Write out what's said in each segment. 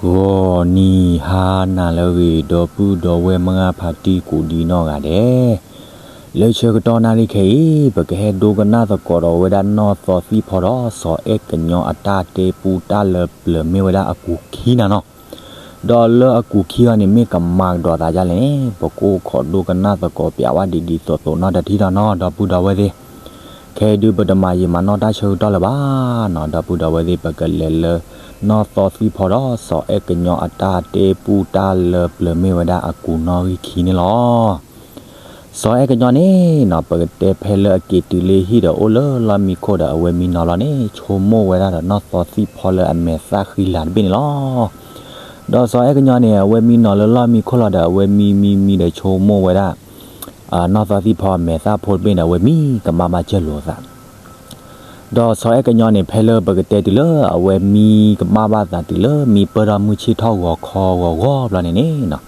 ဂီၤနံၤဟါနၤလၢအဂ့ၤ ဒီပုၢ်ဒီဝဲၢ်မုၢ်ဂၢ်ဖါတံၢ်ကိးဒံနီၢ်ဂၤဒဲး, လၢဆၢကတီၢ်နၣ်ရံၣ်ခဲအံၤ ပကဟဲဒိကနၣ်သကိးဒီးဝဲဒၣ်နီၢ်သီသံၣ်ဖီဒီး စီၤအဲၣ်ကညီအတၢ်တဲပူတၢ်လၢပျၢၤမ့ၢ်ဝဲဒၣ်အကူာ်ခံနၤနီၤ. ဒီးလၢအကူာ်ခံအံၤန့ၣ် မ့ၢ်ကမၤကဒီးသးဒ်လဲၣ်န့ၣ် ပကအိၣ်ခိးဒိကနၣ်သကိးပျးဝဲဒ်ဒ်သိးသိးနီၢ်တထံၣ်ဒီးနီၤ ဒီပုၢ်ဒီဝဲၢ်သ့ၣ်. ခဲအံၤဒုးပတမၤယံာ်မၤနီၢ်တၢ်ဆၢကတီၢ်လၢၤဘၣ်နီၤ ဒီပုၢ်ဒီဝဲၢ်သ့ၣ် ပကလဲၤလၢနီၢ်သီသံၣ်ဖီဒီး စီၤအဲၣ်ကညီအတၢ်တဲပူတၢ်လၢပျၢၤမ့ၢ်ဝဲဒၣ်အကူာ်နီၣ်ဂံၢ်ခံန့ၣ်လီၤ. စီၤအဲၣ်ကညီန့ၣ်နီၤ ပကတဲဖဲလၢအက့ၤတုၤလၢဟံၣ်ဒီးအိၣ်လၢလီၢ်မံခိၣ်ဒီး အဝဲမံနီၤလီၤန့ၣ် ဆိကမိၣ်ဝဲဒၣ်ဒီးနီၢ်သီသံၣ်ဖီလၢအမဲာ်သၣ်ဃံလၤတဘ့ၣ်န့ၣ်လီၤ. ဒီးစီၤအဲၣ်ကညီန့ၣ် အဝဲမံနီၤလၢလီၢ်မံခိၣ်လီၤဒီး အဝဲမံမံမံဒီးဆိကမိၣ်ဝဲဒၣ် နီၢ်သီသံၣ်ဖီအမဲာ်သၣ်ဖိတဘ့ၣ်န့ၣ် အဝဲမံကမၣ်ဘၣ်စၢၢ်လိာ်အသး ဒီးစီၤအဲၣ်ကညီန့ၣ် ဖဲလၢပကတဲတုၤလၢအဝဲမံကမၣ်ဘၣ်သးတုၤလၢ မံပၢၢ်ထီၣ်မုၢ်ဆ့ၣ်ထီၣ်ဂီၤခီဂီၤဂီၤဘျီန့ၣ်န့ၣ်နီၤ,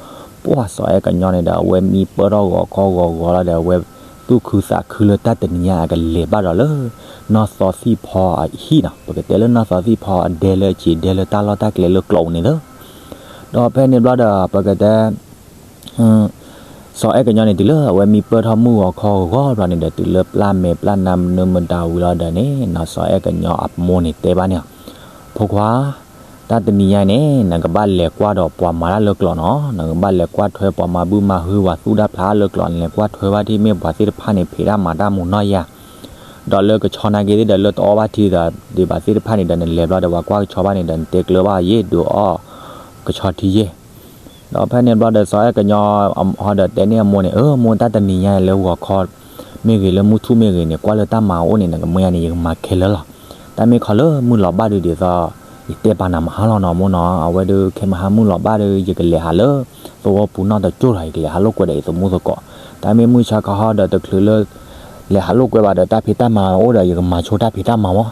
ပှၢ်စီၤအဲၣ်ကညီန့ၣ်ဒီး အဝဲမံပၢၢ်ထီၣ်ဂီၤခီဂီၤဂီၤလီၤဒီး အဝဲသူၣ်ခုသးခုလၢတၢ်တနံၤညါအကလဲၤဘၣ်ဒီးလၢ နီၢ်သီသံၣ်ဖီအဟံၣ်နီၤ, ပကတဲလၢနီၢ်သီသံၣ်ဖီအဒဲလၢအစံးဒဲလၢတၢ်လီၢ်တၢ်ကျဲလၢကျိးပူၤန့ၣ်လီၤ. ဒီးဖဲန့ၣ်ဘျီဒီး ပကတဲ စီၤအဲၣ်ကညီန့ၣ် တုၤလၢအဝဲမံပၢၢ်ထီၣ်မုၢ်ဂီၤခီဂီၤဘျီန့ၣ်ဒီး တုၤလၢပျၢ်မဲာ်ပျၢ်နါမနုၤမတၤဝံၤလီၤဒီးန့ၣ်နီၤ, စီၤအဲၣ်ကညီအမိၢ်န့ၣ်တဲဘၣ်န့ၣ်, ဖိခွါ, တၢ်တနံၤညါန့ၣ် နကဘၣ်လဲၤကွၢ်ဒီးပှၤမၤတၢ်လၢကျိးနီၤ, နကဘၣ်လဲၤကွၢ်ထွဲပှၤမၤဘုမၤဟု ပှၤသူၣ်တၢ်ဖျးလၢကျိးန့ၣ် လဲၤကွၢ်ထွဲဘၣ်ထံၣ်မ့ၢ်ပှၤသ့ၣ်တဖၣ်န့ၣ် ဖံးတၢ်မၤတၢ်မူးနီၢ်ယၤ ဒီးလၢကဆီနာ်က့သ့ၣ်ဒီး လၢတအီၣ်ဘၣ်ထံဒီး ဒံးဘၣ်သ့ၣ်တဖၣ်န့ၣ်ဒီး နလဲၤဘျီဒီး ပှၤကွၢ်ကဆီဘၣ်န့ၣ်ဒီး နတဲကျၢၤဘၣ်ယ့ၢ် ဒုးအီၣ်ကဆီထံယ့ၢ်. ဒီးဖဲန့ၣ်ဘျီဒီး စီၤအဲၣ်ကညီ ဟီဒီးတဲန့ၢ်အမိၢ်န့ၣ်, အၢ မိၢ် တၢ်တနံၤညါလၢဂီၤခီမ့ၢ်ဂ့ၤ လၢမုၢ်ထူၣ်မ့ၢ်ဂ့ၤန့ၣ် ကွၢ်လၢတၢ်မၤအအိၣ်န့ၣ် နကမၢယၤန့ၣ် ယကမၤခဲလၢာ်လီၤ. တၢ်မ့ၢ်ခီလၢမုၢ်လီၤဘၣ်ဒုးဒ်သိး ယတဲပာ်နၤမဟါလီၤနီၤ မိၢ်နီၤ, အဝဲဒုး ခဲမဟါမုၢ်လီၤဘၣ်ဒီး ယကလဲၤဟးလၢသဝီပူၤနီၣ်တကၠိၢ်လီၤ, ယကလဲၤဟးလိာ်ကွဲဒီးယသမူသကိး, တၢ်မ့ၢ်မုၢ်ဆါခီဟီဒီး တချုးလၢ လဲၤဟးလိာ်ကွဲဘၣ်ဒီး တၢ်ဖံးတၢ်မၤအိၣ်ဒီး ယကမၤဆိတၢ်ဖံးတၢ်မၤမီၢ်.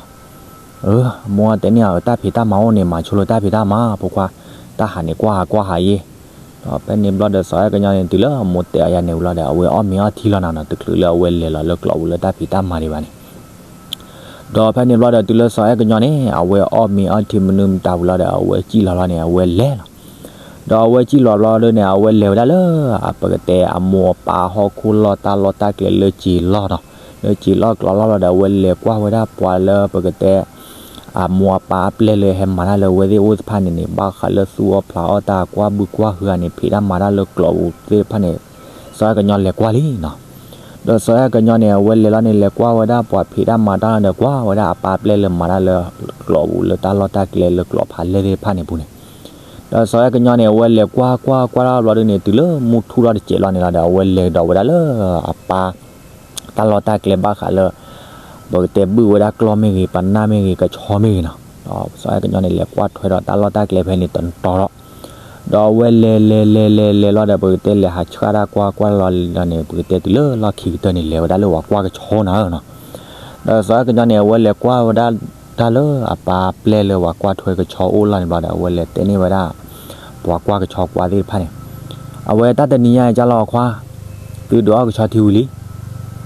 အၢ မိၢ်တဲန့ၢ်အီၤ တၢ်ဖံးတၢ်မၤအိၣ်န့ၣ် မၤဆိလၢတၢ်ဖံးတၢ်မၤ ဖိခွါ, တၢ်ဟးန့ၣ်ကွၢ်ဟးကွၢ်ဟးယ့ၢ်. ဒီးဖဲန့ၣ်ဘျီဒီး စီၤအဲၣ်ကညီန့ၣ် တုၤလၢအမိၢ်တဲအီၤယၤန့ၣ်ဝံၤလီၤဒီး အဝဲအီၣ်မ့ၤအီထံလီၤနၤနီၤ, တချုးလၢအဝဲလဲၤလီၤလၢကျိးပူၤလၢတၢ်ဖံးတၢ်မၤဒံးဘၣ်န့ၣ် ဒီးဖဲန့ၣ်ဘျီဒီး တုၤလၢစီၤအဲၣ်ကညီန့ၣ် အဝဲအီၣ်မ့ၤအီထံမနုၤမတၤဝံၤလီၤဒီး အဝဲစံၣ်လီၤလီၤန့ၣ် အဝဲလဲၤလီၤ. ဒီးအဝဲစံၣ်လီၤဘျီဒီးန့ၣ် အဝဲလဲၤဝဲဒၣ်လၢ ပကတဲအမိၢ်အပၢ်ဟီၣ်ခိၣ်လီၢ်တၢ်လီၢ်တၢ်ကျဲလၢစံာ်လီၢ်နီၤ, လၢစံာ်လီၢ်ကျိးလီၢ်လီၤဒီး အဝဲလဲၤကွၢ်ဝဲဒၣ်ပှၤလၢပကတဲ အမိၢ်အပၢ်အပျဲၢ်လၢဟဲမၤတၢ်လၢအဝဲသ့ၣ်အိၣ်တဖၣ်န့ၣ်န့ၣ် ဘၣ်ဃးလၢသူၣ်အီၣ်ဖျးအီၣ်တၢ် ကွၢ်ဘုကွၢ်ဟုအန့ၣ် ဖံးတၢ်မၤတၢ်လၢကျိးပူၤသ့ၣ်တဖၣ်န့ၣ် စီၤအဲၣ်ကညီလဲၤကွၢ်လံနီၤ. ဒီးစီၤအဲၣ်ကညီန့ၣ် အဝဲလဲၤလီၤန့ၣ် လဲၤကွၢ်ဝဲဒၣ်ပှၤဖံးတၢ်မၤတၢ်လီၤဒီး ကွၢ်ဝဲဒၣ်အပၢ်အပျဲၢ်လၢမၤတၢ်လၢကျိးပူၤလၢတၢ်လီၢ်တၢ်ကျဲလၢကျိးဖးလဲၢ်သ့ၣ်တဖၣ်န့ၣ်ပူၤန့ၣ် ဒီးစီၤအဲၣ်ကညီန့ၣ် အဝဲလဲၤကွၢ်ကွၢ်ကွၢ်ထီၣ်ဘျီဒုန့ၣ် တုၤလၢမုၢ်ထူၣ်ထီၣ်တစဲးလီၤန့ၣ်လီၤဒီး အဝဲလဲၤကဒီးဝဲဒၣ်လၢအပၢ် တၢ်လီၢ်တၢ်ကျဲဘၣ်ဃးလၢ ပကတဲဘုၣ်ဝဲဒၣ်ကျီၢ်မ့ၢ်ဂ့ၤ ပနၢ်မ့ၢ်ဂ့ၤ ကဆီမ့ၢ်ဂ့ၤနီၤ. ဒီးစီၤအဲၣ်ကညီန့ၣ် လဲၤကွၢ်ထွဲဒီးတၢ်လီၢ်တၢ်ကျဲဖဲန့ၣ်တတီၤဒီး ဒီးအဝဲလဲၤလဲၤလဲၤလဲၤလဲၤလီၤဒီး ပကတဲလဲၤဟးဆှၣ်တၢ်ကွၢ်ကွၢ်လီၤလီၤန့ၣ် ပကတဲတုၤလၢလီၢ်ခံကတၢၢ်န့ၣ် လဲၤဝဲဒၣ်လၢပှၤကွၢ်ကဆီနၤနီၤ. ဒီးစီၤအဲၣ်ကညီန့ၣ် အဝဲလဲၤကွၢ်ဝဲဒၣ်တၢ်လၢအပၢ်အပျဲၢ်လၢပှၤကွၢ်ထွဲကဆီအိၣ်လီၤန့ၣ်ဘျီဒီး အဝဲလဲၤတဲန့ၢ်ဝဲဒၣ် ပှၤကွၢ်ကဆီကွၢ်သ့ၣ်တဖၣ်န့ၣ် အဝဲတၢ်တနံၤညါကလီၤခွါ သုဒုးအီၣ်ကဆီထံဝံၤလံ.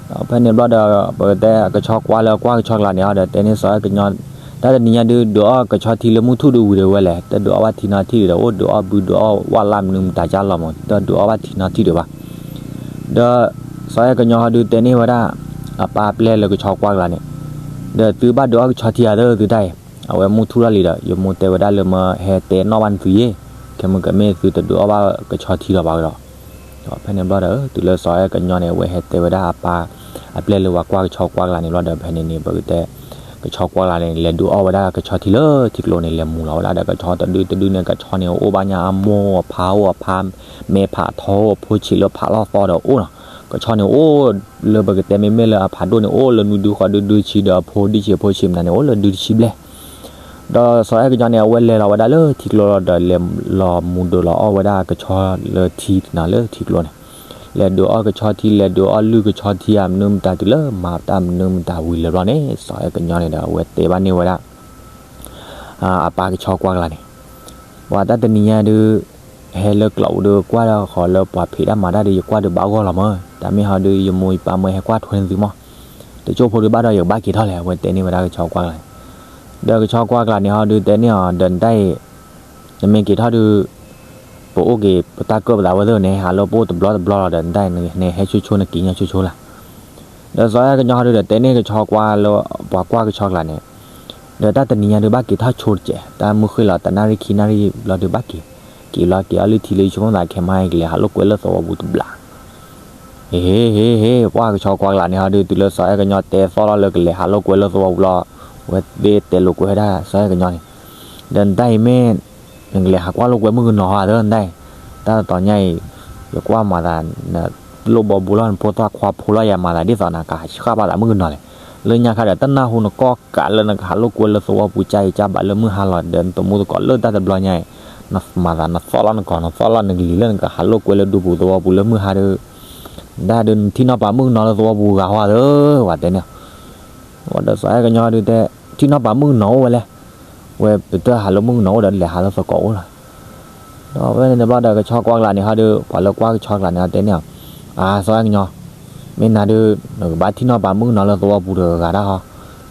ဒီးဖဲန့ၣ်ဘျီဒီး ပကတဲကဆီကွၢ်လၢကွၢ်ကဆီကျါန့ၣ်ဒီး တဲန့ၢ်စီၤအဲၣ်ကညီ တၢ်တနံၤညါဒုး ဒုးအီၣ်ကဆီထံလၢမုၢ်ထူၣ်ဒုးဝံၤဒီးဝဲလဲၣ်, တဒုးအီၣ်ဘၣ်ထံနီထံၣ်ဒံးဒီး အိၣ်ဒုးအီၣ်ဘုဒုးအီၣ်ဝၣ်လၢ်မနုၤမတၤကလီၤမး တဒုးအီၣ်ဘၣ်ထံနီထံၣ်ဒံးဘၣ်. ဒီးစီၤအဲၣ်ကညီဟီဒုးတဲန့ၢ်ဝဲဒၣ် အပၢ်အပျဲၢ်လၢကဆီကွၢ်ကျါန့ၣ် ဒီးသုဘၣ်ဒုးအီၣ်ကဆီထံဧါ သုတၢ်အံၤ, အဝဲမုၢ်ထူၣ်ထီၣ်လံဒီး ယမိၢ်တဲဝဲဒၣ်လၢမၢဟဲတဲနီၣ်ဘၣ်နသုယ့ၢ်, ခဲမုၢ်ကမ့ၢ်သုတဒုးအီၣ်ဘၣ်ကဆီထံလီၤဘၣ်ကဒီး. ဒီးဖဲန့ၣ်ဘျီဒီး တုၤလၢစီၤအဲၣ်ကညီန့ၣ် အဝဲဟဲတဲဝဲဒၣ်အပၢ်အပျဲၢ်လၢပှၤကွၢ်ကဆီကွၢ်ကျါန့ၣ်ဘျီဒီး ဖဲန့ၣ်န့ၣ် ပကတဲ ကဆီကွၢ်ကျါန့ၣ် လဲၤဒုးအီၣ်ဝဲဒၣ်ကဆီထံလၢထံကျိန့ၣ် လဲၤမူၤလီၤဝဲဒၣ်ဒီး ကဆီတဒုတဒုန့ၣ် ကဆီန့ၣ် အိၣ်ဘၣ်ညါအမိၢ်အဖါအိၣ်အဖါ မဲာ်ဖးထီအိၣ် အဖိဆံးလၢဖးလီၢ်သီဒီးအိၣ်နီၤ. ကဆီန့ၣ်အိၣ်လၢပကတဲမ့မ့ၢ်လၢအဖးဒိၣ်န့ၣ် အိၣ်လၢနွံဒုဃီဒုဒုဆံဒီး အဖိဒံဆံးအဖိဆံးမနုၤန့ၣ် အိၣ်လၢဒုတဆံဘျဲၣ်. ဒီးစီၤအဲၣ်ကညီန့ၣ် အဝဲလဲၤလီၤဝဲဒၣ်လၢထံကျိဒီး လဲၤလီၤမူၤဒုးလီၤအီၣ်ဝဲဒၣ်ကဆီလၢထံနၤလၢထံကျိန့ၣ် လဲၤဒုးအီၣ်ကဆီထံ လဲၤဒုးအီၣ်လုၢ်ကဆီထံဧါ မနုၤမတၤတုၤလၢမၤတၢ်မနုၤမတၤဝံၤလၢၤဘျီန့ၣ် စီၤအဲၣ်ကညီန့ၣ်ဒီး အဝဲတဲဘၣ်န့ၢ်ဝဲဒၣ် အပၢ်ကဆီကွၢ်ကျါန့ၣ် ပှၤတၢ်တနံၤညါဒုး ဟဲလၢကျိးပူၤဒီး ကွၢ်ဒီးဃီၤလၢပှၤဖံးတၢ်မၤတၢ်ဒီး ယကွၢ်ဒုးဘၣ်ဂီၢ်လီၤမး, တၢ်မ့ၢ်ဟီဒုး ယမိၢ်ယပၢ်မၢဟဲကွၢ်ထွဲနသုမး, တကၠိၢ်ဖိဒုးဘၣ်ဒီး ယကဘၣ်က့ၤထီၣ်လဲၣ်, အဝဲတဲန့ၢ်ဝဲဒၣ်ကဆီကွၢ်ကျါန့ၣ်. ဒီးကဆီကွၢ်ကျါန့ၣ်ဟီဒုးတဲန့ၢ်အီၤ ဒီးနတၢ်အံၤ နမ့ၢ်က့ၤထီၣ်ဒုး ပအိၣ်က့ၤပတၢ်ကၢၣ်ပသးဝဲသ့ၣ်န့ၣ် ဟးလၢပအိၣ်တဘျီတဘျီလီၤဒီး နတၢ်နဟဲဆိဆိနက့ၤညါဆိဆိလၢ်. ဒီးစီၤအဲၣ်ကညီဟီဒုးဒီး တဲန့ၢ်ကဆီကွၢ်လၢ ပှၤကွၢ်ကဆီကျါန့ၣ်, ဒီးတၢ်တနံၤညါဒုးဘၣ်က့ၤထီၣ်ဆိတစဲး, တၢ်မုၢ်ဃ့ၢ်လီၤတနၣ်ရံၣ်ခံနၣ်ရံၣ်ဘျီဒုးဘၣ်က့ၤ, က့ၤလီၤက့ၤအီၤလုၢ်ထံလၢယဆိကမိၣ်သးခဲမါအံၤ ကလဲၤဟးလိာ်ကွဲလၢသဝီပူၤတဘျီ ဟ့ၣ်ဟ့ၣ်ဟ့ၣ် ပှၢ်ကဆီကွၢ်ကလာ်န့ၣ်ဟီဒုး တုၤလၢစီၤအဲၣ်ကညီတဲသီၣ်လီၤလၢကလဲၤဟးလိာ်ကွဲလၢသဝီပူၤလီၤ, ဝဲသ့ၣ်တဲလိာ်ကွဲဝဲဒၣ်စီၤအဲၣ်ကညီန့ၣ်, ဒီးနတၢ်အံၤမ့ၢ် နကလဲၤဟးကွၢ်လိာ်ကွဲမုၣ်ကနီၤဟီသၢနတၢ်အံၤ, တၢ်တတီၤညါအံၤ ယကွၢ်မၤသး နလိၣ်ဘီဘိလီၤ နဖိသၣ်ခွါဖိလီၤ ယၤမၤသးဒ်သိးနကဟးဆှၣ်ဘၣ်သးမုၣ်ကနီၤလဲၣ်, လၢညါခါဒီး တနၢ်ဟူနကီၢ်ကးလၢနကဟးလိာ်ကွဲလၢသဝီပူၤ ကၢ်အံၤကၢ်ဘၣ်လၢမုၢ်ဟါလီၤ ဒီးနတမူသကိးလၢတၢ်တဘျီညါအံၤ, နမၤသးနသီၣ်လီၤနကီၢ် နသီၣ်လီၤနကလံၤလၢနကဟးလိာ်ကွဲလၢဒူပူၤသဝီပူၤလၢမုၢ်ဟါဒီး ဒၣ်ဒုးနထံၣ်နီၢ်ပၤမုၣ်ကနီၤလၢသဝီပူၤဂၤဟီသၢ ဝဲတဲန့ၣ်, ဝဲဒီးစီၤအဲၣ်ကညီဒုးတဲ ထံၣ်နီၢ်ပၤမုၣ်ကနီၤအိၣ်ဝဲလဲၣ်, ဝဲပတၢ်ဟးလၢမုၣ်ကနီၤအိၣ်ဒီးလဲၤဟးလၢသကိးအိၣ်လီၤ. ဒီးဖဲန့ၣ်တဘျီဒီးကဆီကွၢ်ကလာ်န့ၣ်ဟီဒုး ပှၤလၢကွၢ်ကဆီကလာ်န့ၣ်ဟီတဲန့ၣ်, အါ စီၤအဲၣ်ကညီ, မ့ၢ်နၤဒုး နကဘၣ်ထံၣ်နီၢ်ပၤမုၣ်ကနီၤလၢသဝီပူၤတဂၤဒၣ်ဟီ,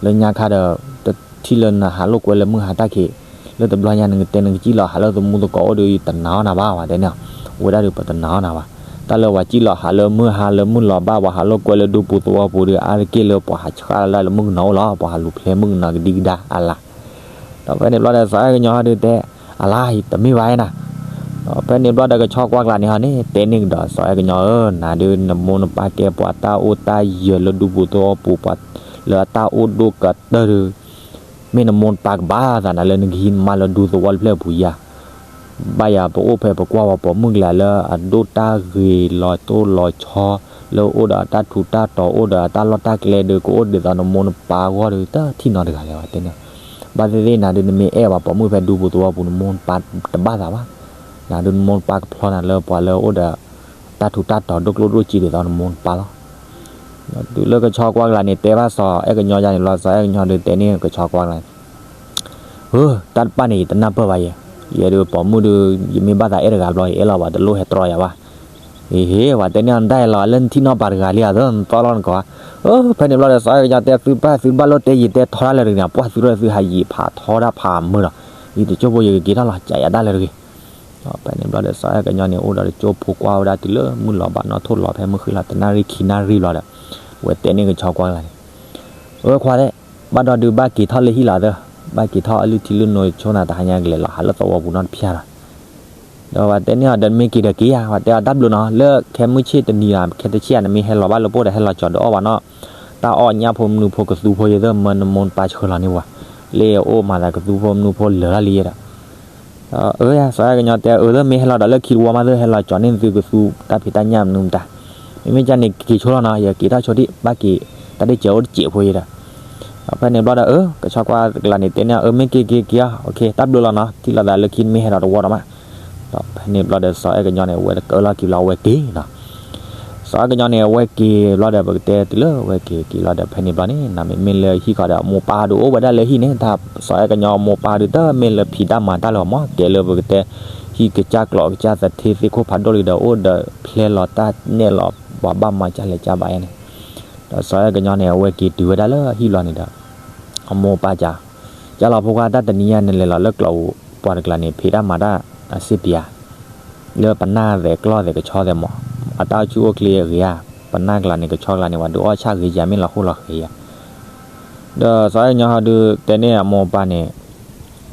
လၢညါခါဒီး တထံၣ်လၢနဟးလိာ်ကွဲလၢမုၢ်ဟါတၢ်ခံး, လၢတဘျီညါနကတဲနကစံၣ်လီၤဟးလၢသမူသကိးအိၣ်ဒီး ယတနာ်အီၤနၤဘၣ် ဝဲတဲန့ၣ်, ဝဲဒၣ်ဒုးပတနာ်အီၤနၤဘၣ်, တၢ်လၢပှၤစံၣ်လီၤဟးလၢမုၢ်ဟါလၢမုၢ်လီၤဘၣ် ပှၤဟးလိာ်ကွဲလၢဒူပူၤသဝီပူၤဒီး အါတက့ၢ်လၢပှၤဟးဆှၣ်လၢလၢမုၣ်ကနီၤအိၣ်လီၤ ပှၤဟးလူၤဖျဲမုၣ်ကနီၤကဒံကဒါအလါ ဒီးဖဲန့ၣ်ဘျီဒီးစီၤအဲၣ်ကညီဟီဒုးတဲ, အလါ တမ့ၢ်ဘၣ်နၤ, ဒီးဖဲန့ၣ်ဘျီဒီးကဆီကွၢ်ကလာ်န့ၣ်ဟီန့ၣ် တဲန့ၢ်ကဒီးစီၤအဲၣ်ကညီဧၢ နၤဒုးနမိၢ်နပၢ်ကဲပှၤတၢ်အိၣ်တၢ်ယၢၤလၢဒူပူၤသဝီပူၤ ပှၤလၢအတၢ်အိၣ်ဒိၣ်ကတၢၢ်ဒုး, မ့ၢ်နမိၢ်နပၢ်ကဘၣ်သးနၤလၢနကဟံးနမါလၢဒူသဝီတဖျၢၣ်ပူၤယၤ ဘၣ်ယၤပအိၣ်ဖဲပကွၢ်ပှၤပိာ်မုၣ်ကလဲၤလၢအဒိၣ်တၢ်ဂ့ၤလီၤတိၢ်လီၤဆီ, လၢအိၣ်ဒီးအတၢ်ထူးတၢ်တီၤအိၣ်ဒီးအတၢ်လီၢ်တၢ်ကျဲဒီး ကအိၣ်ဒ်သိးနမိၢ်နပၢ်အဂီၢ်ဒီး တထံၣ်နီတဂၤလဲၣ်ဝဲတဲန့ၣ်, ဘၣ်သ့ၣ်သ့ၣ်နၤဒုးနမ့ၢ်အဲၣ်ပှၤပိာ်မုၣ်ဖဲဒူပူၤသဝီပူၤ နမိၢ်နပၢ်တဘၣ်သးဘၣ်, နၤဒုးနမိၢ်နပၢ်ကဖျီနၤလၢပှၤလၢအအိၣ်ဒီး တၢ်ထူးတၢ်တီၤဒိၣ်ကျိၣ်ဒိၣ်စ့ဒ်သိးနမိၢ်နပၢ်လီၤ. တုၤလၢကဆီကွၢ်ကလာ်န့ၣ် တဲဘၣ်စီၤအဲၣ်ကညီယၤန့ၣ်ဘျီ စီၤအဲၣ်ကညီဒုးတဲန့ၢ်ကဆီကွၢ်ကလာ်န့ၣ်, ဧၢ, တၢ်တပၣ်န့ၣ် ယတနၢ်ပၢၢ်ဘၣ်ယဲ, ယဲဒုးပိာ်မုၣ်ဒုး ယမ့ၢ်ဘၣ်သးအဲၣ်တဂၤဘျီ ယအဲၣ်လီၤပှၤတလိၣ်ဟဲတြီယၤဘၣ်, ဟ့ၣ်ဟ့ၣ် ပှၤတဲန့ၢ်နတၢ်အံၤလီၤ လၢနထံၣ်နီၢ်ပၤတဂၤလံဧါ သၢနသီၣ်လီၤနကီၢ်ဧါ, အၢ ဖဲန့ၣ်ဘျီဒီး စီၤအဲၣ်ကညီတဲသုပၢ်သုတဘၣ်လိၣ်တဲယံာ်တဲထီဒၣ်လၢတဂ့ၤန့ၣ် ပှၢ်သုရၢၢ်သုဟးယံာ်ဖးထီဒၣ်ဖးမုၢ်လီၤ, ယတကၠိဖိယကက့ၤထီၣ်လီၤ ကယၤဒၣ်လၢတဂ့ၤ ဒီးဖဲန့ၣ်ဘျီဒီး စီၤအဲၣ်ကညီန့ၣ် အိၣ်ဒီးတကၠိဖိကွၢ်ဝဲဒၣ်တုၤလၢမုၢ်လီၤဘၣ်နီၣ်ထိၣ်လီၤဖဲမုၢ်ဃ့ၢ်လီၤတနၣ်ရံၣ်ခံနၣ်ရံၣ်ဘျီဒီး ဝဲတဲန့ၢ်ကဆီကွၢ်ကလာ်န့ၣ်, အၢခွါသ့ၣ်, ဘၣ်ဒီးဒုးဘၣ်က့ၤထီၣ်လၢဟံၣ်လီၤသၢ, ဘၣ်က့ၤထီၣ်အလုၢ်ထံလုၢ်နိဆိနၤတဟါညါကလဲၤလီၤဟးလၢသဝီပူၤနီတဖၠၣ်လီၤ ဒီးပှၤတဲန့ၢ်အီၤဒီး မ့ၢ်က့ၤဒီးက့ၤဧါ, ပှၤတဲအီၤတၢ်ဘျုးနီၤ လၢခဲမုၢ်ဆ့ၣ်တနံၤလီၤ ခဲတဆ့ၣ်ဧါ နမ့ၢ်ဟဲလီၤဘၣ်လၢပအိၣ်ဒီး ဟဲလီၤကၠီၤဒီးအီၣ်ဘၣ်နီၤ, တၢ်အီၣ်ညၣ်ဖိမနုၤဖိကသူဖိယဲသ့ၣ် မၢနမိၢ်နပၢ်ဆှၢလီၤန့ၢ်ပှၤ, လၢအအိၣ်မၤသးကသူဖိမနုၤဖိလၢာ်လီၤလံယဲဒီး, အၢ စီၤအဲၣ်ကညီတဲ အၢ လၢမ့ၢ်ဟဲလီၤဒီးလၢခံတဝီမးသ့ၣ် ဟဲလီၤကၠီၤန့ၢ်သုကသူတၢ်ဖံးတၢ်ညၣ်မနုၤမတၤ, မ့မ့ၢ်ကန့ၣ်က့ၤဆိလီၤနီၤ ယက့ၤထီၣ်ဆိဒံး ဘၣ်က့ၤ တၢ်ဒ့ၣ်စၢၤအိၣ်တစဲးဖိယဲဒီး ဒီးဖဲန့ၣ်ဘျီဒီး အၢ ကဆီကွၢ်ကလာ်န့ၣ်တဲန့ၢ် အၢ မ့ၢ်က့ၤက့ၤက့ၤဧါ တၢ်ဘျုးလီၤနီၤ ထံၣ်လိာ်သးလၢခံမ့ၢ်ဟဲဒီးတဝီဒီးမး, ဒီးဖဲန့ၣ်ဘျီဒီး စီၤအဲၣ်ကညီန့ၣ် ဝဲတကၢလီၤက့ၤဘျီ ဝဲက့ၤနီၤ, စီၤအဲၣ်ကညီန့ၣ် အဝဲက့ၤဘျီဒီး ပကတဲတုၤလၢဝဲက့ၤက့ၤလီၤဒီး ဖဲန့ၣ်ဘျီန့ၣ် နမ့မ့ၢ်လၢဟံၣ်ဃီဒီး အမိၢ်ပၢ်ဒုးအိၣ်ဝဲဒၣ်လၢဟံၣ်န့ၣ် တၢ်စီၤအဲၣ်ကညီအမိၢ်ပၢ်ဒုး တမ့ၢ်လၢဖံးတၢ်မၤတၢ်လၢၤမး ကဲလၢပကတဲ ဟံၣ်ကစၢ်ကျိးကစၢ်သထ့သ့ၣ်ခိၣ်ဖးဒိၣ်လံဒီး အိၣ်ဒီးဖျဲလီၤတၢ်နဲၣ်လီၤ ပှၤဘၣ်မၤကၢ်လဲၤကၢ်ဘၣ်ယဲန့ၣ်, ဒီးစီၤအဲၣ်ကညီန့ၣ် အဝဲက့ၤတုၤဝဲဒၣ်လၢဟံၣ်ဘျီန့ၣ်ဒီး အမိၢ်ပၢ်ကး, ကၢ်လီၤဖိခွါ တၢ်တနံၤညါနလဲၤလီၤလၢကျိာ်ပူၤ ပှၤတကျါန့ၣ် ဖံးတၢ်မၤတၢ်အစ့ပံၤဧါ လၢပနၢ်သဲးကျီၢ်သဲးကဆီသဲးမး, အတၢ်အိၣ်ဆူၣ်အိၣ်ချ့အဂ့ၤဧါ, ပနၢ်ကျါန့ၣ် ကဆီကျါန့ၣ် ပှၤဒုးအီၣ်ဆၣ်ဂ့ၤယၤ မ့ၢ်လီၤဃိလီၤဃဲၤယၤ, ဒီးစီၤအဲၣ်ကညီဟီဒုးတဲန့ၢ်အမိၢ်ပၢ်န့ၣ်,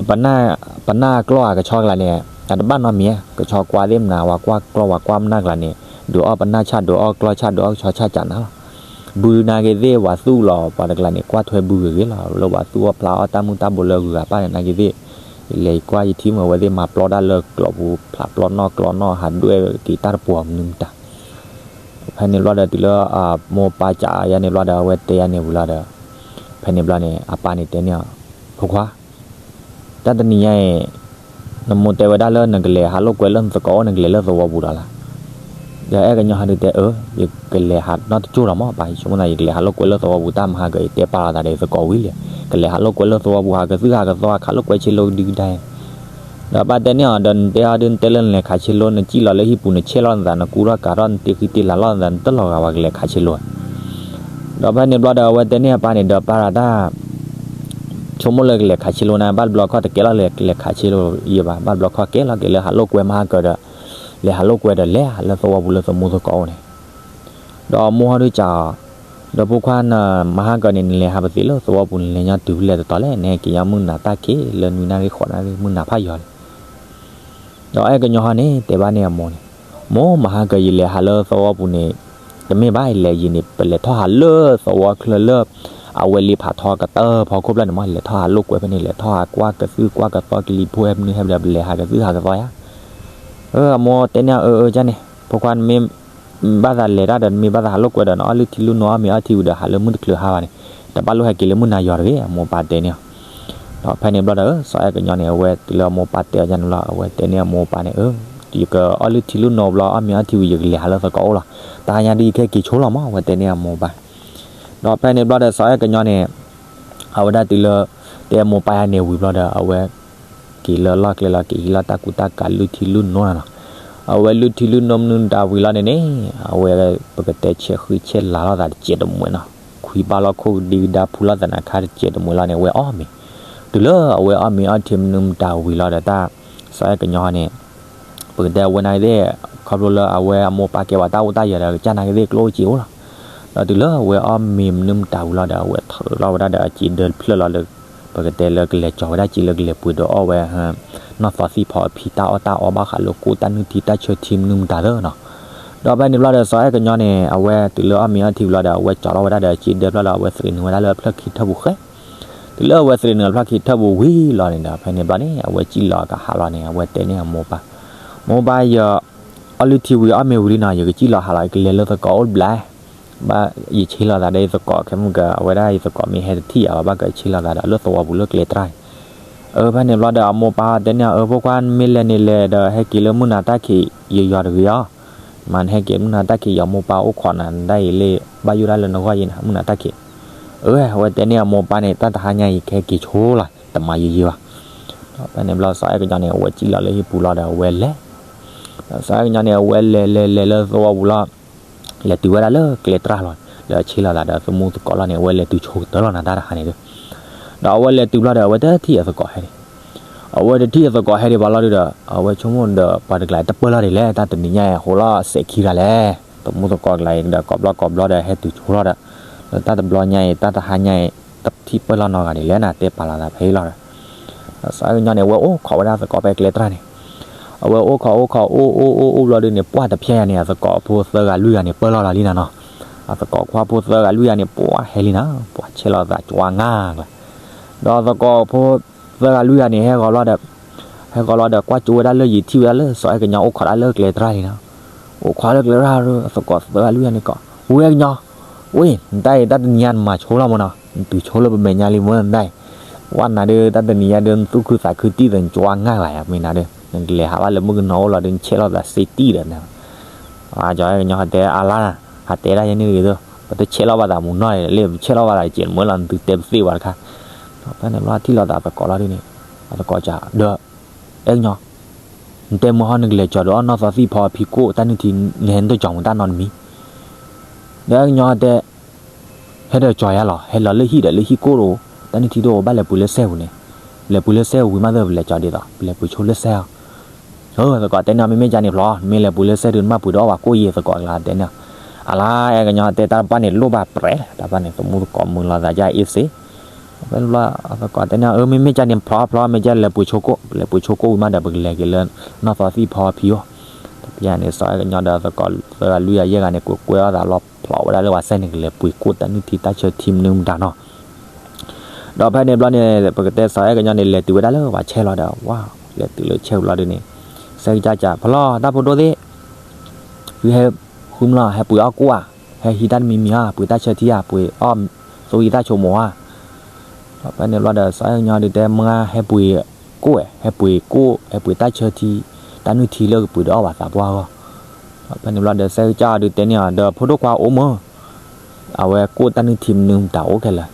ပနၢ်ကျီၢ်ဧါကဆီကျါန့ၣ် အတဘၣ်နီတမံၤဧါ, ကဆီကွၢ်သ့ၣ်မနၤ ပှၤကွၢ်ကျီၢ်ပှၤကွၢ်ပနၢ်ကျါန့ၣ် ဒုးအီၣ်ပနၢ်ဆၣ် ဒုးအီၣ်ကျီၢ်ဆၣ် ဒုးအီၣ်ကဆီဆၣ်ကနၤလီၤ ဘုနာ်က့ၤသ့ၣ် ပှၤသူၣ်လီၤ ပှၤတကျါန့ၣ် ကွၢ်ထွဲဘုဂ့ၤဂ့ၤလီၤ လၢပှၤသူၣ်အီၣ်ဖျးအီၣ်တၢ်မုၢ်တၢ်ဘိလၢဂုၤဂၤပၢ်န့ၣ် နာ်က့ၤသ့ၣ်, ယလဲၤကွၢ်ယထံၣ်မုာ်ဝဲသ့ၣ် မၤပျီတၢ်လၢကျိာ်ပူၤ ဖျးပျီနီၣ်ကျီနီၣ် ဟးဒွဲၣ်က့ၤတၢ်တပှီၤမနုၤမတၤ, ဖဲန့ၣ်ဘျီဒီးတုၤလၢ မိၢ်ပၢ်ကးယၤန့ၣ်ဘျီဒီး အဝဲတဲယၤန့ၣ်ဝံၤလီၤဒီး, ဖဲန့ၣ်ဘျီန့ၣ် အပၢ်န့ၣ်တဲန့ၢ်အီၤ, ဖိခွါ တၢ်တနံၤညါအံၤ နမိၢ်တဲဝဲဒၣ်လၢနကလဲၤဟးလိာ်ကွဲလၢနသကိးအိၣ် နကလဲၤလၢသဝီပူၤဒီးလၢ်. ဒီးအဲၣ်ကညီဟီဒုးတဲအၢ, ယကလဲၤဟးနီတကၠိၢ်လီၤမး ပၢ် ယဆိကမိၣ်သး ယကလဲၤဟးလိာ်ကွဲလၢသဝီပူၤ တၢ်မဟါကၢၤ ယတဲပာ်လီၤသးဒီးသကိးဝံၤလံ, ကလဲၤဟးလိာ်ကွဲလၢသဝီပူၤ ဟးကသုၣ်ဟးကသီ ဟးခးလိာ်ကွဲဆ့လိကဒုကဒါ ဒီးပၢ်တဲန့ၢ်အီၤဒီး နတဲအီၤဒုး နတဲလၢနလဲၤခးဆ့လိ နစံၣ်လီၤလၢဟံၣ်ပူၤ နဆဲးလီၤနသး နကူထီၣ်ကၤထီၣ် နတ့ဃံတ့လၤလီၤနသး နတလီၤဂာ်ဝဲကလဲၤခးဆ့လိဧါ. ဒီးဖဲန့ၣ်ဘျီဒီး အဝဲတဲန့ၢ်အပၢ်န့ၣ်ဒီး ပၢ်ရၤတၢ် ထံ ဆိကမိၣ်လၢကလဲၤခးဆ့လိနၤ ဘၣ်တဘျီခီၣ်တကဲလီၤလၢကလဲၤခးဆ့လိယဲဘၣ် ဘၣ်တဘျီခီၣ်ကဲလီၤက့ၤလၢဟးလိာ်ကွဲမဟါကၢၤဒီး လဲၤဟးလိာ်ကွဲဒီးလဲၤလၢသဝီပူၤလၢသမူသကိးအိၣ်န့ၣ် ဒီးမိၢ်ဟီဒုးကးအီၤ, ဒီးဖိခွါနမဟါကၢၤန့ၣ် နလဲၤဟးပသ့လၢသဝီပူၤန့ၣ် လဲၤညီတုၤဖဲလဲၣ်တတီၤလဲၣ် နဟဲက့ၤညီမုၢ်နၤတၢ်ခံးလၢနွံနၣ်ရံၣ်ဃိးနၣ်ရံၣ် မုၢ်နၤဖးယီၤလံ ဒီးအဲၣ်ကညီဟီန့ၣ် တဲဘၣ်န့ၢ်အမိၢ်န့ၣ်, မိၢ်မဟါကၢၤယလဲၤဟးလၢသဝီပူၤန့ၣ်, တမ့ၢ်ဘၣ်လဲၤယံၤန့ၣ် ပလဲၤထီၣ်ဟးလၢသဝီချၢလၢ အဝဲလ့ဖးထီကတၢၢ်ဖီခိၣ်ဖျၢၣ်န့ၣ်မး လဲၤထီၣ်ဟးလိာ်ကွဲဖဲန့ၣ် လဲၤထီၣ်ဟးကွၢ်ကသုၣ်ကွၢ်ကသီကလံၤဖိဟဲမနုၤဟဲဘျီ ပလဲၤဟးကသုၣ်ဟးကသီယါ အမိၢ်တဲန့ၢ်အီၤ အၢအၢကန့ၣ် ဖိခွါနမ့ၢ် ဘၣ်သးလဲၤတၢ်ဒီးနမ့ၢ်ဘၣ်သးဟးလိာ်ကွဲဒီးနအီၣ်လုၢ်ထံလုၢ်နိအီၣ်မ့ၤအီထံဝံၤဒီးဟးလၢမုၢ်တချုးဟါဘၣ်န့ၣ်, တဘၣ်လိၣ်ဟဲက့ၤလၢမုၢ်နၤယီၤတဂ့ၤ အမိၢ်ပၢ်တဲန့ၢ်အီၤ. ဒီးဖဲန့ၣ်ဘျီဒီး စီၤအဲၣ်ကညီန့ၣ် အဝဲတုၤလၢအမိၢ်ပၢ်တဲအီၤကန့ၣ်လီၤ အဝဲတဲန့ၢ်အမိၢ်ပၢ်န့ၣ် အၢ, ယကအီၣ်လုၢ်ထံလုၢ်နိဘျီအီၣ်မ့ၤအီထံဝံၤ ယကလဲၤဟးလၢသကိးအိၣ်လီၤ. တဟါညါဒ်ယကဟဲက့ၤဆိလီၤမး အဝဲတဲန့ၢ်အမိၢ်ပၢ်. ဒီးဖဲန့ၣ်ဘျီဒီး စီၤအဲၣ်ကညီန့ၣ် အဝဲဒၣ်တုၤလၢ တဲအမိၢ်ပၢ်ယါန့ၣ်ဝံၤဘျီဒီး အဝဲ က့ၤလၢလီၢ်ကျဲလီၤ က့ၤဟံးလီၢ်တၢ်ကူတၢ်ကၤလုၢ်ထံလုၢ်နိနၤလီၤ. အဝဲလုၢ်ထံလုၢ်နိမနုၤမတၤဝံၤလီၤန့ၣ်န့ၣ် အဝဲပကတဲဆဲးဃံဆဲးလၤလိာ်သးတစဲးတမှဲၤနီၤ, ခွံဘၣ်လီၢ်ခိၣ်ကဒံကဒါဖူလိာ်သးနၤခါတစဲးတမှဲၤလီၤန့ၣ် အဝဲအီၣ်မ့ၤ, တုၤလၢအဝဲအီၣ်မ့ၤအီထံမနုၤမတၤဝံၤလီၤဒီးတၢ် စီၤအဲၣ်ကညီန့ၣ် ပကတဲအဝဲနာ်က့သ့ၣ် ခီဖျိလၢအဝဲအမိၢ်ပၢ်ကဲဝဲတၢ်အိၣ်တၢ်ယၢၤဒီး ကစၢ်နာ်က့သ့ၣ်ကျိၣ်အိၣ်စ့အိၣ်လီၤ. ဒီးတုၤလၢအဝဲအီၣ်မ့ၤမနုၤမတၤဝံၤလီၤဒီး အဝဲထုးလီၤဝဲဒၣ်ဒီးအစ့ဒၢတဖျၢၣ်လီၤလၢ ပကတဲလၢကလဲၤကၠီၤဝဲဒၣ်စ့လၢကလဲၤပှ့ၤဒီးအီၣ်ဝဲ နီၢ်သီသံၣ်ဖီအဖံတၢ်အီၣ်တၢ်အီဘၣ်ဃးလၢကိၣ်တၢ်နုၢ်ထံတၢ်ဆၢထံမနုၤမတၤသ့နီၤ. ဒီးဖဲန့ၣ်ဘျီဒီး စီၤအဲၣ်ကညီန့ၣ် အဝဲတုၤလၢအီၣ်မ့ၤအီထံဝံၤလီၤဒီး အဝဲကၠီၤလီၤဝဲဒၣ်ဒီးအစ့ဒၢဖျၢၣ်လီၤ အဝဲသရ့းနုာ်ဝဲဒၣ်လၢအဖျၢၣ်ခံထၢၣ်ပူၤဃဲ တုၤလၢအဝဲသရ့းနုာ်အဖျၢၣ်ခံထၢၣ်ပူၤဝံၤလီၤန့ၣ်ဒီး ဖဲန့ၣ်ဘျီန့ၣ် အဝဲစံၣ်လီၤကဟးလီၤန့ၣ် အဝဲတဲန့ၢ်အမိၢ်ပၢ်, မိၢ်ပၢ်ယ အီၣ်လုၢ်ထံဝံၤအီၣ်မ့ၤဝံၤလံနီၤ ယကစံၣ်လီၤဟးလီၤ ယကလဲၤလၢသကိးအိၣ်တဘျီ, ဘၣ်ယဆ့လီၤသးဒီးယသကိး ခဲမုၢ်က အဝဲဒၣ်ယသကိးမ့ၢ်ဟဲတထံၣ်ယၤဘၣ် ဘၣ်ကဆ့လီၤသးဒီးလၢသဝီပူၤလၢကျဲတြၢ်န့ၣ်. အၢ ဖဲန့ၣ်ဘျီဒီးအမိၢ်ပၢ်တဲန့ၢ်အီၤ အၢ ဖိခွါနမ့ၢ်လဲၤန့ၣ်လဲၤဒီး ဟဲက့ၤလၢမုၢ်နၤတၢ်ခံး ယယီၤတဂ့ၤအီၤ, မ့ၢ်နဟဲက့ၤမုၢ်နၤတၢ်ခံး ယမိၢ်ပၢ်အိၣ်ခိးနၤ နဒၣ်အံၤလၢ ဘၣ်ယိၣ်ဒၣ်လၢနဂီၢ်ယဲန့ၣ် မုၢ်နၤတၢ်ခံး. အၢ အဝဲတဲန့ၢ်အမိၢ်ပၢ်န့ၣ် တၢ်တဟါညါအံၤ ကဟဲက့ၤဆိလီၤ တမၤယံာ်ယံာ်ဘၣ်. ဒီးဖဲန့ၣ်ဘျီ စီၤအဲၣ်ကညီန့ၣ် အဝဲစံၣ်လီၤလၢဟံၣ်ပူၤလီၤဒီး အဝဲလဲၤ ဒီးစီၤအဲၣ်ကညီန့ၣ် အဝဲလဲၤလဲၤလဲၤလၢသဝီပူၤလီၤ, လဲၤတုၤဝဲဒၣ်လၢကျဲတြၢ်လီၤ, လၢအဆ့လီၤသးဒီးသမူသကိးလီၤန့ၣ် အဝဲလဲၤတုၤဆိကတၢၢ်လီၤနၤတၢ်တဟါန့ၣ်ဒီး, ဒီးအဝဲလဲၤတုၤဘျီဒီး အဝဲတထံၣ်အသကိးဟဲန့ၣ် အဝဲတထံၣ်အသကိးဟဲဒံးဘၣ်လီၤဒုဒီး အဝဲဆိကမိၣ်ဒီး ပှၤတကျါတပၢၢ်လီၤဒံးလဲၣ် တၢ်တနံၤညါအံၤ ဟိးလီၤစဲးခံဂၤလဲၣ်, သမူသကိးတကျါအံၤဒီးကိးဘျီကိးဘျီဒီးဟဲတုၤဆိလီၤဒီး, လၢတၢ်တဘျီညါအံၤ တၢ်တဟါညါအံၤ တထံၣ်ပၢၢ်လီၤနီတဂၤဒံးလဲၣ်နၤ တဲပာ်လီၤသးဖဲအံၤလီၤဒီး, စီၤအဲၣ်ကညီန့ၣ် အဝဲအိၣ်ခိးဝဲဒၣ်သကိးဖဲကျဲတြၢ်န့ၣ်, အဝဲအိၣ်ခိးအိၣ်ခိးအိၣ်အိၣ်အိၣ်အိၣ်ဘျီဒုန့ၣ် ပှၢ်တဖျဲယၤန့ၣ် အသကိးဖိသၢဂၤလွံၢ်ဂၤန့ၣ် ပၢၢ်လီၤလီၤလံနၤနီၤ, အသကိးခွါဖိသၢဂၤလွံၢ်ဂၤန့ၣ် ပှၢ်ဟဲလံနၤ ပှၢ်ဆဲးလီၤသးကွၢ်ငါကျါ ဒီးသကိးဖိသၢဂၤလွံၢ်ဂၤန့ၣ် ဟဲဂီၤလီၤဒီး, ဟဲဂီၤလီၤဒီး ကွၢ်ကၠိဝဲဒၣ်လၢယထံၣ်ဝဲဒၣ်လၢစီၤအဲၣ်ကညီအိၣ်ခိးဒၣ်လၢကျဲတြၢ်န့ၣ်နီၤ, အိၣ်ခိးလၢကျဲတြၢ်ဒီး သကိးသၢဂၤလွံၢ်ဂၤန့ၣ်ကိး, ဝဲအဲၣ်ကညီ, ဝဲ နတၢ်အံၤ တၢ်တနံၤညါနမၤဆိလီၤမးနီၤ နတုၤဆိလၢပမဲာ်ညါလံမ့ၢ်နတၢ်အံၤ, ဝဲနၤဒုး တၢ်တနံၤညါဒုး နသူၣ်ခုသးခုတံၢ်သး နကွၢ်ငါလၢၤယၤ မ့ၢ်နၤဒုး နကလဲၤဟးဘၣ်လၢမုၣ်ကနီၤအိၣ်လီၤဒုး နဆဲးလီၤသးစ့တံၢ်ဒီး စီၤအဲၣ်ကညီတဲအါလါ, ဟးတဲဒၣ်ယဲန့ၣ်တဂ့ၤသိး, ပတဆဲးလီၤဘၣ်သးမူနီၢ်လၢပဆဲးလီၤဘၣ်သးတစဲးတမှဲၤလီၤ နသုတဲပသ့ၣ်ဝဲတခါ, ဒီးဖဲန့ၣ်ဘျီထံၣ်လိာ်သးသကိးလီၤဒုန့ၣ်, အသကိးစံးဒီး, အဲၣ်ကညီ, နတဲမုၢ်ဟီနကလဲၤကၠီၤဒီးအီၣ်နီၢ်သီသံၣ်ဖီအဖံကိၣ်တၢ်နုၢ်ထံ နဟဲနတကၠီၤမူၤတၢ်နီတမံၤ, ဒီးအဲၣ်ကညီတဲ ဟဲဒီးကၠီၤယါလီၤ ဟဲလီၤလၢဟံၣ်ဒီးလၢဟံၣ်ကိၣ်တအိၣ် တၢ်နုၢ်ထံတအိၣ် ဘၣ်လဲၤပှ့ၤလၢစဲပူၤန့ၣ်, လဲၤပှ့ၤလၢစဲပူၤဝံၤမးသ့ၣ် ပလဲၤကၠီၤဒ်သိး ပလဲၤပှ့ၤဆိလၢစဲအီၤ, သကိးတဲန့ၢ်အီၤ မ့မ့ၢ်ကန့ၣ်ဖျီ မ့ၢ်လဲၤပှ့ၤလၢစဲဒုး နဘၣ်ပှ့ၤဒီးအီၣ်ဘၣ်ကိၣ်ယဲ သကိးကျါတဲန့ၢ်အီၤ, အလါ အဲၣ်ကညီတဲတၢ်တပၣ်န့ၣ် လိၣ်ဘၣ်ပြဲးလီၤ တၢ်တပၣ်န့ၣ် သမူသကိးမုာ်လီၤသးဒ်အံၤစ့ ဖဲန့ၣ်ဘျီအသကိးတဲန့ၢ်အီၤ အၢ မ့မ့ၢ်ကန့ၣ်ဖျီဖျီ မ့ၢ်ကလဲၤပှ့ၤဆိကိၣ် လဲၤပှ့ၤဆိကိၣ်ဝံၤမးဒီး ပကလဲၤက့ၤလၢ နီၢ်သီသံၣ်ဖီဖံအီၤ, တပျၢ်န့ၣ် စီၤအဲၣ်ကညီဒီးသကိးသၢဂၤလွံၢ်ဂၤယဲၢ်ဂၤန့ၣ် ကွဲးကွဲးအီၣ်သးလီၤဖျိးဝဲဒၣ်လၢပှၤစဲန့ၣ် ကလဲၤပှ့ၤကိၣ်တၢ်နုၢ်ထံတၢ်ဆၢထံမနုၤမတၤနီၤ ဒီးဖဲန့ၣ်ဘျီန့ၣ် ပကတဲစီၤအဲၣ်ကညီန့ၣ် လဲၤတုၤဝဲဒၣ်လၢပှၤဆဲးလီၤဒီး ဝါ လဲၤတုၤလၢဆဲးပူၤလီၤဒုန့ၣ် စဲကစၢ်ကၢ် ဖျီ တၢ်ဖိဒိၣ်သ့ၣ် သုဟဲဃုမလီၤ ဟဲပှ့ၤအီၣ်ကိၣ်ဧါ, ဟဲဟံးတၢ်တမံၤမံၤဧါ, ပှ့ၤတၢ်ဆၢထံဧါ, ပှ့ၤအီၣ်သိယံာ်တၢ်ဆိကမိၣ်ဧါ. ဒီးဖဲန့ၣ်ဘျီဒီး စီၤအဲၣ်ကညီဒုးတဲမါ ဟဲပှ့ၤကိၣ်ဧါ, ဟဲပှ့ၤကိၣ် ဟဲပှ့ၤတၢ်ဆၢထံ, တၢ်နုၢ်ထံလၢကပှ့ၤဒီးအီၣ်ဘၣ်သးပှၢ်အဂီၢ်. ဒီးဖဲန့ၣ်ဘျီဒီး စဲကစၢ်ဒုးတဲန့ၢ်အီၤ ဒီးဖိဒိၣ်ခွါအိၣ်မး အဝဲကိၣ်တၢ်နုၢ်ထံမနုၤမတၤအိၣ်ခဲလၢာ်.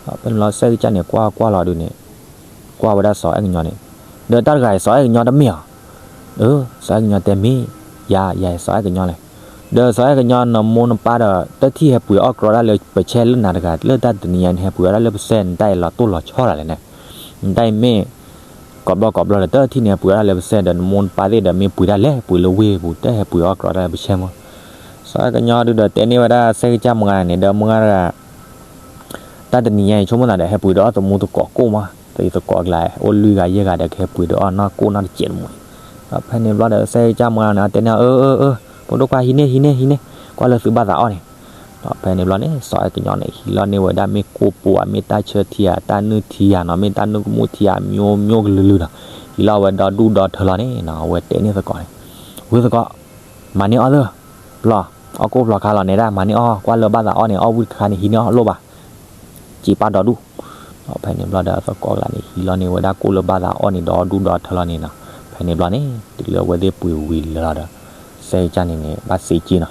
ဒီးဖဲန့ၣ်ဘျီ စဲကစၢ်န့ၣ် ကွၢ်ကွၢ်လီၤဒုးန့ၣ် ကွၢ်ဝဲဒၣ်စီၤအဲၣ်ကညီန့ၣ်, ဒီးတၢ်တဂၤအံၤ စီၤအဲၣ်ကညီတမ့ၢ်ဧါ. အၢ စီၤအဲၣ်ကညီတဲမ့ၢ်, ယၤ ယၤအံၤ စီၤအဲၣ်ကညီလဲၣ်. ဒီးစီၤအဲၣ်ကညီနမိၢ်နပၢ်ဒီး တထံၣ်ဟဲပှ့ၤအီၣ်ကြီတၢ်လၢပဆဲးလၢနၤတဂၤ လၢတၢ်တနံၤညါန့ၣ် ဟဲပှ့ၤအီၣ်တၢ်လၢပဆဲး နတၢ်အံၤလီၤတိၢ်လီၤဆီဒၣ်လဲာ်န့ၣ်, နတၢ်အံၤမ့ၢ် ကိးဘျီကိးဘျီဒီး တထံၣ်န့ၣ် ဟဲပှ့ၤအီၣ်တၢ်လၢပဆဲးဒီး နမိၢ်နပၢ်သ့ၣ်ဒီး မ့ၢ်ပှ့ၤတၢ်လဲၣ် ပှ့ၤလၢဝ့ၢ်ပူၤ တဟဲပှ့ၤအီၣ်ကြီတၢ်လၢပဆဲးမး. စီၤအဲၣ်ကညီဒုဒီးတဲန့ၢ်ဝဲဒၣ်စဲကစၢ်မုၢ်ဂၤန့ၣ် ဒီးမုၢ်ဂၤတဂၤ တၢ်တနံၤညါအံၤ ဆိကမိၣ်သးဒီး ဟဲပှ့ၤဒီးအီၣ်သမူသကိးကိၣ်မး, ဒီးယသကိးအကျါ အိၣ်လွံၢ်ဂၤယဲၢ်ဂၤဒီး ကဟဲပှ့ၤဒီးအီၣ်နီၢ်ကိၣ်နီၢ်တစဲးတမူၤအံၤ, ဒီးဖဲန့ၣ်ဘျီဒီး စဲကစၢ်မုၢ်ဂၤန့ၣ် အတဲန့ၢ်အီၤ အၢ အၢ အၢ ဖိဒိၣ်ခွါ ဟံးန့ၢ် ဟံးန့ၢ် ဟံးန့ၢ် ကွၢ်လၢသုဘၣ်သးအီၣ်န့ၣ်, ဒီးဖဲန့ၣ်ဘျီန့ၣ် စီၤအဲၣ်ကညီန့ၣ် ဟံးလီၤန့ၢ်ဝဲဒၣ်မ့ၢ်ကိၣ်ပူၤဧါ မ့ၢ်တၢ်ဆၢထံဧါ တၢ်နုၢ်ထံဧါနီၤ မ့ၢ်တၢ်နုၢ်ကမူၣ်ထံဧါ မျိုးမျိုးကလုာ်လုာ်နီၤ, ဟံးလီၤဝဲဒီဒူၣ်ဒီထၢလီၤန့ၣ်နီၤ အဝဲတဲန့ၢ်သကိးန့ၣ်, ဝ့ၢ်သကိး မၤန့ၢ်အီၣ်သၢ ဖျီၣ် အီၣ်ကိၣ်ဖျီၣ်ခါလီၤန့ၣ်ဒၣ် မၤန့ၢ်အီၣ် ကွၢ်လၢဘၣ်သးအီၣ်န့ၣ် အီၣ်ဝံၣ်တခါန့ၣ် ဟံးန့ၢ်အီၣ်လိၣ်ဘၣ်, စ့ပၢ်ဒီဒူၣ်, ဒီးဖဲန့ၣ်ဘျီဒီး သကိးကျါန့ၣ် ဟံးလီၤန့ၢ်ဝဲဒၣ်ကိၣ်လၢဘၣ်သးအီၣ်န့ၣ် ဒီဒူၣ်ဒီထၢလီၤန့ၣ်နီၤ, ဖဲန့ၣ်ဘျီန့ၣ် တုၤလၢအဝဲသ့ၣ်ပှ့ၤဝံၤလၢာ်လီၤဒီး စဲကစၢ်န့ၣ်န့ၣ် ဘၣ်စ့က့နီၤ,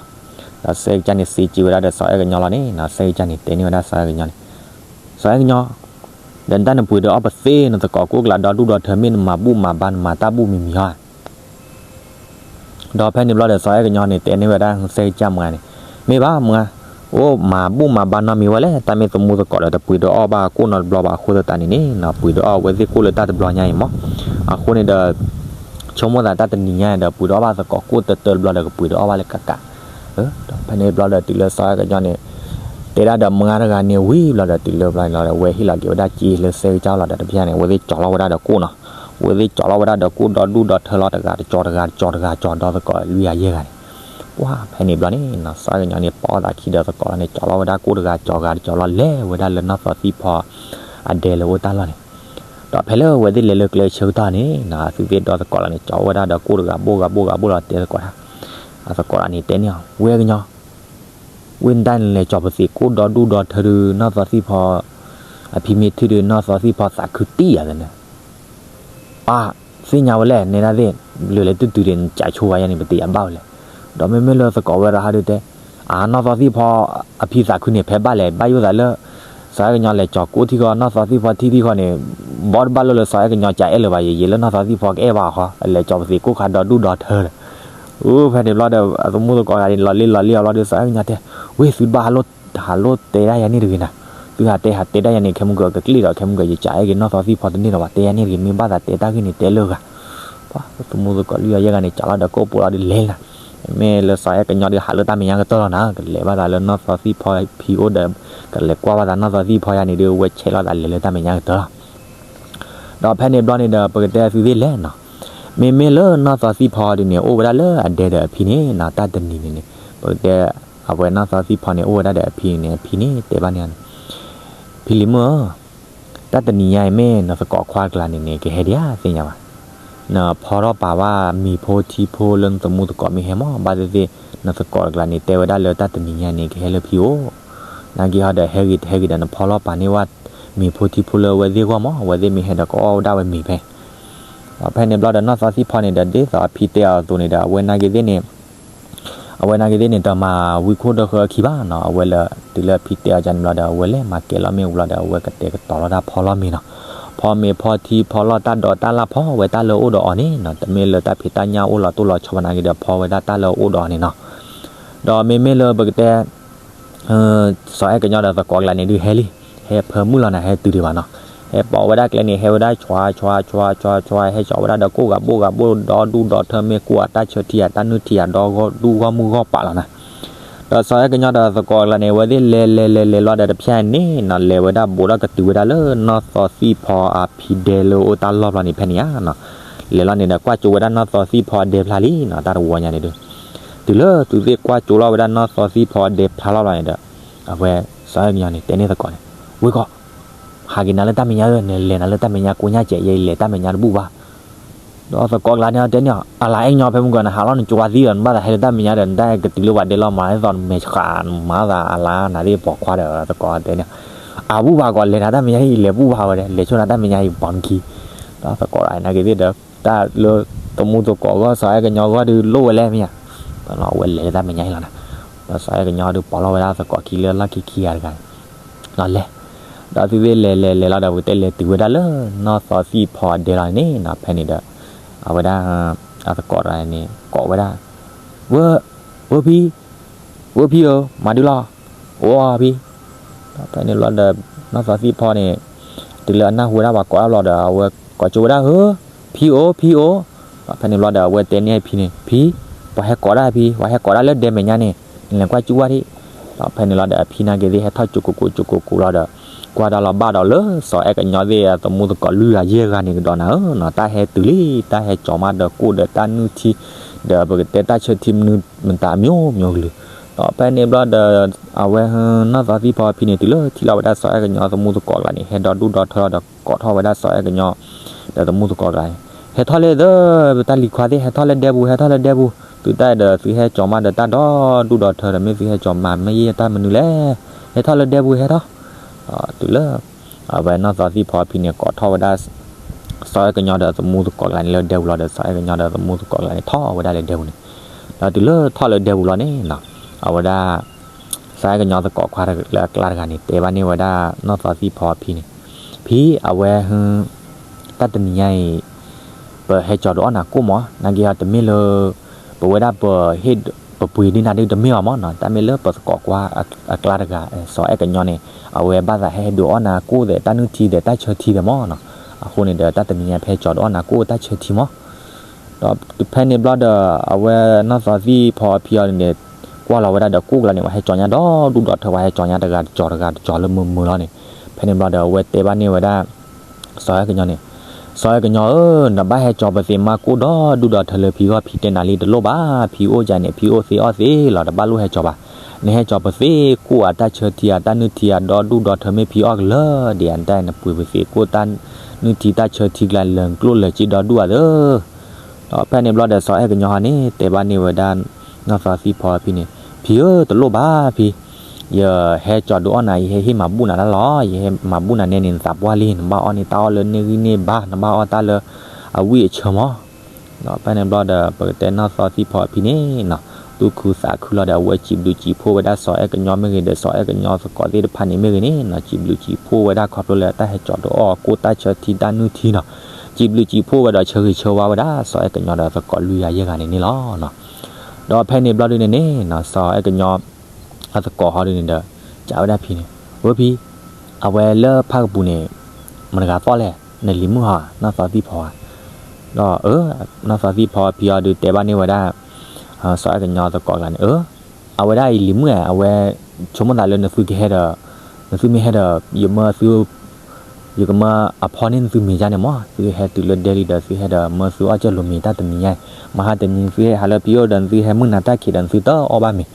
ဒီးစဲကစၢ်န့ၣ် စ့က့ဝဲဒၣ်ဒီး စီၤအဲၣ်ကညီလီၤန့ၣ်နီၤ, စဲကစၢ်န့ၣ် တဲန့ၢ်ဝဲဒၣ်စီၤအဲၣ်ကညီန့ၣ်, စီၤအဲၣ်ကညီ ဒီးနတၢ်နပှ့ၤဒီးအီၣ်ပသ့ နသကိးကိၣ်ကျါဒီဒူၣ်ဒီထၢ မ့ၢ်နမၤဘူၣ်မၤဘါ နမၤတၢ်ဘူၣ်မံၤမံၤဧါ ဒီးဖဲန့ၣ်ဘျီဒီး စီၤအဲၣ်ကညီန့ၣ် တဲန့ၢ်ဝဲဒၣ်စဲကစၢ်မုၢ်ဂၤန့ၣ်, မ့ၢ်ဘၣ်မုၢ်ဂၤ, အိၣ်မၤဘူၣ်မၤဘါနီတမံၤဝဲလဲၣ်, တၢ်မ့ၢ်သမူသကိးဒီး တပှ့ၤဒီးအီၣ်ဘၣ်ကိၣ်နီတဘျီဘၣ်အဃိသတးန့ၣ်န့ၣ်နီၤ, ပှ့ၤဒီးအီၣ်ဝဲသ့ၣ်ကိၣ်လၢတၢ်တဘျီညါအံၤမး, အဃိန့ၣ်ဒီး ဆိကမိၣ်သးတၢ်တနံၤညါအံၤဒီး ပှ့ၤဒီးအီၣ်ဘၣ်သကိးကိၣ်တတၢတဘျီဒီး ကပှ့ၤဒီးအီၣ်ဘၣ်လၢကကး, ဒီးဖဲန့ၣ်ဘျီဒီး တုၤလၢစီၤအဲၣ်ကညီန့ၣ် တဲဒၣ်ဒီးမုၢ်ဂၤတဂၤန့ၣ်ဝံၤဘျီဒီး တုၤလၢဘျီန့ၣ်လီၤဒီး အဝဲဟ့ၣ်လီၤက့ၤဝဲဒၣ်စ့လၢစဲကစၢ်လီၤဒီး တဖျၢၣ်န့ၣ် အဝဲသ့ၣ်ကၠီၤလီၤဝဲဒၣ်ဒီးကိၣ်နီၤ, အဝဲသ့ၣ်ကၠီၤလီၤဝဲဒၣ်ဒီးကိၣ်ဒီဒူၣ်ဒီထၢလီၤ တဂၤတကၠီၤ တဂၤတကၠီၤ တဂၤကၠီၤဒီးသကိးလွံၢ်ဂၤယဲၢ်ဂၤန့ၣ်, ပှၢ်ဖဲန့ၣ်ဘျီန့ၣ်နီၤ စီၤအဲၣ်ကညီန့ၣ် ပိာ်အီၣ်သးခံဒီးသကိးလီၤန့ၣ် ကၠီၤလီၤဝဲဒၣ်ကိၣ်တဂၤကၠီၤ တဂၤတကၠီၤလီၤ လဲၤဝဲဒၣ်လၢနီၢ်သီသံၣ်ဖီ အဒဲလၢအိၣ်တၢ်လီၢ်န့ၣ်, ဒီးဖဲလၢအဝဲသ့ၣ်လဲၤလၢကျဲဆၢကတီၢ်န့ၣ်နီၤ အဝဲသ့ၣ်ဒီးသကိးလီၤန့ၣ် ကၠီၤဝဲဒၣ်ဒီးကိၣ်တဂၤဘိၣ်ဂၤဘိၣ်ဂၤဘိၣ်လီၤ တဲသကိးတၢ်, အသကိးတဂၤန့ၣ်တဲန့ၢ်အီၤ ဝ့ၢ်ကညီ ဝ့ၢ်နတၢ်နလဲၤကၠီၤပသံးကိၣ်ဒီဒူၣ်ဒီထၢဒုး နီၢ်သီသံၣ်ဖီ အဖံမ့ၢ်ထံၣ်ဒုး နီၢ်သီသံၣ်ဖီသးခုတံၢ်ယၤသန့ၣ်, အါ သ့ၣ်ညါဝဲလဲၣ် နဲဒၣ်သ့ၣ် လၢလဲၤတုၤတုၤဒံး နကးဆိဝဲယါန့ၣ် ပတယၤဘၣ်ဝဲလဲၣ်, ဒီးမ့မ့ၢ်လၢသကိးဝဲရဟးဒုးတဲ, အါ နီၢ်သီသံၣ်ဖီ အဖံသးခုန့ၣ် ဖဲဘၣ်လဲၣ် ဘၣ်ယိၣ်သးလၢ စီၤအဲၣ်ကညီလဲၤကၠီၤကိၣ်ထံဃီ နီၢ်သီသံၣ်ဖီထံထံဃီန့ၣ်, ဘီတဘၣ်လိၣ်လၢစီၤအဲၣ်ကညီကအဲၣ်လၢၤဘၣ် ယံာ်ယံာ်လၢနီၢ်သီသံၣ်ဖီကအဲၣ်ဘၣ်အီၤဃီ လဲၤကၠီၤပသံးကိၣ်ခါဒီဒူၣ်ဒီထၢဒီး အိၣ်ဖဲန့ၣ်ဘျီဒီး အသမူသကိးတဂၤန့ၣ် လီၤလံလီၤလံအီၤဘျီဒီး စီၤအဲၣ်ကညီတဲ, ဝ့ၢ်သုတဘၣ်ဟးလိၣ် ဟးလိၣ်တဲဒၣ်ယၤန့ၣ်တဂ့ၤနၤ, သုဟးတဲဟးတဲဒၣ်ယၤန့ၣ် ခဲမုၢ်ကၢၤကကျ့ၣ်ဒီး ခဲမုၢ်ကၢၤယကအဲၣ်က့ၤနီၢ်သီသံၣ်ဖီတန့ၢ်ဒီးဘၣ် တဲယၤန့ၣ်တဂ့ၤ မ့ၢ်ဘၣ်သးတဲတၢ်ဂ့ၢ်န့ၣ် တဲလၢဂၤ ပှၤသမူသကိးလွံၢ်ဂၤယဲၢ်ဂၤန့ၣ် ကးလီၤဒီးကိၣ်ပိာ်လီၤဒုးလဲၤလီၤ, မ့မ့ၢ်လၢစီၤအဲၣ်ကညီဒုးဟးလၢတၢ်မဲာ်ညါကတၢၢ်လီၤနၤ ကလဲၤဘၣ်သးလၢနီၢ်သီသံၣ်ဖီဖံအိၣ်ဒီး ကလဲၤကွၢ်ဘၣ်သးနီၢ်သီသံၣ်ဖီယါန့ၣ်ဒုး ဝဲဆဲးလီၤသးလဲၤလၢတၢ်မဲာ်ညါကတၢၢ်လီၤ ဒီးဖဲန့ၣ်ဘျီန့ၣ်ဒီး ပကတဲသုသ့ၣ်လဲၣ်နီၤ, မ့မ့ၢ်လၢနီၢ်သီသံၣ်ဖီဒုးန့ၣ် အိၣ်ဝဲဒၣ်လၢအဒဲဒီးအဖံန့ၣ်နီၤ တၢ်တနံၤန့ၣ်န့ၣ် ပကတဲ အဝဲနီၢ်သီသံၣ်ဖီန့ၣ် အိၣ်ဝဲဒၣ်ဒီးအဖံန့ၣ်န့ၣ် အဖံန့ၣ်တဲဘၣ်န့ၢ်အီၤန့ၣ်, ဖံလံၤမုၣ်ဧၢ, တၢ်တနံၤညါအံၤမ့ၢ်နသကိးခွါကျါန့ၣ်န့ၣ် ကဟဲဒံးဧါသ့ၣ်ညါဘၣ်, နဖီထီၣ်ပာ်ဘၣ်မ့ၤဖိထံဖိလၢနသမူသကိးမ့ၢ်ဟဲမး ဘၣ်သ့ၣ်သ့ၣ် နသကိးတကျါန့ၣ် တဲဝဲဒၣ်လၢတၢ်တနံၤညါန့ၣ် ကဟဲလၢဖံအိၣ်, နာ်က့ဟီဒီးဟဲဂ့ၤတဟဲဂ့ၤဒီး နဖီထီၣ်ပာ်န့ၢ်ဝဲ မ့ၤဖိထံဖိလၢအဝဲသ့ၣ်ဂီၢ်မး အဝဲသ့ၣ်မ့ၢ်ဟဲဒီးကအီၣ်ဝဲဒၣ်ဝဲမ့ၤဖဲ ဒီးဖဲန့ၣ်ဘျီဒီးနီၢ်သီသံၣ်ဖီန့ၣ်ဒီး ဒ်သိးအဖံတဲအီၤအသိးန့ၣ်ဒီး အဝဲနာ်က့သ့ၣ်န့ၣ် အဝဲနာ်က့သ့ၣ်န့ၣ် တမၤဝံခိၣ်ဒၢဃၢအခံဘၣ်နီၤ အဝဲလၢ တုၤလၢအဖံတဲအီၤန့ၣ်ဘျီဒီး အဝဲလဲၤမၤကဲၤလီၤမ့ၣ်အူလီၤဒီး အဝဲကတဲာ်ကတီၤလီၤတၢ်ဖီလီၢ်မ့ၤနီၤ ဖီမ့ၤဖီထံဖီလီၢ်တၢ်ဒိးတၢ်လၢ် ဖီဝဲတၢ်လၢအအိၣ်ဒီးအီၤန့ၣ်နီၤ တမ့ၢ်လၢတၢ်ဖံးတၢ်ညၣ်အိၣ်လီၤတိၢ်လီၤဆီဘၣ်နာ်က့ဒီး ဖီဝဲဒၣ်တၢ်လၢအအိၣ်ဒီးအီၤန့ၣ်နီၤ ဒီးမ့မ့ၢ်လၢပကတဲ စီၤအဲၣ်ကညီဒီးသကိးကျါန့ၣ်ဒုးဟဲလံ, ဟဲဖၢမုၢ်လီၤနၤ ဟဲတုၤဒံးဘၣ်နီၤ, ဟဲပိာ်ဝဲဒၣ်ကျဲန့ၣ် ဟဲဝဲဒၣ်ဆွါဆွါဆွါဆွါဆွါ ဟဲကၠီၤဝဲဒၣ်ဒီးကိၣ်ဂၤဘိၣ်ဂၤဘိၣ်ဒီဒူၣ်ဒီထၢမ့ၢ်ကိၣ်အတၢ်ဆၢထံၣ်အတၢ်နုၢ်ထံၣ်အဒီဒူၣ် ဂီၢ်မုၢ်ဂီၢ်ပာ်လီၤနၤ ဒီးစီၤအဲၣ်ကညီဒီးသကိးကျါန့ၣ် အဝဲသ့ၣ်လဲၤလဲၤလဲၤလဲၤလီၤဒီးတဖျၢၣ်န့ၣ်နီၤ လဲၤဝဲဒၣ်ဘူးဒီးကတုၤဝဲဒၣ်လၢနီၢ်သီသံၣ်ဖီအဖံဒဲလၢအအိၣ်တၢ်လီၢ်ဘျီန့ၣ်ဖဲန့ၣ်ဧါနီၤ, လဲၤလီၤန့ၣ်ဒီးကွၢ်ကၠိဝဲဒၣ်နီၢ်သီသံၣ်ဖီအဒဲဖျါလံနီၤ တၢ်တဝီညါန့ၣ်ဒုး တုၤလၢသုသ့ၣ်ကွၢ်ကၠိလီၤဝဲဒၣ်နီၢ်သီသံၣ်ဖီအဒဲဖျါလီၤဘျီန့ၣ်ဒီး အဝဲ စီၤအဲၣ်ကညီန့ၣ် တဲန့ၢ်သကိးန့ၣ်, ဝ့ၢ်ကီး ဟးက့ၤနၤလၢတၢ်မဲာ်ညါဧၢ, နလဲၤနၤလၢတၢ်မဲာ်ညါကိညါစဲး ယလဲၤတၢ်မဲာ်ညါတဘူၣ်ဘၣ်. ဒီးသကိးကျါန့ၣ်တဲန့ၢ်အီၤ, အလၤအဲၣ်ညီဖဲမုၢ်ကီး နဟးလီၤနကၠိဝါသံဒီး နဘၣ်သးဟဲလၢတၢ်မဲာ်ညါဒီး နတၢ်ကတုၤလၢဝဲဒဲလီၤမး ဟဲသိးနမဲာ်ဆှးမၤသးအလၤနၤသ့ၣ်ပိာ်ခွါဒီး သကိးတဲန့ၢ်အီၤ, အဘူၣ်ဘၣ်ကီး လဲၤနၤတၢ်မဲာ်ညါအံၤ လဲၤဘူၣ်ဘၣ်ဝဲဒီး လဲၤဆိနၤတၢ်မဲာ်ညါအံၤ ပီၤနခံ ဒီးသကိးတဂၤန့ၣ်က့ၤသ့ၣ်ဒီး တၢ်လၢသမူသကိးဂီၢ် စီၤအဲၣ်ကညီဂီၢ်ဒုးလိၣ်ဝဲလဲၣ်မ့ၢ်ဧါ, အဝဲလဲၤလၢတၢ်မဲာ်ညါအံၤလီၤနၤ. ဒီးစီၤအဲၣ်ကညီဒုးပိာ်လီၤဝဲဒၣ်သကိးခံလၢလီၢ်ခံခံဂၤတဂၤန့ၣ် ဒီးလဲၤ, ဒီးသုသ့ၣ်လဲၤလဲၤလဲၤလီၤဒီး ပကတဲလဲၤတုၤဝဲဒၣ်လၢနီၢ်သီသံၣ်ဖီအဒဲလီၤန့ၣ်နီၤ. ဖဲန့ၣ်ဒီး အဝဲဒၣ် အသကိးတဂၤန့ၣ် ကိးဝဲဒၣ် ဝဲ ဝဲဖံ အိဖံဧၢ, မၤဒုလီၤ, အိဖံ. ဒီးဖဲန့ၣ်ဘျီဒီး နီၢ်သီသံၣ်ဖီန့ၣ် တုၤလၢအနၢ်ဟူဝဲဒၣ်ပှၤကိးတၢ်ဘျီဒီး အဝဲကိးကၠိဝဲဒၣ်ဧၢ, ဖံဧၢ, ဖံဧၢ. ဒီးဖဲန့ၣ်ဘျီဒီး အဝဲတဲန့ၢ်အဖံန့ၣ်, ဖံ, ပှၤဟဲကိးတၢ်ဖံ, ပှၤဟဲကိးတၢ်လၢဒဲမဲာ်ညါန့ၣ်, နလဲၤကွၢ်ကၠူၣ်ဝဲဒၣ်. ဒီးဖဲန့ၣ်လီၤဒီး အဖံနာ်က့ၤသ့ၣ်ဟဲထီၣ်ကၠိကိးကိးကၠိကိးကိးလီၤဒီး ကွၢ်တၢ်လီၤဘၣ်ဒီးလၢ စီၤအဲၣ်ကညီသ့ၣ်အသမူသကိးလွံၢ်ဂၤယဲၢ်ဂၤန့ၣ်ကဒီးနၤဧၢနီၤ, တၢ်ဟဲတုၤလံ, တၢ်ဟဲကၠီၤမးဒီးကိၣ်ဒီးတၢ်နုၢ်ထံ ဒီးပကတဲတၢ်ဆၢထံမနုၤမတၤအမျိုးမျိုးကလုာ်. ဒီးဖဲန့ၣ်ဘျီဒီး အဝဲနီၢ်သီသံၣ်ဖီအဖံန့ၣ် တုၤလၢထံၣ်လီၤဝဲဒၣ်စီၤအဲၣ်ကညီသမူသကိးကျါန့ၣ် ဟဲဒီဒူၣ်ဒီထၢဒီးကိးထီၣ်ဝဲဒၣ်စီၤအဲၣ်ကညီ ဒီးသမူသကိးကျါန့ၣ်, ဟဲထီၣ်လၢသၢ ပတၢ်လံၤခွါသ့ၣ် ဟဲထီၣ်လၢဒဲပူၤ ဟဲထီၣ်လၢဒဲပူၤ, သုတၢ်ဒီးသုဟဲကၠီၤမးဒီးတၢ်ဒီဒူၣ်ဒီထၢဒီး မ့ၢ်သုဟဲကၠီၤမးမ့ၢ်ယဲၢ်တၢ်မနုၤလဲၣ်, ဟဲထီၣ်လၢဒဲပူၤဟဲထီၣ်. ဒီးတုၤလၢ အဝဲနီၢ်သီသံၣ်ဖီအဖံန့ၣ် ကိးထီၣ်ဝဲဒၣ် စီၤအဲၣ်ကညီဒီးသမူသကိးကျါန့ၣ်လၢဒဲပူၤလီၤဒီး စီၤအဲၣ်ကညီဒီးသမူသကိးကျါန့ၣ် ထီၣ်ဝဲဒၣ်လၢဒဲပူၤန့ၣ်. ဒီးတုၤလၢထီၣ်လၢဒဲပူၤလီၤန့ၣ်နီၤ, အဝဲဒၣ် စီၤအဲၣ်ကညီသကိးခွါလၢအကျါတဂၤန့ၣ် တဲဘၣ်န့ၢ်ဝဲဒၣ်နီၢ်သီသံၣ်ဖီအဖံန့ၣ်, ဖံ, အဝဲ တၢ်တနံၤညါအံၤ ပဟဲကၠီၤဒုးအီၣ်နၤကိၣ်မး, နာ်က့ၤအီၤတမ့ၢ်လၢ ပဝဲဒၣ်ပဟ့ၣ် ပပှ့ၤဒ်နၤဒ်တမ့ၢ်ဘၣ်မးနီၤ, တၢ်မ့ၢ်လၢပသကိးကွၢ်အကျါတဂၤ စီၤအဲၣ်ကညီန့ၣ် အဝဲဘၣ်သးဟဲဟဲဒုးအီၣ်နၤကိၣ်သဲးတၢ်နုၢ်ထံသဲးတၢ်ဆၢထံသဲးမးနီၤ, အဃိန့ၣ်ဒီး တၢ်တနံၤညါဖဲကၠီၤဒုးအီၣ်နၤကိၣ်တၢ်ဆၢထံမး. ဒီးဖဲန့ၣ်ဘျီဒီး အဝဲနီၢ်သီသံၣ်ဖီအဖံအီၤန့ၣ် ကွၢ်လီၤဝဲဒၣ်ဒီးကိၣ်ကျါန့ၣ် ပှၤဟဲကၠီၤညါဒီဒူၣ်ဒီထၢ ပှၤဟဲကၠီၤညါတဂၤတကၠီၤတဂၤတကၠီၤလၢမုာ်မုာ်လီၤန့ၣ်, ဖဲန့ၣ်ဘျီဒီး အဝဲတဲဘၣ်န့ၢ်ဝဲဒၣ် စီၤအဲၣ်ကညီန့ၣ်, စီၤအဲၣ်ကညီဧၢ, နဘၣ်ဟဲကၠီၤပသ့းမါကိၣ်ဒီဒူၣ်ဒီထၢလၢဖံဂီၢ် ဖံတဲနၤလံတလိၣ်ဘၣ်, ဖံအိၣ်ကန့ၣ် ဖံအိၣ်သ့အီၣ်သ့လီၤ, တဘၣ်လိၣ်ဟဲကၠီၤဘၣ်, နဟဲကၠီၤပသ့းကိၣ်အတၢ်ဆၢထံအတၢ်နုၢ်ထံအဒီဒူၣ်ဒီထၢ မ့ၢ်ဖံအီၣ်ကလၢာ်ဒံးဧါ, နတၢ်နပှ့ၤပသ့းကိၣ်တၢ်နုၢ်ထံတၢ်ဆၢထံကျါ လၢာ်ကျိၣ်လၢာ်စ့ဒီဒူၣ်ဧါသၢ. ဒီးဖဲန့ၣ်ဘျီဒီး စီၤအဲၣ်ကညီဟီန့ၣ် တဲဘၣ်န့ၢ်ဝဲဒၣ် နီၢ်သီသံၣ်ဖီအဖံန့ၣ်, ဖံဧၢ, တလိၣ်ဘၣ်ဖံ, ယဟဲကၠီၤဒုးအီၣ်နၤ ယဟဲဟ့ၣ်မၤဘူၣ်နၤတၢ်လီၤ, ယဟဲမၤဘူၣ်နၤနဲန့ၣ် နသးပှၢ်လံ, နဘၣ်အီၣ်န့ၢ်တၢ်အီၣ်လၢန့ၢ်ဂံၢ်န့ၢ်ဘါ, နဘၣ်အီၣ်တၢ်လၢအဝံၣ်အဆၢမး. ဒီးဖဲန့ၣ်ဘျီဒီး ပကတဲနီၢ်သီသံၣ်ဖီအဖံန့ၣ်နီၤ, သူၣ်ခုသးခုလီၤဒီး အဝဲစံးဘျုးစံးဖှိၣ်ဝဲဒၣ်စီၤအဲၣ်ကညီမ့ၢ်ဂ့ၤ ဒီးစီၤအဲၣ်ကညီသကိးသ့ၣ်တဖၣ်န့ၣ်မ့ၢ်ဂ့ၤန့ၣ်နီၤ, စံးဘျုးစံးဖှိၣ်ဝဲဒၣ်ခီဖျိလၢတၢ်ဟဲကၠီၤဒုးအီၣ်ကိၣ်တၢ်ဆၢထံတၢ်နုၢ်ထံနီၤ, စံးဘျုးစံးဖှိၣ်ဝဲဒီးဆၢဂ့ၤဆၢဝါဝဲဒၣ် စီၤအဲၣ်ကညီဒီးသကိးလွံၢ်ဂၤယဲၢ်ဂၤန့ၣ်န့ၣ်လီၤ. ဒီးဖဲန့ၣ်ဘျီဒုန့ၣ်န့ၣ်နီၤ, စီၤအဲၣ်ကညီ အသကိးဟီဒုန့ၣ်ဒီး ကးဝဲဒၣ်ဖံန့ၣ်, ဝဲဖံ, အဝဲလၢဖၣ်ကပူၤန့ၣ် မတၤတဂၤသီၣ်လဲၣ်, နလံၤမုၣ်ဧါ, နီၢ်သီသံၣ်ဖီဧါ. ဒီး နီၢ်သီသံၣ်ဖီဖံအီၤဒုးတဲဘၣ်န့ၢ်ဝဲဒၣ် စီၤအဲၣ်ကညီသကိးကျါန့ၣ်, အဝဲဒၣ်ယလံၤမုၣ်ဧါ, အဝဲဆိကမိၣ်သးလၢနသုကဟဲဒီး နသုမ့ၢ်ဟဲဒီး ယမၢသု ယကမၢအဖီန့ၢ်နသုမ့ၤဒ်န့ၣ်မး, သုဟဲတုၤလၢဒဲလံဒီး သုဟဲဒီးမၢသုအီၣ်ကၢၢ်လိာ်မ့ၤတၢ်တနံၤညါ, မဟါတနံၤ သုဟဲဟးလၢဖံအိၣ်ဒီး နသုဟဲမုၢ်နၤတၢ်ခံးဒီး နသုတအီၣ်ဘၣ်မ့ၤ,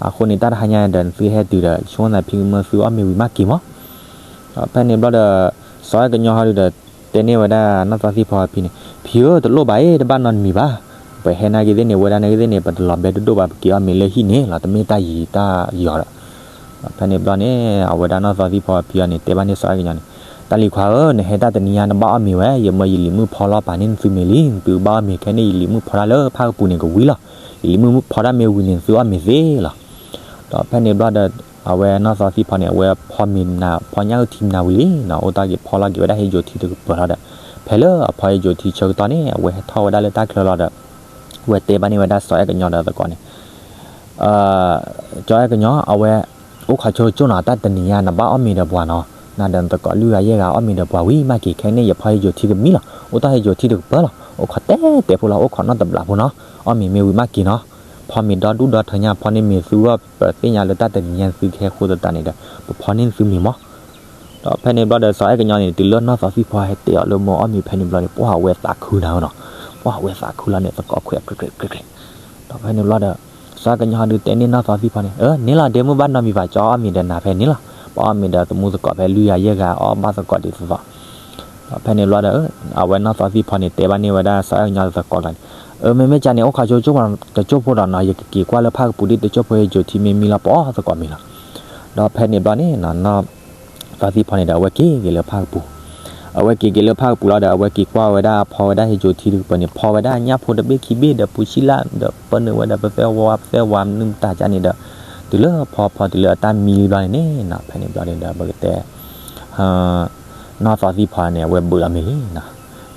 အဃိန့ၣ် တၢ်တဟါညါဒီး နသုဟဲတုၤဒီး ဆိကမိၣ်သးဖံကမၢသုအီၣ်မ့ၤဝံၤမးက့ၤမး. ဒီးဖဲန့ၣ်ဘျီဒီး စီၤအဲၣ်ကညီဟီဒုဒီး တဲန့ၢ်ဝဲဒၣ်နီၢ်သီသံၣ်ဖီဖံန့ၣ်, ဖံဧၢ, တလိၣ်ဘၣ်အ့ၣ်, တဘၣ်နီတမံၤဘၣ်, ပဟဲနာ်က့ၤသ့ၣ်န့ၣ် ဝဲဒၣ်နာ်က့ၤသ့ၣ်န့ၣ် ပတလီၤဘဲဒိၣ်ဒိၣ်ဘၣ်, ပက့ၤအီၣ်မ့ၤလၢဟံၣ်န့ၣ်လီၤ, တမ့ၢ်တၢ်ယံၤတၢ်ယီၤဒီး ဒီးဖဲန့ၣ်ဘျီန့ၣ် အဝဲဒၣ်နီၢ်သီသံၣ်ဖီဖံအီၤန့ၣ် တဲဘၣ်န့ၢ်စီၤအဲၣ်ကညီန့ၣ်, တၢ်လံၤခွါဧၢ, နဟဲတၢ်တနံၤညါ နဘၣ်အီၣ်မ့ၤဝဲ, ယမၢယလံၤမုၣ်ဖီလီၤပာ်န့ၢ်နသုမ့ၤလံ, နသုဘၣ်အီၣ်မ့ၤခဲန့ၣ် ယလံၤမုၣ်ဖီတၢ်လၢဖၣ်ကပူၤန့ၣ်ကဝံၤလီၤ, ယလံၤမုၣ်ဖီတၢ်မ့ၢ်ဝံၤန့ၣ် နသုအီၣ်မ့ၤသ့လီၤ. ဒီးဖဲန့ၣ်ဘျီဒီး အဝဲနီၢ်သီသံၣ်ဖီန့ၣ် အဝဲဖီမ့ၤနၤ ဖီညၣ်အုၣ်ထံမနၤဝံၤလံနီၤ, အိၣ်တ့ၢ်က့ၤဖီလီၤက့ၤဝဲဒၣ်ဟ့ယိၤထံတကပၤလီၤဒီး ဖဲလၢအဖီဟ့ယိၤထံဆၢကတီၢ်န့ၣ် အဝဲဟဲထီၣ်ဝဲဒၣ်လၢတၢ်ချၢလီၤဒီး အဝဲတဲဘၣ်န့ၢ်ဝဲဒၣ်စီၤအဲၣ်ကညီဒီးသကိးန့ၣ် စီၤအဲၣ်ကညီ အဝဲ အိၣ်ခိးဆိကၠိနီၤ, တၢ်တနံၤညါ နဘၣ်အီၣ်မ့ၤဒီးပှၤနီၤ, နၤဒီးနသကိးလွံၢ်ဂၤယဲၢ်ဂၤ အီၣ်မ့ၤဒီးပှၤဝံၤမးက့ၤ, ခဲအံၤန့ၣ် ယဖီဟ့ယိၤထံကမံလီၤ, အိၣ်တ့ၢ်ဟ့ယိၤထံတကပၤလီၤ, အိၣ်ခိးတဲတဲဖိလီၤ, အိၣ်ခိးနီတဘျီဖိနီၤ, အီၣ်မ့ၤမ့ၢ်ဝံၤမးက့ၤနီၤ, ဖီမ့ၤဒီဒူၣ်ဒီထၢညါ ဖီန့ၢ်မ့ၤသုဂီၢ်, ပသ့ၣ်ညါလၢတၢ်တနံၤညါသုကဟဲဃိသတးန့ၣ်ဒီး ပဖီန့ၢ်သုမ့ၤမး. ဒီးဖဲန့ၣ်ဘျီဒီး စီၤအဲၣ်ကညီန့ၣ် တုၤလၢနီၢ်သီသံၣ်ဖီဟဲတဲအီၤလၢမ့ၢ်အီၣ်မ့ၤဖဲန့ၣ်ဘျီန့ၣ် ပှၢ်ဝဲသးခုနၤနီၤ, ပှၢ်ဝဲသးခုလီၤန့ၣ် သကိးခွဲးကြဲးကြဲးကြဲးကြဲး, ဒီးဖဲန့ၣ်ဘျီဒီး စီၤအဲၣ်ကညီဒုးတဲန့ၢ်နီၢ်သီသံၣ်ဖီန့ၣ်, အၢ န့ၣ်လီၤ ဒဲမုၣ်ဘၣ်နီတမံၤဘၣ် ကၠီအီၣ်မ့ၤဒီးနၤဖဲန့ၣ်လီၤ, ပအီၣ်မ့ၤဒီးသမူသကိးဖဲလွံၢ်ဂၤယဲၢ်ဂၤ အီၣ်ဘၣ်သကိးဒ်သိးသိး. ဒီးဖဲန့ၣ်ဘျီဒီး အဝဲနီၢ်သီသံၣ်ဖီန့ၣ် တဲဘၣ်န့ၢ်ဝဲဒၣ်စီၤအဲၣ်ကညီသကိးကျါန့ၣ်, အၢ မ့မ့ၢ်ကန့ၣ် အိၣ်ခိးဆိကၠိဖိဒီးနီၤ, ယကက့ၤကွၢ်လၢဖၣ်ကပူၤဒ် တကၠိဖိဟ့ယိၤထံမ့ၢ်မံလီၤ ပအီၣ်သကိးမ့ၤလီၤ. ဒီးဖဲန့ၣ်ဘျီန့ၣ် နီၢ်သီသံၣ်ဖီန့ၣ်ဒီး အဝဲက့ၤက့ၤလၢဖၣ်ကပူၤ, အဝဲက့ၤက့ၤလၢဖၣ်ကပူၤလီၤဒီး အဝဲက့ၤကွၢ်ဝဲဒၣ်ဖီဝဲဒၣ်ဟ့ယိၤထံတကပၤန့ၣ် ဖီဝဲဒၣ်ညၣ်ဖိတဘ့ၣ်ခံဘ့ၣ်ဒီးပူၤဆံလၢ်ဒီး ပၢနုာ်ဝဲဒီးပသဲဝါ ပသဲဝါမနုၤမတၤကန့ၣ်ဒီး တုၤလၢဖီဖီတုၤလၢအတၢ်မံလံဘျီန့ၣ်န့ၣ် ဖဲန့ၣ်ဘျီန့ၣ်ဒီး ပကတဲ နီၢ်သီသံၣ်ဖီန့ၣ် အဝဲဘုးလီၤမ့ၤလံနီၤ.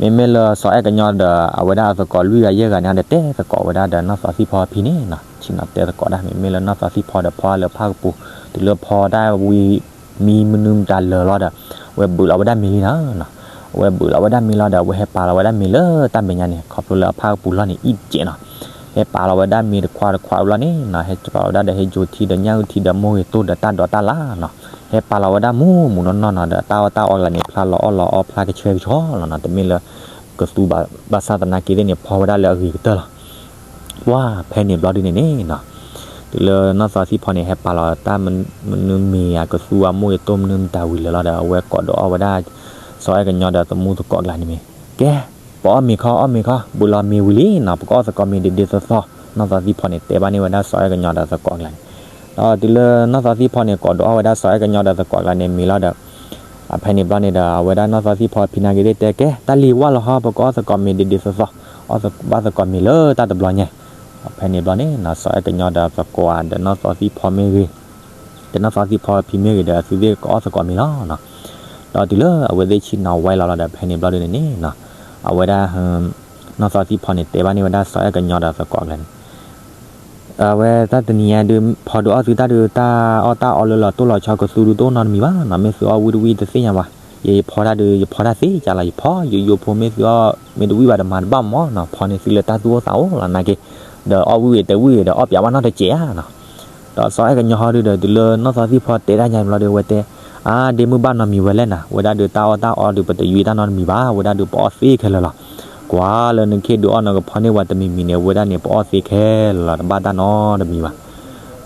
မ့မ့ၢ်လၢစီၤအဲၣ်ကညီဒီး အဝဲဒၣ်အသကိးလွံၢ်ဂၤယဲၢ်ဂၤန့ၣ်ဒီး တဲသကိးဝဲဒၣ်ဒီးနီၢ်သီသံၣ်ဖီအဖံန့ၣ်နီၤ, ဆ့ၣ်နီၤတဲသကိးဒၣ် မ့မ့ၢ်လၢနီၢ်သီသံၣ်ဖီဒီးဖီလၢဖၣ်ကပူၤ, တုၤလၢဖီဒၣ်ဝံၤ မံမနုၤမတၤလၢာ်လီၤဒီး အဝဲဘုးလီၤဝဲဒၣ်မ့ၤလံနီၤ, အဝဲဘုးလီၤဝဲဒၣ်မ့ၤလီၤဒီး အဝဲဟဲပာ်လီၤဝဲဒၣ်မ့ၤလၢတၢ်မဲာ်ညါန့ၣ် ခီဖျိလၢအဖၣ်ကပူၤလီၢ်န့ၣ် အံၣ်တစဲးနီၤ, ဟဲပာ်လီၤဝဲဒၣ်မ့ၤတခွးတခွးဝံၤလီၤန့ၣ်နီၤ, ဟဲပာ်လီၤဝဲဒၣ်ဒီးဟဲယိၤထံဒီးညၣ်အုၣ်ထံဒီးမိၢ်ဂ့ၤတိၢ်ဒီးတၢ်ဒိးတၢ်လၢ်နီၤ, ဟဲပာ်လီၤဝဲဒၣ်မူးမူးနီၢ်နီၢ်နီၤဒီး တၢ်အီၣ်တၢ်အီကျါန့ၣ် ဖျါလီၤအီၣ်လီၤအီၣ်ဖျါကဆှဲကဆှီလီၤနီၤ, တမ့ၢ်လၢ ကသူဘၣ်, ဘၣ်ဆၣ်သနာ်က့သ့ၣ်န့ၣ် ဖီဝဲဒၣ်လၢအဂ့ၤကတၢၢ်လီၤ. ပှၢ်ဖဲန့ၣ်ဘျီဒုန့ၣ်န့ၣ်နီၤ, တုၤလၢနီၢ်သီသံၣ်ဖီန့ၣ် ဟဲပာ်လီၤတၢ်မနုၤမ့ၤဧါ ကသူအမိၢ်ဂ့ၤတိၢ်မနုၤမတၤဝံၤလၢာ်လီၤဒီး အဝဲကိးဒုးအီၣ်ဝဲဒၣ် စီၤအဲၣ်ကညီဒီးသမူသကိးကျါန့ၣ်မ့ၢ်, ကဲ, ပအီၣ်မ့ၤခီ အီၣ်မ့ၤခီ, ဘုးလီၤမ့ၤဝံၤလံနီၤ, ပကအီၣ်သကိးမ့ၤဒ့ဒ့သီသီ, နီၢ်သီသံၣ်ဖီန့ၣ် တဲဘၣ်န့ၢ်ဝဲဒၣ်စီၤအဲၣ်ကညီဒီးသကိးကျါန့ၣ်, ဒီးတုၤလၢနီၢ်သီသံၣ်ဖီန့ၣ် ကိးဒုးအီၣ်ဝဲဒၣ်စီၤအဲၣ်ကညီဒီးသကိးကျါန့ၣ်မ့ၤလီၤဒီး အဖဲန့ၣ်ဘျီန့ၣ်ဒီး အဝဲဒၣ်နီၢ်သီသံၣ်ဖီဖံနာ်က့ၤသ့ၣ်တဲ ကဲ တၢ်လံၤဝါလီၤဟီ ပကအီၣ်သကိးမ့ၤဒ့ဒ့သီသီ, အီၣ်ဘၣ်သကိးမ့ၤလၢတၢ်တဘျီညါ, ဖဲန့ၣ်ဘျီန့ၣ်နီၤ စီၤအဲၣ်ကညီဒီးသကိးဒီးနီၢ်သီသံၣ်ဖီမ့ၢ်ဂ့ၤ, ဒီးနီၢ်သီသံၣ်ဖီဖံမ့ၢ်ဂ့ၤဒီး အသုသ့ၣ်ကအီၣ်သကိးမ့ၤလီၤနီၤ, ဒီးတုၤလၢအဝဲသ့ၣ်ဆ့ၣ်နီၤဝဲလီၤလီၤဒီး ဖဲန့ၣ်ဘျီဒုန့ၣ်န့ၣ်နီၤ, အဝဲဒၣ် နီၢ်သီသံၣ်ဖီန့ၣ် တဲဘၣ်န့ၢ်ဝဲဒၣ်စီၤအဲၣ်ကညီဒီးသကိးကျါန့ၣ် အဝဲတၢ်တနံၤညါဒုး ဖီဒုးအီၣ်သုတၢ်ဒုး တၢ်အီၣ်တၢ်အီလၢလီၤတိၢ်လီၤဆီ ကသူဒုးတအိၣ်နီတမံၤဘၣ်နီၤ, မ့ၢ်သုအီၣ်ဝံၣ်တဝံၣ်တသ့ၣ်ညါဘၣ်, ယဲယဖီတၢ်ဒုး ယဖီတၢ်သ့ကၢ်လီၤ, ယဖီယိယိဖိ မ့ၢ်သုအီၣ်မ့ၢ်တဝံၣ်ဘၣ်ဒီးမၤတဘၣ်မးနီၤ, ဖီန့ၢ်သုလၢတၢ်သူၣ်အိၣ်သးအိၣ်လီၤနာ်က့, ဒီးအီၣ်ဝံၣ်ဝံၣ်တဝံၣ်ဒီးအီၣ်ပၠးဘၣ်နီတစဲးဧါနီၤ ဒီးစီၤအဲၣ်ကညီဟီဒုဒီး တုၤလၢနီၢ်သီသံၣ်ဖီတဲဒၣ်ညါဘျီဒီး အဝဲတဲ, အါ ဒ့မုၣ်ဘၣ်နီတမံၤဝဲလဲၣ်နၤ, ဝဲဒၣ်ဒုးတၢ်အီၣ်တၢ်အီဒုး ပတယွံတၢ်နီတမံၤဘၣ်, ဝဲဒၣ်ဒုးပအီၣ်သ့ခဲလၢာ်လီၤ. ကွၢ်လၢနခ့ဒုးအီၣ်နကဖီန့ၢ်ပှၤတမံၤမံၤန့ၣ် ဝဲဒၣ်န့ၣ် ပအီၣ်သ့ခဲလၢာ်လီၤ, တဘၣ်တၢ်နီတမံၤဘၣ်.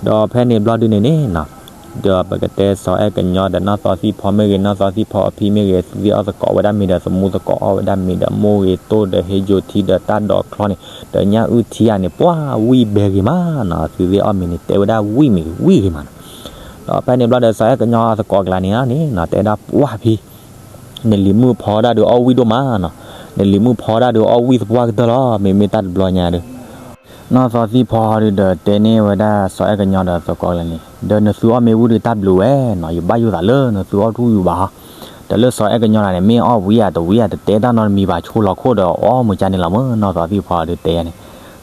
ဒီးဖဲန့ၣ်ဘျီဒုန့ၣ်န့ၣ်နီၤ ဒီးပကတဲစီၤအဲၣ်ကညီဒီးနီၢ်သီသံၣ်ဖီမ့ၢ်ဂ့ၤ နီၢ်သီသံၣ်ဖီအဖံမ့ၢ်ဂ့ၤ သုသ့ၣ်အီၣ်သကိးဝဲဒၣ်မ့ၤဒီးသမူသကိးအီၣ်ဝဲဒၣ်မ့ၤဒီးမိၢ်ဂ့ၤတိၢ်ဒီးဟ့ယိၤထံဒီးတၢ်ဒိးချီန့ၣ် ဒီးညၣ်အုၣ်ထံဧါန့ၣ် ပှၢ်ဝံၣ်ဘဲဂ့ၤမးနီၤ, သုသ့ၣ်အီၣ်မ့ၤန့ၣ် တဲဝဲဒၣ်ဝံၣ်မ့ၤဝံၣ်ဂ့ၤမးနီၤ. ဒီးဖဲန့ၣ်ဘျီဒီးစီၤအဲၣ်ကညီအသကိးကျါန့ၣ်န့ၣ်နီၤ တဲဒၣ်ပှၢ်ဖံ နလံၤမုၣ်ဖီဒၣ်ဒုးအီၣ်ဝံၣ်ဒိၣ်မးနီၤ, နလံၤမုၣ်ဖီဒၣ်ဒုးအီၣ်ဝံၣ်သပှၢ်ကတၢၢ်လီၤ, မ့မ့ၢ်တၢ်တဘျီညါဒုး နီၢ်သီသံၣ်ဖီဒုဒီးတဲန့ၢ်ဝဲဒၣ်စီၤအဲၣ်ကညီဒီးသကိးကျါန့ၣ် ဒီးနသုအီၣ်မ့ၢ်ဝံၣ်ဒုးတၢ်ဘျုးဝဲနီၤ, ယဘၣ်ယိၣ်သးလၢနသုအီၣ်ထူၣ်ယိာ်ဘၣ်ဟီ, ဒီးလၢစီၤအဲၣ်ကညီန့ၣ် မ့ၢ်အီၣ်ဝံၣ်ဧါတဝံၣ်ဧါ တတဲတၢ်နီတမံၤဘၣ်, ဆိလီၤခိၣ်ဒီးအီၣ်မုာ်ကၢန့ၣ်လီၤ, မ့ၢ်နီၢ်သီသံၣ်ဖီဒုတဲယါန့ၣ်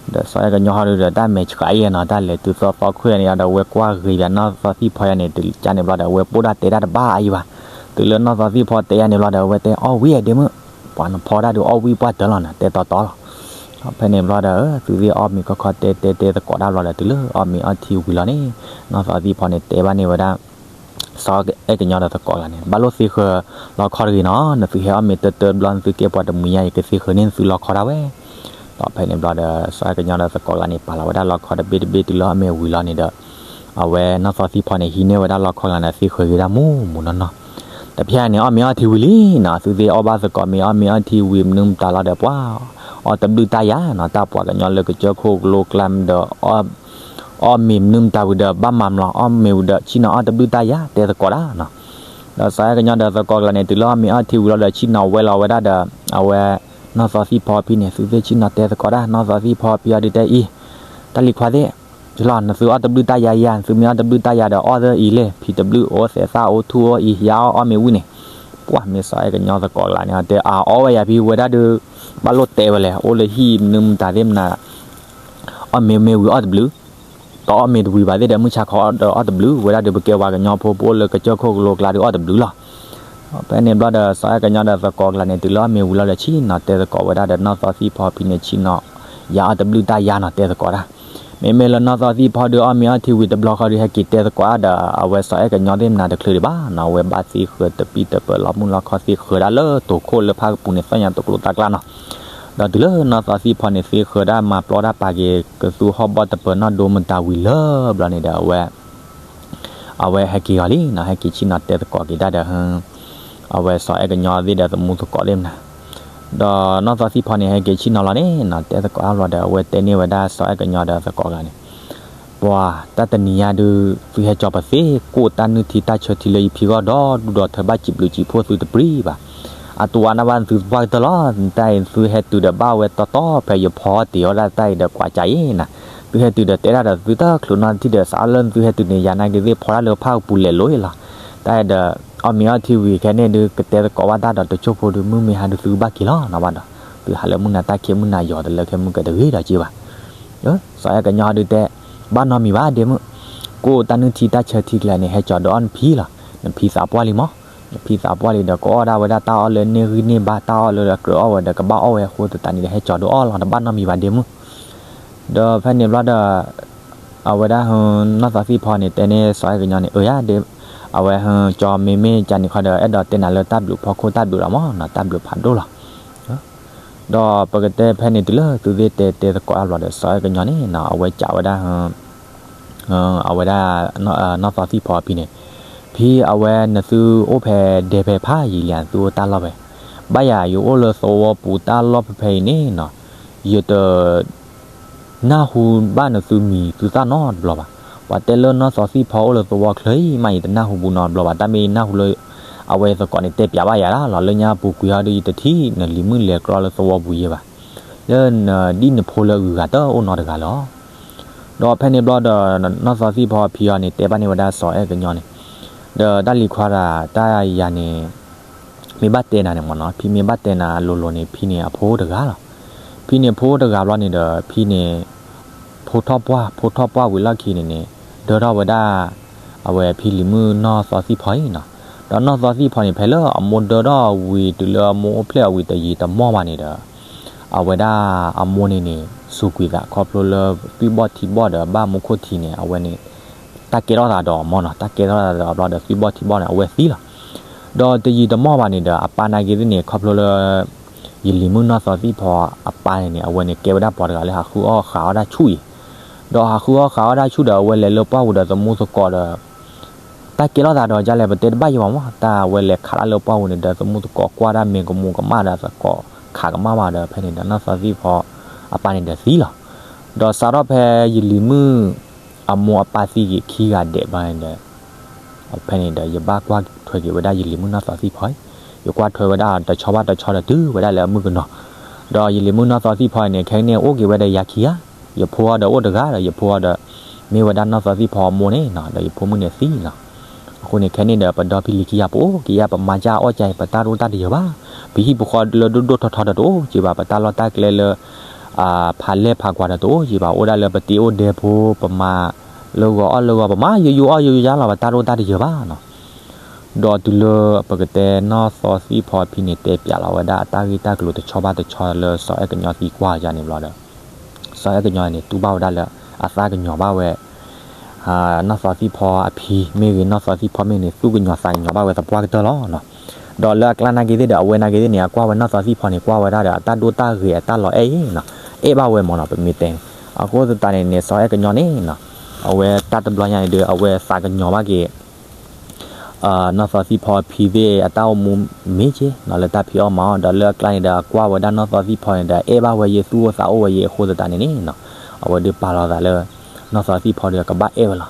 ဒီးစီၤအဲၣ်ကညီဟီဒုဒီးတၢ်မဲာ်ဆှးအံၤနီၤ, တၢ်လဲၤတုၤသီသီခွံန့ၣ်ဒီး အဝဲကွၢ်ဂ့ၤဘၣ်နီၢ်သီသံၣ်ဖီယါန့ၣ် တုၤကၢန့ၣ်ဘျီဒီး အဝဲပိၢ်တၢ်တဲတၢ်တဘၣ်အံၤဘၣ်. တုၤလၢနီၢ်သီသံၣ်ဖီတဲယါန့ၣ်ဘျီဒီး အဝဲတဲအီၣ်ဝံၣ်ဧါဒ့မုၣ်, ပှၤနဖီဒၣ်ဒုးအီၣ်ဝံၣ်ပှၢ်တၢၢ်လီၤနၤ, တဲတီတီလီၤ. ဖဲန့ၣ်ဘျီဒီး သုသ့ၣ်အီၣ်မ့ၤခီခီတဲတဲတဲသကိးတၢ်ဘျီဒီး တုၤလၢအီၣ်မ့ၤအီထံဝံၤလီၤန့ၣ် နီၢ်သီသံၣ်ဖီန့ၣ် တဲဘၣ်န့ၢ်ဝဲဒၣ် စီၤအဲၣ်ကညီဒီးသကိးကျါန့ၣ် ဘၣ်လိၣ်သ့ဃၢၤလီခီတဂ့ၤနီၤ, နသုဟဲအီၣ်မ့ၤတၢၢ်တၢၢ်ဘျီ နသုကဲပှၤတမှံၤညါ ယကသ့ဃၢၤန့ၢ်နသုလီခီဒၣ်ဝဲ. ဒီးဖဲန့ၣ်ဘျီဒီး စီၤအဲၣ်ကညီဒီးသကိးကျါန့ၣ် ပာ်လီၤဝဲဒၣ်လီခီတဘ့ၣ်တဘ့ၣ် တုၤလၢအီၣ်မ့ၤဝံၤလီၤန့ၣ်ဒီး အဝဲနီၢ်သီသံၣ်ဖီန့ၣ် ဟံးန့ၢ်ဝဲဒၣ်လီခီကျါန့ၣ် သ့ဃၢၤဂ့ၤဒၣ်မူးမူးနီၢ်နီၢ်. တဖျဲန့ၣ် အီၣ်မ့ၤအီထံဝံၤလံနီၤ, သုသ့ၣ်အီၣ်ဘၣ်သကိးမ့ၤ အီၣ်မ့ၤအီထံဝံၤမနုၤမတၤလီၤဒီး ပှၤအီၣ်တဘျုးတၢ်ယၤနီၤ, တၢ်ပှၤကညီလၢကစၢၢ်ခိၣ်ကလိကျါဒီး အီၣ်မ့ၤမနုၤမတၤဝံၤဒီး ဘၣ်မၤမလီၤ အီၣ်မ့ၤဝံၤဒီး ဆ့ၣ်နီၤအီၣ်တဘျုးတၢ်ယၤ တဲသကိးတၢ်နီၤ. ဒီးစီၤအဲၣ်ကညီဒီးသကိးကျါန့ၣ် တုၤလၢအီၣ်မ့ၤအီထံဝံၤလီၤဒီး ဆ့ၣ်နီၤဝဲလီၤဝဲဒၣ်ဒီး အဝဲ နီၢ်သီသံၣ်ဖီဖံန့ၣ် သုသ့ၣ်ဆ့ၣ်နီၤတဲသကိးတၢ်, နီၢ်သီသံၣ်ဖီဖံအီၤဒုးတဲအံၤ, တၢ်လံၤခွါသ့ၣ် လီၤ နသုအီၣ်တဘျုးတၢ်ယၤယၤ နသုမ့ၢ်အီၣ်တဘျုးတၢ်ယၤဒီး အီၣ်သၢအံၤလဲၣ်, ဖံတဘျုးအိၣ်သဲးသၣ်အိၣ်ထူၣ်အိၣ်အံၤ ယၤအီၣ်အီၣ်မ့ၤဝံၤန့ၣ်. ပှၢ်မ့ၢ်စီၤအဲၣ်ကညီသကိးကျါန့ၣ် အတဲအါအီၣ်ဝဲယၤဖံဝဲဒၣ်ဒီး ဘၣ်လိၣ်တဲဝဲလဲၣ်, အိၣ်လၢဟံၣ်မနုၤမတၤသ့ၣ်မနၤ အီၣ်မ့ၤမ့ၢ်ဝံၤအီၣ်တဘျုး, တအီၣ်မ့ၤတဝံၤဘၣ်သ့ၣ်ဒီး မုၢ်ဆါခီဒီးအီၣ်တဘျုး, ဝဲဒၣ်ဒီးပကဲပှၤကညီဖိပအိၣ်လၢကစၢၢ်ခိၣ်ကလိကျါဒီးအီၣ်တဘျုးလီၤ. ဖဲန့ၣ်ဘျီဒီး စီၤအဲၣ်ကညီဒီးသကိးကျါန့ၣ် တုၤလၢအီၣ်မ့ၤဝံၤလီၤဒီး ဆ့ၣ်နီၤတဲသကိးဝဲဒၣ်ဒီး နီၢ်သီသံၣ်ဖီဖံန့ၣ် ဆ့ၣ်နီၤ ယၤအီၣ်တဘျုးတၢ်ယၤနီၤ တဲသကိးတၢ်. မ့မ့ၢ်လၢနီၢ်သီသံၣ်ဖီဒီးအီၣ်မ့ၤအီထံဝံၤတဘျီဃီဒီး ဟဲက့ၤတဲသကိးတၢ်ဒီး အဝဲစီၤအဲၣ်ကညီသ့ၣ်မနၤတချုးဒံးဘၣ်နီၤ, အဝဲဘၣ်သ့ဃၢၤတပံၢ်တပၢၤလီၤမုၢ်လီၤခီသ့ဃၢၤဒၣ်လၢတိၤခိၣ်လၢဖၣ်ကပူၤန့ၣ် သီၣ်ညါတကျိၤတၢ်ကျါနီၤ. ဒီးတုၤလၢနီၢ်သီသံၣ်ဖီန့ၣ် သ့ဃၢၤဒၣ်မၤပျီတၢ်ပာ်က့ၤ ကသူဟီၣ်ဘီၣ်တပၢၤနီၣ်ဒိမတၤဝံၤလၢာ်ဘျီန့ၣ်ဒီး အဝဲ အဝဲဟဲက့ၤအီၤလံနီၤ, ဟဲက့ၤဆ့ၣ်နီၤတဲသကိးက့ၤတၢ်ဒီး အဝဲစီၤအဲၣ်ကညီသ့ၣ်ဒီးသမူသကိးသ့ၣ်မနၤ. ဒီးနီၢ်သီသံၣ်ဖီန့ၣ် ဟဲက့ၤဆ့ၣ်နီၤလီၤန့ၣ်နီၤ, တဲသကိးတၢ်ဘျီဒီး အဝဲတဲန့ၢ်ဝဲဒၣ်စီၤအဲၣ်ကညီဒီးသကိးကျါန့ၣ် ပှၤတၢ်တနံၤညါဒုး သုဟဲကၠီၤပသ့ကိၣ်တၢ်နုၢ်ထံတၢ်ဆၢထံလၢယဖံဂီၢ်ဒီဒူၣ်ဒီထၢဘၣ်စံးဘျုးစံးဖှိၣ်သုတပြံၤဘၣ်. အတူၢ်အါနၢ်ဘၣ်သုသပှၢ်ကတၢၢ်လီၤ. တၢ်အံၤသုဟဲတုၤဒီးဘၣ်ဝဲတီတီဖဲယဖီတ့ၢ်အီၣ်ဒၣ်တၢ်အံၤဒီးကွၢ်ကၢ်အံၤနၤ, သုဟဲတုၤဒီးတဲဒၣ်ဒီးသုတချုးနီတထံၣ်ဒီး စးလၢသုဟဲတုၤန့ၣ် ယၤနာ်က့ၤသ့ၣ်ဖီတၢ်လၢဖၣ်ကပူၤလဲၤလိၤအံၤလီၤ. တၢ်အံၤဒီး အီၣ်မ့ၤအီထံဝံၤခဲန့ၣ်ဒုး ကတဲသကိးဘၣ်တၢ်ဒီးတဆိၣ်ဖိဒုး မုၢ်မ့ၢ်ဟါဒုးသုကဘၣ်က့ၤလီၤနီၤဘၣ်ဒီး, သုဟးလၢမုၢ်နၤတၢ်ခံးမုၢ်နၤယီၤတလၢခဲမုၢ်ကတဂ့ၤဒီးက့ၤဘၣ်. စီၤအဲၣ်ကညီဒုးတဲ, ဘၣ်နီတမံၤဘၣ်ဒ့မုၣ်, ကိၣ်တၢ်နုၢ်ထံတၢ်ဆၢထံကျဲန့ၣ် ဟဲကၠီၤဒုးအီၣ်နဖံလီၤ. နဖံသးပှၢ်လံမး, နဖံသးပှၢ်လံဒီး ကအီၣ်ဒၣ်ဝဲဒၣ်တၢ်အီၣ်လၢန့ၢ်ဂံၢ်န့ၢ်ဘါ တၢ်အီၣ်လၢကြၢးအီၣ်ဝဲဒီး ကဘၣ်အီၣ်ဝဲအဃိသတးန့ၣ်ဒီး ဟဲကၠီၤဒုးအီၣ်လီၤ တဘၣ်နီတမံၤဘၣ်ဒ့မုၣ်. ဒီးဖဲန့ၣ်ဘျီဒီး အဝဲဒၣ်ဟ နီၢ်သီသံၣ်ဖီန့ၣ် တဲန့ၢ်စီၤအဲၣ်ကညီန့ၣ် အၢယၤဒ့, အဝဲဟ ကၠီၤမ့မ့ၢ်ကန့ၣ်ခီဒီး အဲၣ်ဒိးတဲနၤလၢတၢ်ဘျုးဖီခိၣ်တၢ်ဘျုးလီၤမးနီၤ, တၢ်ဘျုးဖးဒိၣ်လီၤ. ဒီးပကတဲဖဲန့ၣ်တုၤလၢသုသ့ၣ်တဲတဲသကိးအဘျီဒီး စီၤအဲၣ်ကညီန့ၣ်နီၤ အဝဲကးဝဲဒၣ် အဝဲဒၣ် နီၢ်သီသံၣ်ဖီအဖံန့ၣ်, ဖံအဝဲနသုအိၣ်ဖဲဒဲဖဲဖးယံာ်လံဧါ နသုအိၣ်တၢ်လီၢ်ဖဲ, ဘၣ်ယၤယအိၣ်လၢသဝီပူၤတၢ်လီၢ်ဖဲဖဲအံၤန့ၣ်နီၤ, ယတ နၢ်ဟူဘၣ်နသုမံၤသုသၣ်နီတဘျီဘၣ်. ပှၤတဲလၢနီၢ်သီသံၣ်ဖီအိၣ်လၢသဝီချၢအံၤမး ယတနၢ်ဟူဘူးနီတဘျီဘၣ်. တၢ်မ့ၢ်ယနၢ်ဟူလၢ အဝဲသကိးန့ၣ်တဲပၠးဘၣ်ယၤဒၣ်လီၤ. လၢညါပူၤကွံာ်ဟီဒုး ယတထံၣ်နလံၤမုၣ်လဲၤကြီလၢသဝီပူၤယဲဘၣ်. လၢနဒ်နဖိလၢအဂုၤအဂၤတအိၣ်နီတဂၤလီၤ. ဒီးဖဲန့ၣ်ဘျီဒီး နီၢ်သီသံၣ်ဖီအဖံအီၤန့ၣ် တဲဘၣ်န့ၢ်ဝဲဒၣ်စီၤအဲၣ်ကညီန့ၣ်, ဒီးတၢ်လံၤခွါတဂၤ တၢ်ယၤန့ၣ် မ့ၢ်ဘၣ်တဲနၤန့ၣ်မ့ၢ်နီၤ, ဖံမ့ၢ်ဘၣ်တဲနၤလိၤလိၤန့ၣ် ဖံန့ၣ်အဖိတဂၤလီၤ. ဖံန့ၣ်ဖိတဂၤဘျီန့ၣ်ဒီး ဖံန့ၣ် ဖိထီၣ်ပှၢ် ဖိထီၣ်ပှၢ်ဝံၤလီၢ်ခံန့ၣ်န့ၣ် ဒၢထီၣ်ဝဲဒၣ် အဝဲဖံလံၤမုၣ်နီၢ်သီသံၣ်ဖီအံၤနီၤ. ဒီးနီၢ်သီသံၣ်ဖီန့ၣ် ဖဲလၢအမိၢ်ဒၢထီၣ်ဝံၤ တုၤလၢအမိၢ်အိၣ်ဖျဲၣ်အဝံၤတယံာ်တမီၢ်ဘၣ်န့ၣ်ဒီး အဝဲဒၣ်အမိၢ်န့ၣ်န့ၣ် စူးကွံာ်သးခီဖျိလၢသွံၣ်ဘီၣ်ထံဘီၣ်ဒီး ဘၣ်မူခိၣ်ထံန့ၣ် အဝဲန့ၣ် တၢ်ကဲထီၣ်သးဒီးအမိၢ်နီၤ, တၢ်ကဲထီၣ်သးဒီးအဘျီဒီး သွံၣ်ဘီၣ်ထံဘီၣ်န့ၣ် အဝဲသံလီၤ. ဒီးတယံာ်တမီၢ်ဘၣ်န့ၣ်ဒီး အပၢ်နာ်က့သ့ၣ်န့ၣ် ခီဖျိလၢ ယလံၤမုၣ်နီၢ်သီသံၣ်ဖီအပၢ်န့ၣ်န့ၣ် အဝဲန့ၣ်ကဲဝဲဒၣ်ပှၤတဂၤလၢဟးဃုအီၣ်ဃးအီၣ်တၢ်ဆူၣ်အံၤ, ဒီးဟးဃုအီၣ်ဃးအီၣ်တၢ်ဆူၣ်ဒီး အဝဲလဲၤလၢပှၢ်ပူၤဒီးသမူသကိးဒီး တၢ်ကဲထီၣ်သးဒီးဒ်လဲၣ် ပတဲတဘၣ်ယံၤဘၣ်မး, တၢ်အဝဲလဲၤခးတၢ်လၢပှၢ်ပူၤန့ၣ်ဒီး သမူသကိးကွၢ်တၢ်မဲာ်ကမူၤကမၣ်ဒီး သကိးခးကမၣ်ဘၣ်ဒီး ဖဲန့ၣ်ဒီး နီၢ်သီသံၣ်ဖီအပၢ်န့ၣ်ဒီးသံလီၤ. ဒီးစးထီၣ်ဖဲယလံၤမုၣ်အမိၢ်အပၢ်သံက့ၤခံဂၤဒဲးဘၣ်န့ၣ်ဒီး ဖဲန့ၣ်ဒီး ယဘၣ်ကွၢ်ထွဲက့ၤဝဲဒၣ်ယလံၤမုၣ်နီၢ်သီသံၣ်ဖီအံၤ, ယကွၢ်ထွဲဝဲဒၣ်တဆီဘၣ်တဆီဒီးတုၤဝဲဒၣ်လၢအမုၢ်ကနီၤ, ဒီးယလံၤမုၣ်နီၢ်သီသံၣ်ဖီအံၤန့ၣ် ခဲကနံၣ်န့ၣ်အိၣ်က့ၤဝဲဒီးယၤခံဂၤ, ယဖိအီၤဒီးအိၣ်တဂၤဒီး ယဖိအီၤဒီး မ့ၢ်ဝဲဒၣ်နီၢ်သီသံၣ်ဖီအမိၢ်န့ၣ်နီၤ, ဒီးယဖိမုၣ်န့ၣ်သံနီၤ. အဃိန့ၣ် ခဲကနံၣ်န့ၣ်ဒီး ပဒီဖံလံၤခံဂၤ ပအိၣ်က့ၤယၤ ပမၤကၢ်အီၣ်ကၢ်အံၤ ပတၢ်ဒိၣ်တၢ်တယၢၤဘၣ်, ပဟံၣ်ပဃီလၢဒိၣ်ဒိၣ်ထီထီဒီးတအိၣ်က့ၤဘၣ်, ပတၢ်လီၢ်တၢ်ကျဲလၢ ဖးလဲၢ်ဖးကွၢ်ဒီးတအိၣ်က့ၤဘၣ်, အိၣ်ဒၣ်လၢပတ့အိၣ်ဒဲဖိ ပမၤလၢဂီၤအီၣ်လၢဂီၤ ပမၤယိယိအီၣ်ယိယိယါလီၤ, ပတၢ်ဒိၣ်တၢ်တယၢၤဘၣ်နီၤ. ဒီးတုၤလၢပကတဲနီၢ်သီသံၣ်ဖီအဖံန့ၣ် တဲပၠးလီၤဝဲဒၣ်အတၢ်ဂ့ၢ်တၢ်ကျိၤတဆီဘၣ်တဆီလၢစီၤအဲၣ်ကညီသံကွၢ်ယၤန့ၣ်ဘျီဒီး စီၤအဲၣ်ကညီန့ၣ် တူၢ်ဘၣ်ဝဲဒၣ်လၢ အသးကညီၤဘၣ်ဝဲ နီၢ်သီသံၣ်ဖီအဖံမ့ၢ်ဂ့ၤ နီၢ်သီသံၣ်ဖီမ့ၢ်န့ၣ် သူၣ်ကညီၤသးကညီၤဘၣ်ဝဲသပှၢ်ကတၢၢ်လီၤနီၤ. ဒီးလၢအကျါနာ်က့သ့ၣ်ဒီး အဝဲနာ်က့သ့ၣ်န့ၣ် အကွၢ်ဝဲနီၢ်သီသံၣ်ဖီန့ၣ် ကွၢ်ဝဲဒၣ်ဒီး အတၢ်ဒိၣ်တၢ်ဂ့ၤ အတၢ်လီၤအဲၣ်အံၤနီၤ, အဲၣ်ဘၣ်ဝဲမ့ၢ်နီၤ ပမ့ၢ်တဲန့ၣ်. အဃိသတးန့ၣ်န့ၣ် စီၤအဲၣ်ကညီန့ၣ်နီၤ, အဝဲတၢ်တဘျီညါန့ၣ်ဒီး အဝဲသးကညီၤဘၣ်က့ၤ နီၢ်သီသံၣ်ဖီအဖံသ့ၣ်အတၢ်အိၣ်မူမ့ၢ်က့နီၤ လၢတၢ်ဖံးအီၣ်မၤအီၣ် ဒီးလၢအကျါန့ၣ်ဒီး အကွၢ်ဝဲဒၣ်နီၢ်သီသံၣ်ဖီန့ၣ်ဒီး အဲၣ်ဘၣ်ဝဲယဲ သူၣ်အိၣ်သးအိၣ်ဝဲယဲအဃိသတးန့ၣ်န့ၣ်နီၤ, အဝဲဒုးပာ်လီၤသးလၢ နီၢ်သီသံၣ်ဖီဒီးကဘၣ်အဲၣ်ဝဲလီၤ.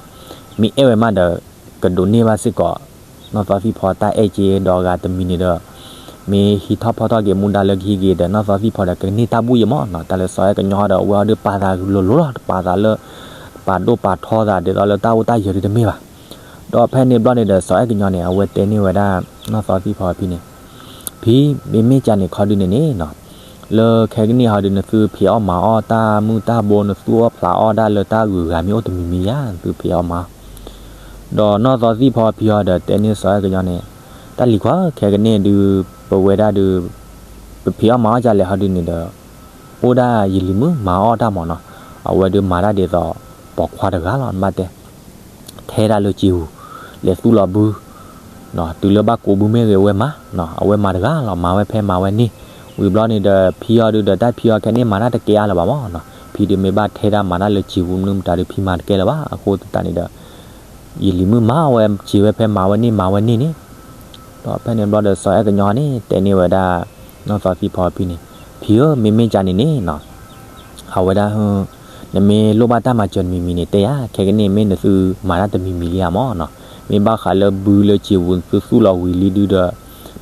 မ့ၢ်အဲၣ်ဝဲမးဒီး ကဒိးန့ၢ်ဘၣ်စ့ၢ်ကီး နီၢ်သီသံၣ်ဖီတၢ်အဲၣ်က့ဒီးအဂၤတမံၤန့ၣ်ဒီး မ့ၢ်ဟံးထီၣ်ဖီထီၣ်က့ၤမူဒါလၢကဟံးက့ၤဒီး နီၢ်သီသံၣ်ဖီဒီး ကန့ၢ်တၢ်ဘူၣ်ယဲမးနီၤ. တၢ်လၢစီၤအဲၣ်ကညီဒီး အဝဲအီၤဒုးပာ်သးလိၤလိၤလီၤ, တပာ်သးလၢ ပာ်ဒိၣ်ပာ်ထီသးဒ်သိးလၢတၢ်အိၣ်တၢ်ယၢၤဒ်တမ့ၢ်ဘၣ်. ဒီးဖဲန့ၣ်ဘျီန့ၣ်ဒီး စီၤအဲၣ်ကညီန့ၣ် အဝဲတဲန့ၢ်ဝဲဒၣ် နီၢ်သီသံၣ်ဖီအဖံန့ၣ်, ဖံ မ့မ့ၢ်ကန့ၣ်ခီဒုန့ၣ်န့ၣ်နီၤ, လၢခဲကနံၣ်ဟီဒုး နသုဖံးအီၣ်မၤအီၣ်တၢ်မုၢ်တၢ်ဘိ နသူၣ်အီၣ်ဖျးအီၣ်ဒၣ်လၢတၢ်ဂုၤဂၤမ့ၢ်အိၣ်တမံၤမံၤယါ နသုဖံးအီၣ်မၤအီၣ်. ဒီးနီၢ်သီသံၣ်ဖီအဖံအီၤဒီးတဲန့ၢ်စီၤအဲၣ်ကညီန့ၣ်, တၢ်လံၤခွါ ခဲကနံၣ်ဒုး ပဝဲဒၣ်ဒုး ပဖံးအီၣ်မၤအီၣ်ကလဲာ်ဟီဒုန့ၣ်ဒီး အိၣ်ဒၣ်ယလံၤမုၣ်မၤအီၣ်တၢ်မးနီၤ, အဝဲဒုးမၤတၢ်ဒ်သိး ပိာ်ခွါတဂၤလီၤ နဘၣ်တဲ ထဲဒၣ်လၢစံာ်ပူၤ လဲၤသူၣ်လီၤဘု တုၤလၢဘၣ်ကိးဘုမ့ၢ်ဂ့ၤ အဝဲမၤ, အဝဲမၤတဂၤလီၤ, မၤဝဲဖဲမၤဝဲန့ၣ်. ဝံၤဘျီန့ၣ်ဒီး ဖံအီၤဒုးဒီး တၢ်ဖံးအီၤခဲန့ၣ် မၤတၢ်တကဲအါလၢၤဘၣ်မးနီၤ, ဖံဒုးမ့ၢ်ဘၣ်ထဲဒၣ်မၤတၢ်လၢစံာ်ပူၤ မနုၤမတၤဒုး ဖံမၤတကဲလၢၤဘၣ်. အဃိသတးန့ၣ်ဒီး ယလံၤမုၣ်မၤဝဲစံာ်ဝဲဖဲမၤဝဲန့ၣ် မၤဝဲန့ၣ်န့ၣ်. ဒီးဖဲန့ၣ်ဘျီဒီး စီၤအဲၣ်ကညီန့ၣ် တဲန့ၢ်ဝဲဒၣ် နီၢ်သီသံၣ်ဖီအဖံန့ၣ်, ဖံဧၢ မ့မ့ၢ်ကန့ၣ်န့ၣ်နီၤ အဝဲဒၣ် နမ့ၢ်လိၣ်ဘၣ်တၢ်မၤစၢၤတမံၤမံၤန့ၣ် တဲယၤ, ခဲကနံၣ်မ့ၢ်နသုမၤတၢ်တမံၤမံၤလံဧါမးနီၤ, မ့ၢ်ဘၣ်ဃးလၢဘုလၢစံာ်ပူၤ နသုသူၣ်လီၤဝံၤလံဒုဒီး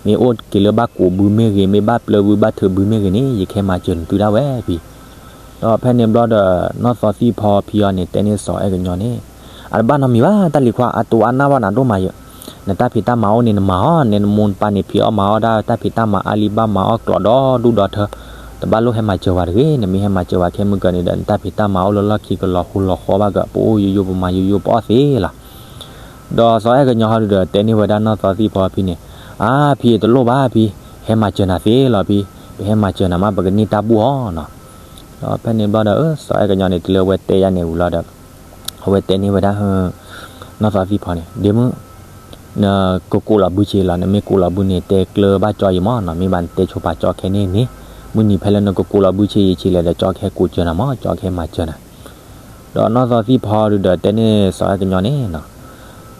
မ့ၢ်အိၣ်က့ၤလၢဘၣ်ကိးဘုမ့ၢ်ဂ့ၤ မ့ၢ်ဘၣ်ပျၢၤဘုဘၣ်ထုးဘုမ့ၢ်ဂ့ၤန့ၣ် ယကဟဲမၤစၢၤနသုဒၣ်ဝဲဖံ. ဒီးဖဲန့ၣ်ဘျီဒီး နီၢ်သီသံၣ်ဖီဖံအီၤန့ၣ် တဲန့ၢ်စီၤအဲၣ်ကညီန့ၣ်, အတဘၣ်နီတမံၤဘၣ် တၢ်လံၤခွါ အတိၢ်အါနၢ်ဘၣ်နၤဒိၣ်မးယဲ, နတၢ်ဖံးတၢ်မၤအိၣ်န့ၣ်နမၤအီၤ, နမိၢ်နပၢ်န့ၣ်ဖံးအီၣ်မၤအီၣ်ဒၣ်တၢ်ဖံးတၢ်မၤအါလံဘၣ်မၤအီၣ်ကျိးဒီဒူၣ်ဒီထၢ, တဘၣ်လိၣ်ဟဲမၤစၢၤဝဲတဂ့ၤ, နမ့ၢ်ဟဲမၤစၢၤဝဲခဲမုၢ်ကၢၤန့ၣ်ဒီး နတၢ်ဖံးတၢ်မၤအိၣ်လၢလီၢ်ခံကလီၤဃူလီၤဃီဘၣ်က ပအိၣ်ယိယိပမၤယိယိပအီၣ်သ့လီၤ. ဒီးစီၤအဲၣ်ကညီဟီဒုဒီးတဲန့ၢ်ဝဲဒၣ်နီၢ်သီသံၣ်ဖီဖံန့ၣ်, အါဖံတလိၣ်ဘၣ်ဖံ, ဟဲမၤစၢၤနၤသ့လီၤဖံ, ပဟဲမၤစၢၤနၤမး ပကန့ၢ်တၢ်ဘူၣ်အီၤနီၤ. ဒီးဖဲန့ၣ်ဘျီဒီး စီၤအဲၣ်ကညီန့ၣ် တုၤလၢအဝဲတဲယါန့ၣ်ဝံၤလီၤဒီး အဝဲတဲန့ၢ်ဝဲဒၣ် နီၢ်သီသံၣ်ဖီန့ၣ် ဒ့မုၣ်, နကကိးလီၤဘုဆ့လီၤ, နမ့ၢ်ကိးလီၤဘုန့ၣ် တဲကျၢၤဘၣ်ကၠီယံၤမးနီၤ, မ့ၢ်ဘၣ်နတဲဆိပာ်ကၠီခဲန့ၣ်န့ၣ်, မုၢ်နံၤဖဲလၢနကကိးလီၤဘုဆ့ယံၤဆ့လဲၣ်ဒီး ကၠီကဟဲကိးစၢၤနၤမး, ကၠီကဟဲမၤစၢၤနၤ. ဒီးနီၢ်သီသံၣ်ဖီဒုဒီးတဲန့ၢ်စီၤအဲၣ်ကညီန့ၣ်,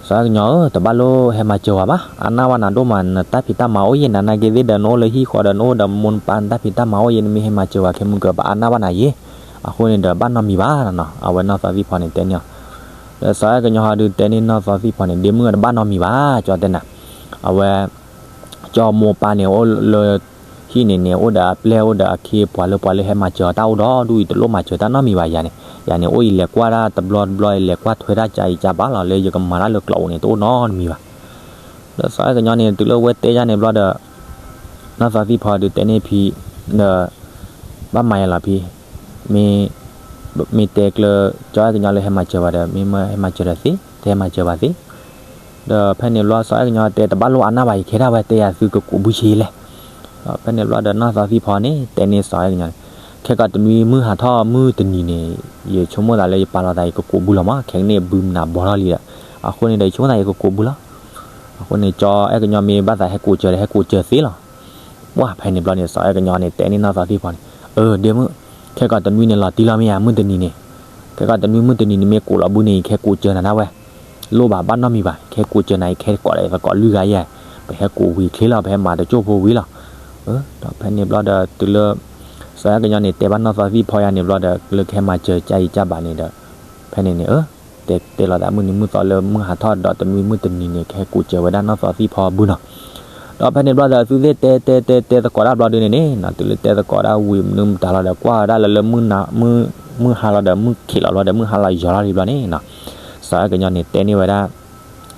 စီၤအဲၣ်ကညီဧၢ, တဘၣ်လိၣ်ဟဲမၤစၢၤဝဲဘၣ်, အါနၢ်ဘၣ်နၤဒိၣ်မး, နတၢ်ဖံးတၢ်မၤအိၣ်ယဲၢ်နၤနာ်က့သ့ၣ်ဒီး နအိၣ်လၢဟံၣ်ဃီဒီး နအိၣ်ဒီးမိၢ်နပၢ်နတၢ်ဖံးတၢ်မၤအိၣ်ယဲၢ်, နမ့ၢ်ဟဲမၤစၢၤဝဲခဲမုၢ်ကၢၤ ပအါနၢ်ဘၣ်နၤယဲၢ်, အဃိန့ၣ်ဒီး ဘၣ်နီတမံၤဘၣ်နီၤ, အဝဲနီၢ်သီသံၣ်ဖီန့ၣ်တဲန့ၢ်အီၤ. ဒီးစီၤအဲၣ်ကညီဟီဒုတဲန့ၢ်နီၢ်သီသံၣ်ဖီန့ၣ် ဒ့မုၣ် တဘၣ်နီတမံၤဘၣ်, ကၠီတဲနၤ, အဝဲ ကၠီမိၢ်ပၢ်န့ၣ် အိၣ်လၢဟံၣ်န့ၣ်န့ၣ် အိၣ်ဒီးအပျဲၢ်အိၣ်ဒီးအခ့အပှၤလၢပှၤလၢဟဲမၤစၢၤအီၤတၢ်အိၣ်ဒီဒူၣ်အံၤ တလိၣ်မၤစၢၤတၢ်နီတမံၤဘၣ်ယၤန့ၣ်, ယၤန့ၣ်အိၣ်ယလဲၤကွၢ်တၢ်တဘျီတဘျီ ယလဲၤကွၢ်ထွဲတၢ်ကၢအံၤကၢဘၣ်လီၤ, လၢယကမၤတၢ်လၢကျိးအိၣ်န့ၣ် တအိၣ်နီတမံၤဘၣ်. ဒီးစီၤအဲၣ်ကညီန့ၣ် တုၤလၢအဝဲတဲယါန့ၣ်ဘျီဒီး နီၢ်သီသံၣ်ဖီဒုတဲန့ၢ်ဖံ ဒီး ဘၣ်မၤယၤလီၤဖံ, မ့ၢ် မ့ၢ်တဲကျၢၤ ကၠီအဲၣ်ကညီလၢဟဲမၤစၢၤဝဲဒီး မ့ၢ်မၢဟဲမၤစၢၤဒီးသ့, တဟဲမၤစၢၤဘၣ်သ့. ဒီးဖဲန့ၣ်ဘျီ စီၤအဲၣ်ကညီတဲ တဘၣ်လိၣ်အါနၢ်ဘၣ် ယကဲဒၣ်ဝဲတဲယၤသုကကိးဘုဆ့လဲၣ်. ဒီးဖဲန့ၣ်ဘျီဒီး နီၢ်သီသံၣ်ဖီန့ၣ် တဲန့ၢ်စီၤအဲၣ်ကညီန့ၣ်, ခဲကီးတနွံမုၢ်ဟးထီၣ်မုၢ်တနံၤန့ၣ် ယဆိကမိၣ်သးလၢယပာ်လီၤသး ယကကိးဘုလီၤမး, ခဲကနံၣ်ဘုမနုၤဘီထီၣ်လံဒီး, အဃိန့ၣ်ဒီး ယဆိကမိၣ်သးယကကိးဘုလီၤ. အဃိန့ၣ် ကၠီအဲၣ်ကညီမ့ၢ်ဘၣ်သးဟဲကိးစၢၤဒီး ဟဲကိးစၢၤသ့လီၤ. ပှၢ်ဖဲန့ၣ်ဘျီန့ၣ် စီၤအဲၣ်ကညီန့ၣ် တဲန့ၢ်နီၢ်သီသံၣ်ဖီန့ၣ်, အၢ ဒ့မုၣ်, ခဲကီးတနွံန့ၣ်လီၤတံၢ်လီၤမ့ၢ်ဧါ မုၢ်တနံၤန့ၣ်, ခဲကီးတနွံမုၢ်တနံၤန့ၣ် မ့ၢ်ကိးလီၤဘုန့ၣ် ယကဟဲကိးစၢၤနၤဒၣ်ဝဲ, လိၣ်ဘၣ်ဘၣ်နီတမံၤဘၣ်, ယကဟဲကိးစၢၤနၤ ယကဟဲကိးဒီးယသကိးလွံၢ်ဂၤယဲၢ်, ပဟဲကိးဝံၤချ့လီၤ ပဟဲမၤတစိၢ်ဖိဝံၤလီၤ. ဒီးဖဲန့ၣ်ဘျီဒီး တုၤလၢ စီၤအဲၣ်ကညီန့ၣ် တဲဘၣ်နီၢ်သီသံၣ်ဖီယါန့ၣ်ဘျီဒီး လၢကဟဲမၤစၢၤကၢအံၤကၢဘၣ်န့ၣ်ဒီး ဖဲန့ၣ်န့ၣ် အၢ တဲတဲလီၤသးမုၢ်နံၤမုၢ်သီလၢမုၢ်ဟးထီၣ်ဒီးတနွံမုၢ်တနံၤန့ၣ် ကဟဲကိးစၢၤဝဲဒၣ်နီၢ်သီသံၣ်ဖီဘုနီၤ. ဒီးဖဲန့ၣ်ဘျီဒီး အသုသ့ၣ်တဲတဲတဲတဲသကိးတၢ်ဘျီဒုန့ၣ်န့ၣ်နီၤ, တုၤလၢတဲသကိးဒၣ်ဝံၤမနုၤမတၤလီၤဒီး ကွၢ်ဝဲဒၣ်လၢလၢ မုၢ်ဟါလီၤဒီး မုၢ်ခံးလီၤဘျီဒီး မုၢ်ဟါလီၤယီၤလီၤလံဘျီန့ၣ်နီၤ, စီၤအဲၣ်ကညီန့ၣ် တဲန့ၢ်ဝဲဒၣ်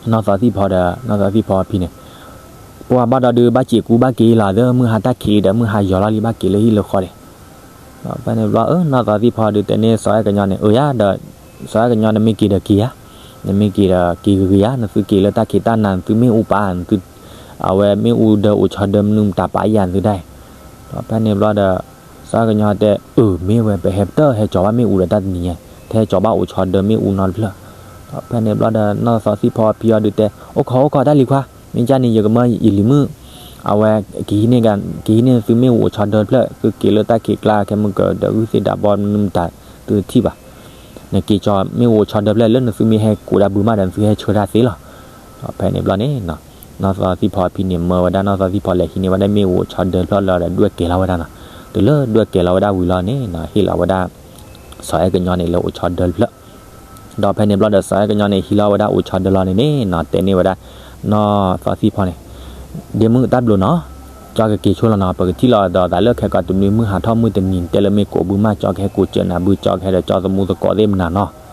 နီၢ်သီသံၣ်ဖီဒီး နီၢ်သီသံၣ်ဖီဖံန့ၣ်, ပှၢ်ဘၣ်ဒီးဒုး ဘၣ်စံးကူဘၣ်က့ၤလီၤသၢ မုၢ်ဟါတၢ်ခံးလံဒီး မုၢ်ဟါယီၤလီၤလံ ဘၣ်က့ၤလၢဟံၣ်လၢဃီဒီး ဒီးဖဲန့ၣ်ဘျီ အၢ နီၢ်သီသံၣ်ဖီဒုး တဲန့ၢ်စီၤအဲၣ်ကညီန့ၣ် အၢယါဒီး စီၤအဲၣ်ကညီ နမ့ၢ်က့ၤဒီးက့ၤယါ, နမ့ၢ်က့ၤဒီးက့ၤဂ့ၤဂ့ၤယါ, နသုက့ၤလၢတၢ်ခံးတၢ်နၤ နသုမ့ၣ်အူပာ် နသု အဝဲမ့ၣ်အူဒၢအိၣ်ဆီဒၢမနုၤမတၤပာ်ယၤနသုဒၣ်အံၤ. ဒီးဖဲန့ၣ်ဘျီဒီး စီၤအဲၣ်ကညီတဲ အၢ မ့ၢ်ဝဲ ပဟဲပတၢၢ်ဟဲကၠီၤဘၣ်မ့ၣ်အူဒီးတၢ်တနံၤညါ, တဟဲကၠီၤဘၣ်အိၣ်ဆီဒၢမ့ၣ်အူနီတဖျၢၣ်. ဒီးဖဲန့ၣ်ဘျီဒီး နီၢ်သီသံၣ်ဖီဖံအီၤဒုးတဲ အိၣ်ခိးအိၣ်ခိးတၢ်လံၤခွါ, မ့ၢ်ကၢ်န့ၣ် ယကမၢယလံၤမုၣ် အဝဲ ကဟံးန့ၢ် ကဟံးန့ၢ်သုမ့ၣ်အူအိၣ်ဆီဒၢတဖျၢၣ်, သုက့ၤလၢတၢ်ခံးကျါ ခဲမုၢ်ကဒီး ဂုၢ်သ့ၣ်ဒးဘီမနုၤမတၤ သုတထံၣ်ဘၣ်. နက့ၤကၠီၤမ့ၣ်အူအိၣ်ဆီဒၢဖျၢၣ် လၢနသုမ့ၢ်ဟဲကိးဒၣ်ဘုမးဒီး နသုဟဲဆှၢတၢ်သ့လီၤ. ဒီးဖဲန့ၣ်ဘျီန့ၣ် နီၢ်သီသံၣ်ဖီဖံန့ၣ် မၢဝဲဒၣ် နီၢ်သီသံၣ်ဖီလဲၤဟံးန့ၢ်ဝဲဒၣ်မ့ၣ်အူအိၣ်ဆီဒၢတဖျၢၣ်လီၤဒီး ဒွဲၣ်ကဲၤလီၤဝဲဒၣ်နီၤ. တုၤလၢဒွဲၣ်ကဲၤလီၤဝဲဒၣ်ဝံၤလီၤန့ၣ်နီၤ ဟ့ၣ်လီၤဝဲဒၣ် စီၤအဲၣ်ကညီန့ၣ် လၢအိၣ်ဆီဒၢတဖျၢၣ်. ဒီးဖဲန့ၣ်ဘျီဒီး စီၤအဲၣ်ကညီန့ၣ် ဟံးလီၤဝဲဒၣ်အိၣ်ဆီဒၢလီၤန့ၣ်န့ၣ်နီၤ တဲန့ၢ်ဝဲဒၣ် နီၢ်သီသံၣ်ဖီန့ၣ် ဒ့မုၣ်တၢ်ဘျုးနီၤ, ကၠီကက့ၤဆိလီၤနီၤ, ပကထံၣ်လိာ်ဒီးသးလၢခဲကိးတနွံမုၢ်ဟးထီၣ်မုၢ်တနံၤ တဲလၢမ့ၢ်ကိးဘုမး ကၠီကဟဲကိးစၢၤနၤဘု ကၠီကဟဲဒီးကၠီသမူသကိးသ့ၣ်မနၤနီၤ.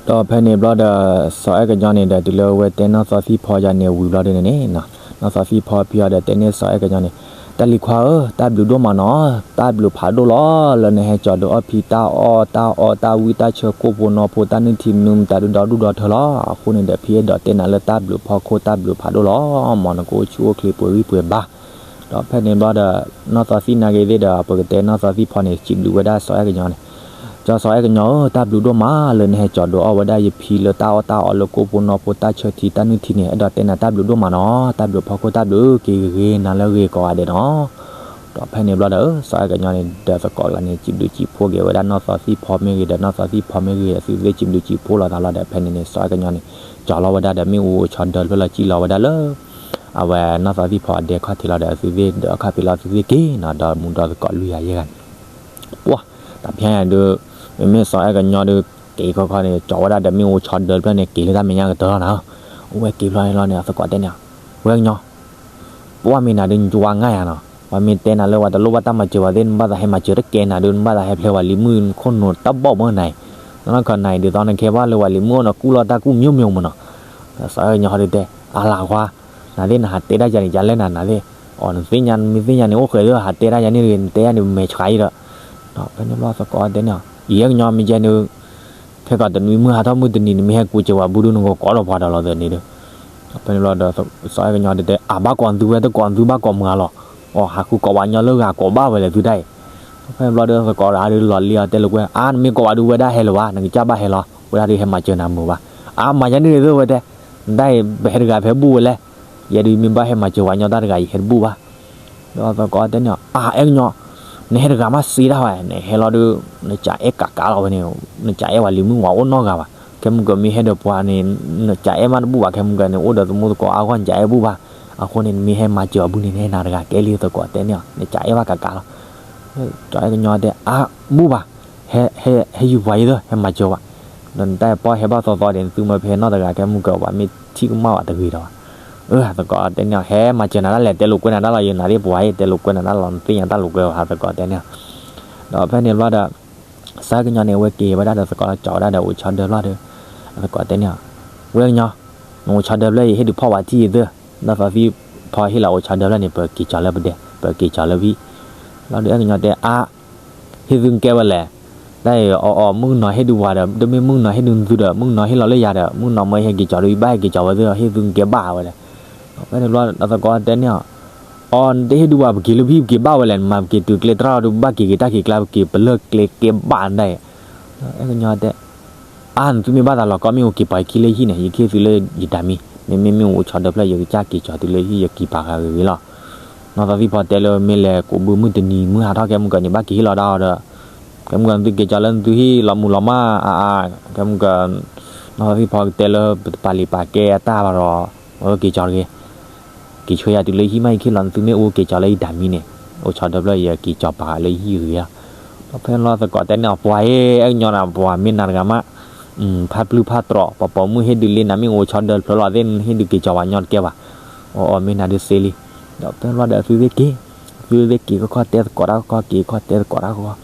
ဒီးဖဲန့ၣ်ဘျီဒီး စီၤအဲၣ်ကညီန့ၣ်ဒီး တုၤလၢအဝဲတဲနီၢ်သီသံၣ်ဖီယါန့ၣ်ဝံၤဘျီဒုန့ၣ်န့ၣ်နီၤ, နီၢ်သီသံၣ်ဖီဖံအီၤဒီးတဲန့ၢ်စီၤအဲၣ်ကညီန့ၣ်, တၢ်လံၤခွါဧၢ, တၢ်ဘျုးဒိၣ်မးနီၤ, တၢ်ဘျုးဖးဒိၣ်လီၤ လၢနဟဲကၠီၤဒုးအီၣ်ဖံတၢ်အီၣ်တၢ်အီတၢ်ဝံတၢ်ဆၢ ကိၣ်ဖိနီၢ်ဖိ တၢ်နုၢ်ထံမနုၤမတၤဒုးဒီဒူၣ်ဒီထၢလီၤ. အဃိန့ၣ်ဒီး ဖံအဲၣ်ဒိးတဲနၤလၢတၢ်ဘျုးဖီခိၣ်တၢ်ဘျုးဖးဒိၣ်လီၤ, မ်နကအိၣ်ဆူၣ်အိၣ်ချ့ပှဲၤဂံၢ်ပှဲၤဘါ. ဒီးဖဲန့ၣ်ဘျီဒီး နီၢ်သီသံၣ်နာ်က့သ့ၣ်ဒီး ပကတဲနီၢ်သီသံၣ်ဖီန့ၣ် စံးဘျုးဝဲဒၣ်စီၤအဲၣ်ကညီန့ၣ်, ကၠီစီၤအဲၣ်ကညီဧၢ, တၢ်ဘျုးဒိၣ်မးလၢနဟဲကၠီၤဒုးအီၣ်ဝဲဒၣ်ယဖံလၢတၢ်အီၣ်တၢ်အီလၢကိၣ်ဖိနီၢ်ဖိတၢ်ဆၢထံတၢ်နုၢ်ထံန့ၣ်, အဲၣ်ဒိးတဲနၤတၢ်ဘျုးဒိၣ်မးနီၤ, တၢ်ဘျုးဖီခိၣ်တၢ်ဘျုး က့ၤဂ့ၤဂ့ၤနၤလၢဂ့ၤကိးဂၤဒဲးနီၤ. ဒီးဖဲန့ၣ်ဘျီဒီး စီၤအဲၣ်ကညီန့ၣ် ဒီးသကိးကျါန့ၣ် စံးဘျုးစံးဖှိၣ်က့ၤဝဲဒၣ်နီၢ်သီသံၣ်ဖီမ့ၢ်ဂ့ၤဒီး နီၢ်သီသံၣ်ဖီမ့ၢ်ဂ့ၤ အသုသ့ၣ်စံးဘျုးစံးဖှိၣ်လိာ်သးလီၤဒီး ဖဲန့ၣ်န့ၣ် စီၤအဲၣ်ကညီန့ၣ် ကၠီၤလီၤဝဲဒၣ်ဒီးမ့ၣ်အူအိၣ်ဆီဒၢတဖျၢၣ်လီၤ စံၣ်လီၤဝဲဒၣ်လၢ အဝဲနီၢ်သီသံၣ်ဖီအဒဲခီၣ်ထံးလီၤဒီး အသုသ့ၣ်ဒီးအခီၣ်ဖံးလီၤ အသုသ့ၣ်က့ၤနီၤ ဒီးမူဒီးသကိးလွံၢ်ဂၤယဲၢ်ဂၤန့ၣ် ပှၢ် တၢ်ဖဲညါဒုး မ့မ့ၢ်စီၤအဲၣ်ကညီဒုး က့ၤခီခီန့ၣ် ကၠီၤဝဲဒၣ်ဒီးမ့ၣ်အူအိၣ်ဆီဒၢတဖျၢၣ်န့ၣ် က့ၤလၢတၢ်မဲာ်ညါကတၢၢ်လီၤနၤဧၢ. အဝဲက့ၤဖျီန့ၣ်လီၤန့ၣ် အသကိးတဲန့ၣ် ဝဲကညီ ပှၢ်မ့ၢ်နၤဒုး နကွၢ်ငါယၤနီၤ, ပှၢ်မ့ၢ်တဲနၤလၢပှၤတလိၣ်ဘၣ်တၢ်မၤစၢၤဝဲသ့ၣ် နဘၣ်သးဟဲမၤစၢၤတကဲနၤဒုး နဘၣ်သးဟဲဖျဲးဝဲလံၤမုၣ်နခိၣ်နူာ်တၢ်ဘီၣ်မၢနၤအံၤ, နီၢ်နီၢ်ခီနၤအံၤဒုးသီနခဲဘၣ်လၢဝဲလံၤမုၣ်အိၣ်နီၤ ကူၣ်လီၤတၢ်ကူၣ်မိမိမၢနီၤ. စီၤအဲၣ်ကညီဟီဒုးတဲ အါလၢ်ခွါ, နသ့ၣ်နဟးတဲတၢ်ယၤန့ၣ် ယလဲၣ်နၤနသ့ၣ်, အီၤနသ့ၣ်ညါ မ့ၢ်သ့ၣ်ညါန့ၣ် အိၣ်ဃဲၤသ့ၣ် ဟးတဲတၢ်ယၤန့ၣ် နတဲယၤန့ၣ်မဲာ်ဆှးအံၤဒီး, ဒီးဖဲန့ၣ်ဘျီသကိးတဲန့ၣ်, အံၤအဲကညီမ့ၢ်ကဲန့ၣ် ခဲကီးတနွံမုၢ်ဟါထီၣ်မုၢ်တနံၤ နမ့ၢ်ဟဲကူစၢၤဝဲဘူဒု နကကိးလီၤပှၤဒီးလီၤသ့န့ၣ်ဒီး, ဖဲန့ၣ်ဘျီဒီး စီၤအဲကညီတဲ အဘၣ်ကိးသုဝဲ တကိးသုဘၣ်ကိးမုၢ်လီၤ, အီၤဟးဃုကိးဝဲညီလၢဂၤကိးဘၣ်ဝဲလဲၣ်သုတၢ်အံၤ, ဖဲန့ၣ်ဘျီဒီးသကိးဒီးလီၤလံအီၤတဲလိာ်ကွဲ အါ နမ့ၢ်ကိးဝဲဒုဝဲဒၣ်ဟဲလၢၤဘၣ် နကစၢ်ဘၣ်ဟဲလီၤ ဝဲဒၣ်ဒုးဟဲမၤစၢၤနၤမုာ်ဘၣ်, အါ မၤယါန့ၣ်သ့ၣ်ဝဲတဲ, နတၢ်အံၤ ပဟဲတဂၤဖဲဘူၣ်ဝဲလဲၣ်, ယဲဒုးမ့ၢ်ဘၣ်ဟဲမၤစၢၤဝဲညီတၢ်တဂၤ ယဟဲတဘူၣ်ဘၣ် ဒီးသကိးတဲန့ၣ် အါ အဲကညီ, နဟဲတဂၤမးစ့တၢ်ဝဲ နဟဲလီၤဒီး နကးအဲၣ်ကးကးလီၤဝဲန့ၣ်, နကးအဲၣ်ဝဲလံမုၢ်ဝဲအိၣ်နီတဂၤဘၣ်, ခဲမုၢ်ကမ့ၢ်ဟဲဒီးပှၤန့ၣ် နကးအဲၣ်မးတဘူၣ်ဘၣ် ခဲမုၢ်ကန့ၣ် အိၣ်ဒီးသမူသကိးအါဂီၢ် နကးအဲၣ်ဘူၣ်ဘၣ်, အဃိန့ၣ် နမ့ၢ်ဟဲမၤစၢၤအီၤဘူၣ်န့ၣ် နဟဲနၤတဂၤကဲလံ သကိးတဲန့ၣ် နကးအဲၣ်ဘၣ်ကးကးလီၤ, စီၤအဲကညီတဲ အါ ဘူၣ်ဘၣ်, ဟဲ ဟဲ ဟဲယူၤပှၤအံၤသၢ ဟဲမၤစၢၤဝဲ, ဒီးနတၢ်အံၤပီၢ်ဟဲဘၣ်သီသီဒီး နသုမၢဖဲနီတဂၤ ခဲမုၢ်က ပှၤမ့ၢ်ထံၣ်ကမၣ်ဝဲတဂ့ၤဒီး, အသကိးတဲန့ၣ် ဟဲမၤစၢၤနၤဒၣ်လဲာ် တဲလိာ်ကွဲနၤဒၣ်လီၤ ယနၤသ့ၣ်ပှၤအံၤ တဲလိာ်ကွဲနၤဒၣ်လီၤ နသ့ၣ်ညါတၢ်လိာ်ကွဲဝဲ သကိးတဲန့ၣ်, ဒီးဖဲန့ၣ်ဘျီဒီး စီၤအဲကညီန့ၣ် အဝဲက့ၤဝဲဒၣ်ဒီးသကိးလီၤ ကၠီၤဝဲဒၣ်ဒီးအိၣ်ဆီဒၢဖျၢၣ်ဒီး, အသကိးတဲန့ၣ်, ဝဲကညီ, နအိၣ်ဆီဒၢဖျၢၣ်အံၤ ဟ့ၣ်ဒုးဖီၣ်ဝဲထံၣ်အံၤသၢ, ဒီးသီသံဖီဟ့ၣ်လီၤအိၣ်ဆီဒၢဖျၢၣ်န့ၣ် ပက့ၤကၠီၤလၢပဒဲ ပက့ၤကၠီၤလၢဝံၤ, လီၤဒုးအဲကညီတဲ အါ ဟ့ၣ်သုကဲဝဲလဲၣ်, တၢ်အံၤအီၤအီၤ မုၣ်ကနီၤဟ့ၣ်ဒုးဝဲဒီး တမ့ၢ်မုၣ်ကနီၤဟ့ၣ်ဒုးသုဒီး မုၣ်ကနီၤဟ့ၣ်လီၤလၢယၤဒီး မုၣ်ကနီၤမၢဟဲက့ၤကၠီၤဒုး ယဘၣ်ဟဲက့ၤကၠီၤဝဲသ့ၣ် ဟ့ၣ်သုကဲဘၣ်ဝဲလဲၣ်, ဖဲန့ၣ်ဘျီဒီးသကိးတဲန့ၣ်, အီၤ နတဟ့ၣ်ဒုးဝဲ ပက့ၤလၢဖံး ပက့ၤဘၣ်ဝဲလဲၣ် နမၤပက့ၤတုၤကျဲတြၢ်ဒီး ပဘၣ်က့ၤက့ၤတၢ်ခံးကျါ ပက့ၤပလၢကျဲကဲဘၣ်နဒၣ်အံၤ, အဲကညီတဲ အါ နသုမ့ၢ်ဘၣ်သးလီၤကီ မ့ၢ်အိၣ်က့ၤပာ်ယခံလၢဟံၣ်န့ၣ် ယကဟ့ၣ်သုလၢယတၢ်မံ, မ့မ့ၢ်မ့ၢ်အိၣ်ဆီဒၢဖျၢၣ် ယကစၢ်က့ၤကၠီၤသုလၢဟံၣ် ယက့ၤပာ်ဂၤဂ့ၤဂ့ၤလီၤ, နီၢ်သီသံဖီတဲလၢမ့ၢ်လဲၤကိးဘုမုၢ်တနံၤမုၢ်ဟါထီၣ် ခဲမုၢ်ကန့ၣ် ဘၣ်က့ၤဟ့ၣ်လီၤဒၣ်အီၤဒီး, ခဲမုၢ်ကနသုက့ၤကၠီၤလၢနသုဟံၣ်လီၤမုၢ်လီၤမၢ်အါအါ, ခဲမုၢ်က နီၢ်သီသံဖီကတဲလၢပတပာ်လံာ်ပာ်ကဲအတၢ်ဘၣ်ဒီး, အက့ၤကၠီၤတဂ့ၤ က့ၤဆှၢယၤတုၤလၢယဟံၣ်မး ယကဟ့ၣ်လီၤနသု မ့ၢ်အိၣ်က့ၤကၠီၤလၢယတၢ်မံန့ၣ်, အိၣ်ဆီဒၢဖျၢၣ် ယက့ၤကၠီၤပာ်လၢယဟံၣ်ဂ့ၤလီၤ, ဒီးဖဲန့ၣ်ဘျီသကိးတဲန့ၣ် ပှၤအံၤ အဲကညီန့ၣ် ပှၤမ့ၢ်နၤတဂၤမး ဖးပျုၢ်ဖးတြီး ပှၤပိာ်မုၣ်ဟ့ၣ်ဒုးလံ နမ့ၢ်အိၣ်ဆီဒၢဖျၢၣ်လီၤသ့ၣ် နဟ့ၣ်ဒုးက့ၤကၠီၤပှၤညီတကဲဘၣ်, အီၤအီၤမ့ၢ်နၤဒုးသ့လံ, ဒီးဖဲန့ၣ်ဘျီဒီးအသုသ့ၣ်က့ၤ, အသုသ့ၣ်က့ၤခီခီတဲသကိးတၢ်ခီခီ က့ၤခီတဲသကိးတၢ်ခီခီ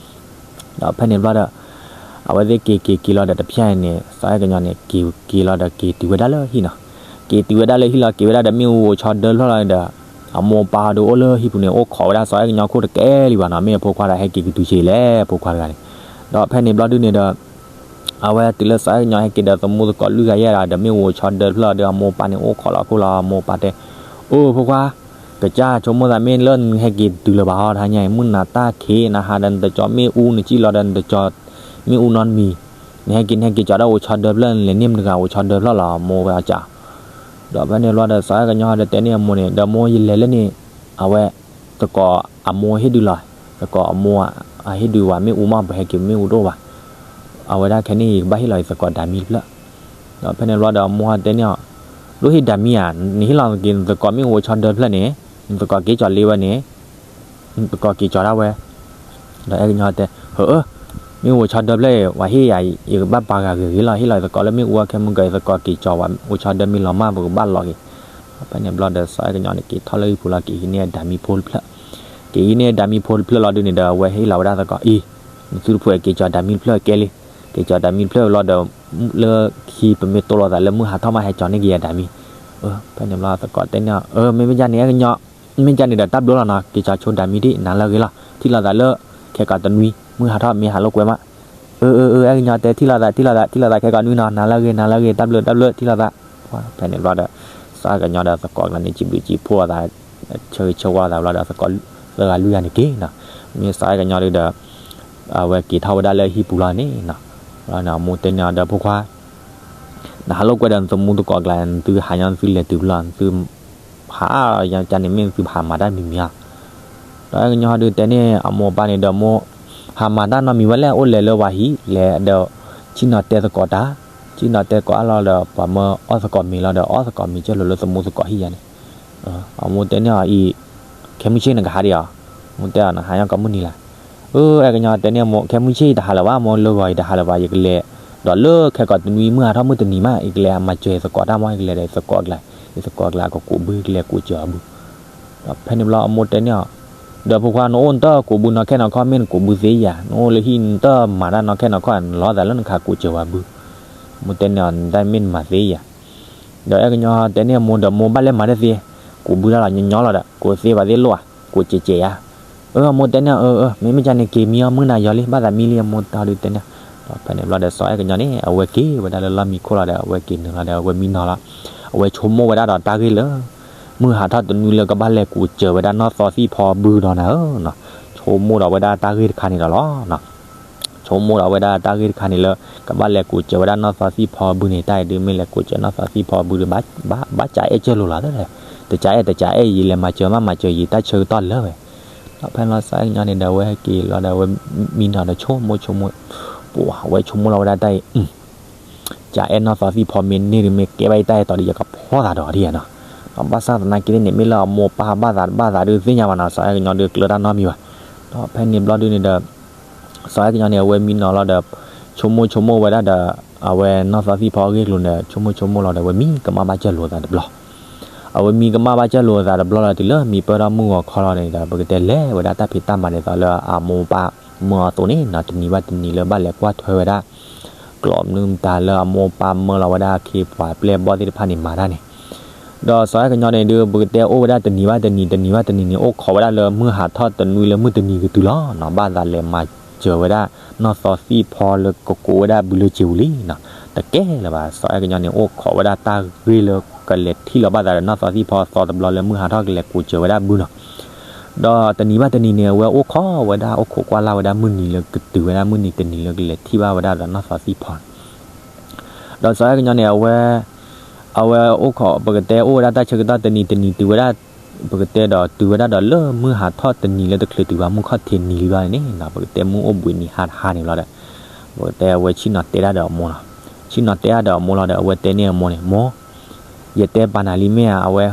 ဒီးဖဲန့ၣ်ဘျီဒီး အဝဲသ့ၣ်က့ၤက့ၤက့ၤလီၤဒီးတဖျၢၣ်အံၤန့ၣ် စီၤအဲကညီန့ၣ် က့ၤက့ၤလီၤဒီးက့ၤတုၤဝဲဒၣ်လၢဟံၣ်နီၤ, က့ၤတုၤဝဲဒၣ်လၢဟံၣ်လီၤ က့ၤဝဲဒၣ်ဒီးမ့ၣ်အူအိၣ်ဆီဒၢဖျၢၣ်လီၤဒီး အမိၢ်အပၢ်ဒီးအိၣ်လၢဟံၣ်ပူၤန့ၣ် အိၣ်ခိးဝဲဒၣ်စီၤအဲကညီခိၣ်တကဲလံဘၣ်နီၤ, မ့ၢ်အဖိခွါဒီးဟဲက့ၤကတုၤဆံးလဲၣ် ဖိခွါတဂၤန့ၣ်, ဒီးဖဲန့ၣ်ဘျီဒုန့ၣ်ဒီး အဝဲတုၤလၢစီၤအဲကညီဟဲက့ၤဒီးသမူသကိးလွံၢ်ဂၤယဲၢ်ဂၤဒီး မ့ၣ်အူအိၣ်ဆီဒၢဖျၢၣ်ဒီး အမိၢ်အပၢ်န့ၣ်အိၣ်ခိးလီၤခိၣ်လီၤ အမိၢ်အပၢ်တဲ, အိၣ်ဖိခွါ ကစၢ်ဆိကမိၣ်သးမ့ၢ်လၢနဟဲက့ၤတုၤလၢၤဘၣ်ဟီ တဟါညါအံၤ မုၢ်နၤတၢ်ခံး နဟးဒီးနတကၠီၤမ့ၣ်အူ နစံၣ်လီၤဒီးနတကၠီၤမ့ၣ်အူနီတမံၤ, နဟဲက့ၤ နဟဲက့ၤကၠီၤဒၣ်အိၣ်ဆီဒၢဖျၢၣ် နလဲၤန့ၢ်မတၤတဂၤအိၣ်ဆီဒၢဖျၢၣ်လီၤ မိၢ်ဝဲအီၤကး, ဒီးဖဲန့ၣ်ဘျီဒီး စီၤအဲကညီဒီးတဲန့ၢ်အမိၢ်န့ၣ် ဒီးမိၢ်ယလဲၤလၢန့ၣ်, အဝဲ သကိးအမိၢ်ဟ့ၣ်ဒုးလီၤ, သကိးအမိၢ် အဟ့ၣ်ဒုးဝဲမ့ၣ်အူမး ပဟဲက့ၤမ့ၣ်အူတအိၣ်ဘၣ်, အဝဲဒၣ်ခဲန့ၣ် ယကဘၣ်ဟ့ၣ်လီၤယသကိးဒၢ်မံတဖျၢၣ်, ဒီးဖဲန့ၣ်ဘျီဒီးအမိၢ်တဲန့ၢ်အီၤ, ဒိၣ်ဟ့ၣ်ဒၢ်မံဧါ, နဟ့ၣ်လီၤက့ၤနသကိးမ့ၣ်အူအိၣ်ဆီဒၢဖျၢၣ်န့ၣ်, နသကိးက့ၤကၠီၤလ့ဝဲန့ၣ် နသကိးက့ၤကၠီၤဒၣ်ဝဲ, ဒီးအဲကညီတဲ, ဟၢအၢ, မ့ၣ်အူအိၣ်ဆီဒၢဖျၢၣ်အံၤ ပှၤဟ့ၣ်ယၤ ယကဘၣ်ပာ်ဂၤဂ့ၤဂ့ၤလီၤ, ဟ့ၣ်လီၤယသကိးလၢမ့ၣ်အူအီၤ ခဲမုၢ်က ယသကိးက့ၤကၠီၤဝဲ အိၣ်ဆီဒၢမံလီၤမး ပကဘၣ်လီၤက့ၤ, ဖဲန့ၣ်ဘျီဒီး စီၤအဲကညီန့ၣ် က့ၤထီၣ်လၢဟံၣ်ပူၤလီၤ က့ၤဟံးန့ၢ်ဒၢ်မံဖိတဖျၢၣ်, က့ၤဟံးန့ၢ်ဒၢ်မံဖိတဖျၢၣ်လီၤဒုန့ၣ်ဒီး အဝဲဟ့ၣ်လီၤဝဲဒၣ်သကိးအံၤ, နသုတဖှဲးက့ၤကၠီၤဒၢ်မံတဖျၢၣ်ကဲလံ, က့ၤကၠီၤဒၢ်မံတဖျၢၣ်လီၤဒီး လၢခံပမ့ၢ်တိၢ်လိာ်သးလၢမုၢ်ဟါထီၣ်မး ဟဲကၠီၤန့ၢ်က့ၤယၤဒၢ်မံ, ဖဲန့ၣ်ဘျီသကိးတဲန့ၢ်အီၤ, အၢ မ့မ့ၢ်ဒ်န့ၣ် အဲကညီ မ့ၢ်ဒ်န့ၣ်ဒီးတၢ်ဘျုးလီၤနီၤ, က့ၤကၠီၤဆိဒၢ်မံဒံး နၤလၢအဂ့ၤလီၤ, ထံၣ်လိာ်သးလၢ ခဲကိာ်တနွံ မုၢ်ဟါထီၣ်မ့ၢ်ဟးလိာ်ကွဲမး, အၢ အၢ အၢ အဲကညီတဲ ထံၣ်လိာ်သး ထံၣ်လိာ်သး ထံၣ်လိာ်သးခဲကိာ်နွံနီၤ, နၤလၢအဂ့ၤ နၤလၢအဂ့ၤ တၢ်ဘျုး တၢ်ဘျုး ထံၣ်လိာ်သး, ဖဲန့ၣ်ဘျီဒီး စီၤအဲကညီဒီးသကိးကျါန့ၣ် စံးဘျုးစံးဖှိၣ်အသး ဆၢဂ့ၤဆၢဝါသးဘျီဒီး သကိးသၢဂၤလွံၢ်ဂၤန့ၣ်က့ၤနီၤ, မ့ၢ်စီၤအဲကညီဒုဒီး အဝဲက့ၤထီၣ်ဝဲဒၣ်လၢဟံၣ်ပူၤလီၤန့ၣ်နီၤ, အမိၢ်တဲန့ၢ်အီၤဒီး ဖိခွါ နဟးလိာ်ကွဲဒီးနသမူသကိးကျါ နသုဟးညီနသုလဲၤတုၤဖဲလဲၣ် နသု ဟးယကန့ၣ် မ့ၢ်နသုဟးမၤတၢ်မံၤမံၤဧါ, ဒီးအဲကညီဒုတဲန့ၢ်အမိၢ်အပၢ်န့ၣ်ဒီး မိၢ် ဟးမၤတၢ်နီတမံၤဝဲလဲၣ် အိၣ်လဲၤလၢပှၤဟံၣ်လဲၤဒီး ဆ့ၣ်နီၤတဲသကိးတၢ်, ဆ့ၣ်နီၤတဲသကိးအါလီၤဒီး ပှၤမၢအီၣ်သကိးမ့ၤလီၤဒီး အီၣ်သကိးမ့ၤကၢၢ်လိာ်လၢသမူသကိးဟံၣ်ယၤန့ၣ်, အမိၢ်တဲန့ၢ်အီၤအံၤ ခဲမုၢ်ဆ့ၣ်နကဟးဒံးဧါ, မိၢ်တဲအီၤ နဟးညီကိးမုၢ်နံၤလၢ်, အၢ အဲကညီတဲန့ၢ်မိၢ် ခဲမုၢ်ဆ့ၣ်ယတဟးလၢၤဘၣ် မိၢ်လၢဂီၤယတဟးလၢၤဘၣ် ယကလဲၤ ဒီးလၢခဲကိာ်တနွံမုၢ်ဟါထီၣ်မုၢ်တနံၤမး ယကလဲၤမၤစၢၤယသကိးတၢ်မး ယကလဲၤဒီးယသကိးကျါ ယသကိးကျါကကိးဘု ယကလဲၤကိးစၢၤအီၤဘု, ဒီးဖဲန့ၣ်ဘျီအမိၢ်တဲန့ၢ်အီၤ, ဒီးဖိခွါ နအိၣ်နတကိးဘုနီၢ်ခဲနီၢ်ခီၣ် မ့ၢ်နကိးဘုသ့ယၤ နအိၣ်လၢဟံၣ်နတမၤတၢ်နီၢ်ခဲနီၢ်ခီၣ် နလီၤသးလၢနခးကိးစၢၤဝဲဘု, အမိၢ်တဲန့ၢ်အီၤ နတၢ်မ့ၢ်နမၤသ့ယၤ ဒီးအဲၣ်ကညီတဲန့ၢ်အမိၢ်ဒီး မိၢ်ဘၣ်လဲၤမၤတသ့, ကူးဘုတၢ်လီၤညီညီလီၤဒီး ကူးသ့ဘၣ်သ့ၣ်လိၣ်ဧါ, ကူးစဲးစဲးဧါ. အၢ အမိၢ်တဲန့ၢ် အၢ အၢ မ့မ့ၢ်ကန့ၣ်က့ၤမံအီၤ မုၢ်နၤယီၤလံ ဘၣ်သးမံလံ အမိၢ်တဲဒုးတဲန့ၢ်. ဒီးဖဲန့ၣ်ဘျီဒီး စီၤအဲၣ်ကညီန့ၣ် အဝဲက့ၤဝဲဒၣ်လၢလီၢ်မံခိၣ်လီၤဒီး အဝဲက့ၤနုာ်လီၤဒီး အဝဲမံနီၤလီၤ. အဝဲဆိကမိၣ်ဝဲဒၣ်ဒီးတၢ်ဂ့ၢ်လၢ မုၢ်ဟးထီၣ်တနွံလၢကဘၣ်လဲၤကူးစဲးဝဲဒၣ် နီၢ်သီသံၣ်ဖီဘုဒီးနၤဧၢ, ဆိကမိၣ်ဒီးဝဲဒၣ်တၢ်ဂ့ၢ်တခါန့ၣ်ဒီးလီၤ. ဆိကမိၣ်ဒီးဝဲဒၣ်တၢ်ဂ့ၢ်တခါန့ၣ်လၢ ကဘၣ်လဲၤကူးစဲးဝဲဒၣ်နီၢ်သီသံၣ်ဖီဘုန့ၣ် တၢ်အံၤဒုး မ့ၢ်လဲၤကူးစဲးနီၢ်သီသံၣ်ဖီဘုဒီး ဘၣ်စးအဲၣ်စၢၢ်လိာ်လီၤ, တစးအဲၣ် တစးအဲၣ် ယလဲၤမၤစၢၤမး မၤစၢၤယတၢ်ဆၢကတီၢ်လၢာ်ဝဲ. ဒီးဖဲန့ၣ်လီၤ စီၤအဲၣ်ကညီန့ၣ်ဒီး အဝဲဟဲက့ၤလီၤဒီး အဝဲမံနီၤဒီးဆိကမိၣ်ဆိကမိၣ်, ပှၤဝဲဆိကမိၣ်လီၤဝဲဒၣ်တၢ်အံၤ စးအဲၣ်နီၢ်သီသံၣ်ဖီမ့ၢ်န့ၢ်ဒုး မ့ၢ်ကဲဘၣ်ယတၢ်အဲၣ်တီဒီး ယကဖီသးဒီးဒ်ယၤနီၤ. ဒီးဘၣ်ဆၣ်သနာ်က့န့ၣ် မ့ၢ်လၢအမိၢ်ပၢ်ဘၣ်သးတဘၣ်သးဒုး သ့ၣ်ညါဘၣ်နီၤ, စီၤအဲၣ်ကညီဒုးကျၢၤတၢ်နီတမံၤဘၣ်. ဒီးဖဲန့ၣ်ဘျီဒုန့ၣ်ဒီး စီၤအဲၣ်ကညီန့ၣ် အဝဲမံနီၤလီၤဒီး ဆိကမိၣ်ဆိကမိၣ်ဝဲဒၣ်ဒီး အဝဲနီၢ်သီသံၣ်ဖီအဂ့ၢ်အကျိၤန့ၣ် ဆိကမိၣ်ဆိကမိၣ်လီၤဒီး အဝဲမံကမၣ်ဘၣ်စၢၢ်လိာ်သးတဘျီ အဝဲမံကမၣ်ဘၣ်စၢၢ်လိာ်သးတဘျီလီၤ တုၤလၢမံပၢၢ်ထီၣ်မုၢ်ဂီၤခီလီၤန့ၣ်ဒီး ပကတဲလဲၤဝဲဒၣ်တၢ်ဖံးတၢ်မၤဒ်သိးလၢအမိၢ်ပၢ်မၢအသိးန့ၣ်နီၤ, တနံၤဘၣ်တနံၤလၢဘၣ်လဲၤကွၢ်ထွဲဝဲဒၣ် ကျိာ်မနုၤမတၤလၢအမိၢ်ပၢ်မၢလီၤဝဲဒၣ်အခ့အပှၤပျဲၢ်ဘီၣ်သ့ၣ်တဖၣ်န့ၣ်မၤတၢ်န့ၣ် ဒီးစီၤအဲၣ်ကညီန့ၣ်ဒုး ပကတဲအိၣ်ဝဲဒၣ်တနံၤဘၣ်တနံၤ တနံၤဘၣ်တနံၤန့ၣ် အိၣ်ခိးဝဲဒၣ်လၢမုၢ်ဟးထီၣ်တနွံလၢမုၢ်တနံၤကတုၤလီၤနီၤ, ဘၣ်သးလဲၤမၤစၢၤဝဲဒၣ် နီၢ်သီသံၣ်ဖီလၢကကူးဝဲဒၣ်ဘုလၢစ့ပူၤလံနီၤ, တကဲလၢၤဘၣ်. စီၤအဲၣ်ကညီန့ၣ် အိၣ်ခိးဝဲဒၣ်တၢ်ဂ့ၢ်လၢကလဲၤထံၣ်လီၤဘၣ်သးဒီးနီၢ်သီသံၣ်ဖီသီတဘျီလၢမုၢ်ဟးထီၣ်ကလဲၤကူးစၢၤဝဲဒၣ်ဘုနီၤ ဒီးတနံၤဘၣ်တနံၤန့ၣ် အဝဲအိၣ်ခိးဝဲဒၣ် အိၣ်ခိးကွၢ်လၢ်ဝဲဒၣ်မုၢ်နံၤလၢကတုၤဝဲဒၣ်မုၢ်နံၤတနံၤလၢကလဲၤထံၣ်ဘၣ်ဝဲဒၣ်ဒီးနီၢ်သီသံၣ်ဖီန့ၣ် ဒီးစီၤအဲၣ်ကညီန့ၣ် အဝဲ အဝဲအိၣ်ခိး ပကတဲအိၣ်ဝဲဒၣ်တၢ်ဆၢကတီၢ်တနံၤတနံၤတုၤဝဲဒၣ် ပကတဲဒီးတုၤဝဲဒၣ်ဒီးလၢမုၢ်ဟးထီၣ်တနံၤလၢတချုးတုၤဘၣ် မုၢ်ခီၣ်ထံးနံၤလံဘျီန့ၣ်နီၤ, ပကတဲမုၢ်အိၣ်ဘှံးနံၤဟါတဟါန့ၣ်ဘျီဒီး ပကတဲအဝဲဆ့ၣ်နီၤတဲဒၣ်ဒီးအမိၢ်လီၤ. ဆ့ၣ်နီၤတဲဒၣ်ဒီးအမိၢ်လီၤဒီး အဝဲတဲန့ၢ်အမိၢ်န့ၣ် မိၢ် ယတဲပာ်နၤလံမ့ၢ်ဧါ, အဝဲ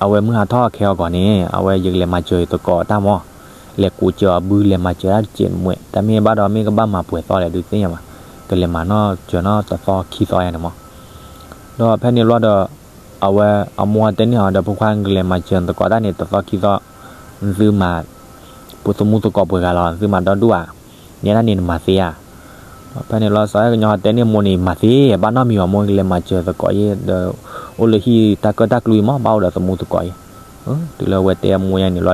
အဝဲမုၢ်ဟးထီၣ်ခဲအီၤကီးန့ၣ် အဝဲယကလဲၤမၤစၢၤယသကိးတၢ်မၢ်, လဲၤကူးစၢၤအီၤဘု လဲၤမၤစၢၤတၢ်တစဲးတမှဲး, တၢ်မ့ၢ်ဘၣ်ဒီးမ့ၢ်ကဘၣ်မၤပှဲၤသီလဲၣ်ဒုးသ့ၣ်ညါဘၣ်, ကလဲၤမၤနီၢ်စၢၤနီၢ်တသီခံသီယါန့ၣ်မၢ်. ဒီးဖဲန့ၣ်ဘျီဒီး အဝဲအမိၢ်တဲန့ၢ်အီၤဒီး ဖိခွါ နကလဲၤမၤစၢၤနသကိးတၢ်န့ၣ် တသီခံသီ နသုမၤ ပသမူသကိးပှဲၤဂၤလီၤ နသုမၤဒီဒူၣ်ဧါ, နဲဒၣ်န့ၣ်နမၤသ့ဧါ. ဖဲန့ၣ်ဘျီစီၤအဲၣ်ကညီတဲန့ၢ်မိၢ်န့ၣ် မၤသ့ ဘၣ်နီတမံၤဘၣ် မိၢ်ကလဲၤမၤစၢၤသကိးယဲ ဒီး အိၣ်လၢဟံၣ်တၢ်ကၢၣ်တၢ်ကျူအံၤမၢ် ဘၣ်အိၣ်ဒီးသမူသကိးအံၤ. တုၤလၢအဝဲတဲအမိၢ်ယါန့ၣ်ဘျီဒီး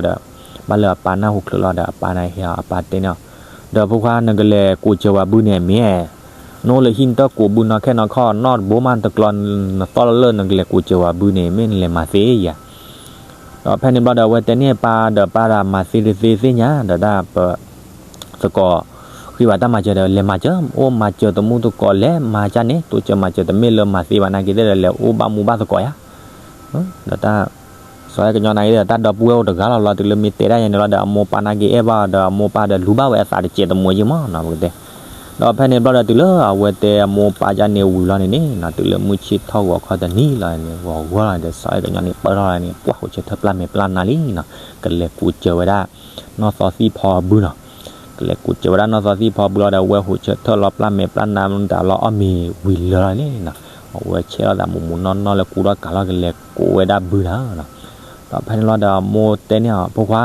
ဘၣ်လၢအပၢ်နၢ်ဟူချုးလီၤဒီး အပၢ်နၢ်ဟ့ၣ်အီၤ အပၢ်တဲန့ၢ်အီၤ, ဒီးဖိခွါ နကလဲၤကူးစၢၤဝဲဘုန့ၣ်မ့ၢ် နအိၣ်လၢဟံၣ်နတၢ်ကူးဘုနီၢ်ခဲနီၢ်ခီ နီတဘိမးတကျီ နသီၣ်လၢလၢနကလဲၤကူးစၢၤဝဲဘုန့ၣ် မ့ၢ်နလဲၤမၤသ့ဧါ. ဒီးဖဲန့ၣ်ဘျီဒီးအဝဲတဲန့ၢ်ပၢ်ဒီးပၢ်ဒီးမၤသ့တသ့သ့ၣ်ညါ ဒီးတၢ်ပ သကိး ဃ့ဘၣ်တၢ်မၤစၢၤဒီး လဲၤမၤစၢၤ အိၣ်မၤစၢၤသမူသကိး လဲၤမၤကၢ်န့ၣ် တိစၢၤမၤစၢၤ တမ့ၢ်လၢမၤသ့ဘၣ်နာ်က့ၤသ့ၣ်ဒီး လဲၤအိၣ်ဘၣ်မူဘၣ်သကိးယါ. ဒီးတၢ် စီၤအဲၣ်ကညီနာ်က့ၤဒီး တၢ်ဒီပုၢ်ဝဲၢ်အိၣ်တဂၤလီၤလီၤ တုၤလၢမ့ၢ်တဲဒၣ်ယါန့ၣ်လီၤဒီး အမိၢ်ပၢ်နာ်က့ၤအဲၣ်ဘၣ်ဒီး အမိၢ်ပၢ်ဒီးလူၤဘၣ်ဝဲအသးတစဲးတမှဲးယါမၢ်နီၤ ပကတဲ. ဒီးဖဲန့ၣ်ဘျီဒီးတုၤလၢအဝဲတဲအမိၢ်ပၢ်ယါန့ၣ်ဝံၤလီၤန့ၣ်န့ၣ် တုၤလၢမုၢ်ဆ့ၣ်ထီၣ်ဂီၤခီတနံၤလီၤန့ၣ် ဂီၤဂီၤလီၤဒီး စီၤအဲၣ်ကညီန့ၣ် ပၢၢ်ထီၣ်လီၤန့ၣ် ပှၢ်ဟိးဆၢထၢၣ်ပျၢ်မဲာ်ပျၢ်နါလံနီၤ ကလဲၤကူးစၢၤဝဲဒၣ် နီၢ်သီသံၣ်ဖီဘုနီၤ. ကလဲၤကူးစၢၤဝဲဒၣ်နီၢ်သီသံၣ်ဖီဘုလီၤဒီး အဝဲဟိးဆၢထၢၣ်လီၤပျၢ်မဲာ်ပျၢ်နါမတၤလီၤအီၣ်မ့ၤဝံၤလၢာ်လီၤန့ၣ်နီၤ အဝဲဆဲးလီၤသးမူးမူးနီၢ်နီၢ်လၢကူဒီးကၤလီၤ ကလဲၤကူးဝဲဒၣ်ဘုနီၤ. ဒီးဖဲန့ၣ်လီၤဒီးအမိၢ်တဲန့ၢ်အီၤ ဖိခွါ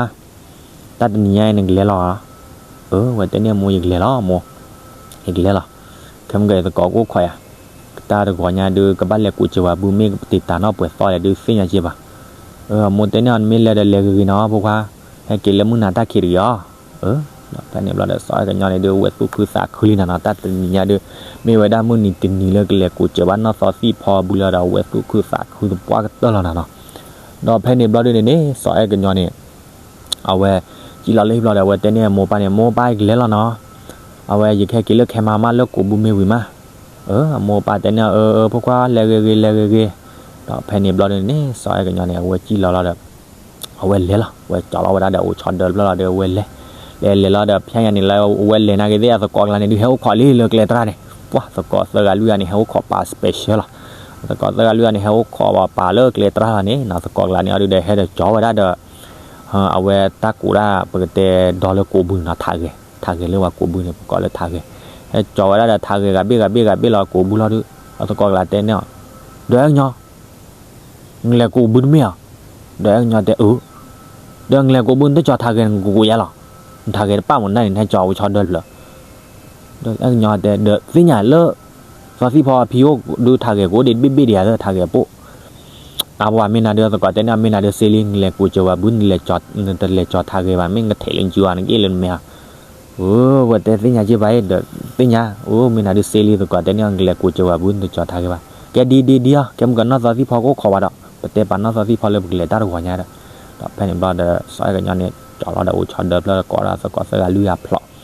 တၢ်တနံၤညါအံၤနကလဲၤလီၤဧါ. အၢ ဝဲတဲန့ၢ်အမိၢ် ယကလဲၤလီၤမိၢ်, ယကလဲၤလီၤ. ခဲမုၢ်ကဲသကိးကအိၣ်ခိးယၤ, တၢ်တဂီၤညါဒုး ကဘၣ်လဲၤကူးစၢၤဝဲဘု မ့ၢ်ကတ့ၤတၢ်နီၢ်ပှဲၤသီလဲၣ်ဒုးသ့ၣ်ညါက့ၤဘၣ်. အမိၢ်တဲန့ၢ်အီၤ နမ့ၢ်လဲၤဒီးလဲၤဂ့ၤဂ့ၤနီၤ ဖိခွါ, ဟဲက့ၤလၢမုၢ်နၤတၢ်ခံးတဂ့ၤအီၤ. ဒီးဖဲန့ၣ်ဘျီဒီး စီၤအဲၣ်ကညီန့ၣ်ဒုး အဝဲသူၣ်ခုသးခုလံနၤနီၤ တၢ်တနံၤညါဒုး မ့ၢ်ဝဲဒၣ်မုၢ်နံၤတနံၤလၢကလဲၤကူးစၢၤဘၣ်နီၢ်သီသံၣ်ဖီဘုလီၤဒီး အဝဲသူၣ်ခုသးခုသပှၢ်ကတၢၢ်လီၤနၤနီၤ. ဒီးဖဲန့ၣ်ဘျီဒုးန့ၣ်န့ၣ် စီၤအဲၣ်ကညီန့ၣ် အဝဲ စံၣ်လီၤလၢဟံၣ်ဘျီဒီး အဝဲတဲန့ၢ်အမိၢ်ပၢ်န့ၣ် မိၢ်ပၢ် ယကလဲၤလီၤနီၤ, အဝဲယကဟဲက့ၤလၢခဲမးမးလၢကူးဘုမ့ၢ်ဝံၤမး. အမိၢ်ပၢ်တဲန့ၢ်အီၤ အၢ အၢ ဖိခွါ လဲၤဂ့ၤဂ့ၤ လဲၤဂ့ၤဂ့ၤ. ဒီးဖဲန့ၣ်ဘျီဒုးန့ၣ်န့ၣ် စီၤအဲၣ်ကညီန့ၣ် အဝဲစံၣ်လီၤလီၤဒီး အဝဲလဲၤလီၤ အဝဲကၠီလီၤဝဲဒၣ်ဒီးအိၣ်ဆီဒၢတဖျၢၣ်လီၤဒီး အဝဲလဲၤ လဲၤလဲၤလီၤဒီး ဖဲညါန့ၣ်လၢအဝဲလဲၤနာ်က့ၤသ့ၣ် အသကိးကျါန့ၣ်ဒုး ဟဲအိၣ်ခိးလံလၢကျဲတရၣ်န့ၣ်, ပှၢ်သကိးသၢဂၤလွံၢ်ဂၤန့ၣ် ဟဲအိၣ်ခိးပာ် special လီၤ. သကိးသၢဂၤလွံၢ်ဂၤန့ၣ် ဟဲအိၣ်ခိးပာ်လၢကျဲတရၣ်လီၤန့ၣ်နီၤ သကိးကျါန့ၣ်အီၤဒုးဒီး ဟဲဒီးကၠီဝဲဒၣ်ဒီး အဝဲတၢ်ကူးဒၣ် ပကတဲဒီလၢကူးဘုနီၤ ထးဂဲၤ ထးဂဲၤလၢပှၤကူးဘုန့ၣ် ပကိးလၢထးဂဲၤ, ဟဲကၠီဝဲဒၣ်ဒီးထးဂဲၤဂၤဘ့ၣ်ဂၤဘ့ၣ်ဂၤဘ့ၣ်လီၤကူးဘုလီၤဒုး အသကိးကျါတဲန့ၢ်အီၤ, ဒီးအဲၣ်ကညီ နလဲၤကူးဘုတမ့ၢ်ဧါ. ဒီးအဲၣ်ကညီတဲအၢ, ဒီးနလဲၤကူးဘု နတကၠီထးဂဲၤ နကူးကူးယါလီၤ. နထးဂဲၤတပၣ်မနုၤန့ၣ် နဟဲကၠီဝဲဆီဒၢတဖျၢၣ်. ဒီးအဲၣ်ကညီတဲ ဒီးသ့ၣ်ညါလၢ သီသံၣ်ဖီအဖံအိၣ်ဒုးထးဂဲၤကအိၣ်ဒံးတဘ့ၣ်ဘ့ၣ်ဒံးဧါ သၢထးဂဲၤပိၣ်, အဝဲမ့ၢ်နၤဒုးသကိးတဲန့ၣ် မ့ၢ်နၤဒုးစ့လံ နလဲၤကူးစၢၤဝဲဘု နလဲၤ, နတလဲၤကၠီၤထးဂဲၤဘၣ် မ့ၢ်နကထဲးလၢနစုအီၤနက့ၢ်လၢနမဲာ်ဧါ. အဝဲတဲသ့ၣ်ညါက့ဘၣ်ဒီး သ့ၣ်ညါ အိၣ်မ့ၢ်နၤဒုးစ့လံ သကိးတဲန့ၣ် နလဲၤကူးစၢၤဝဲဘု နတကၠီၤထးဂဲၤဘၣ် ကဲဒ်ဒ်ဒ်အီၤ ကဲမုၢ်ကနီၢ်သီသံၣ်ဖီကအိၣ်ခိးဘၣ်ဒီး ပတဲပာ်နီၢ်သီသံၣ်ဖီလၢပကလဲၤတၢ်တဂီၤညါဒီး, ဒီးဖဲန့ၣ်ဘျီဒီး စီၤအဲၣ်ကညီန့ၣ် ကၠီၤလီၤဒီးအိၣ်ဆီဒၢဖျၢၣ်ကိးဒီးသကိးသၢဂၤလွံၢ်ဂၤဖျိး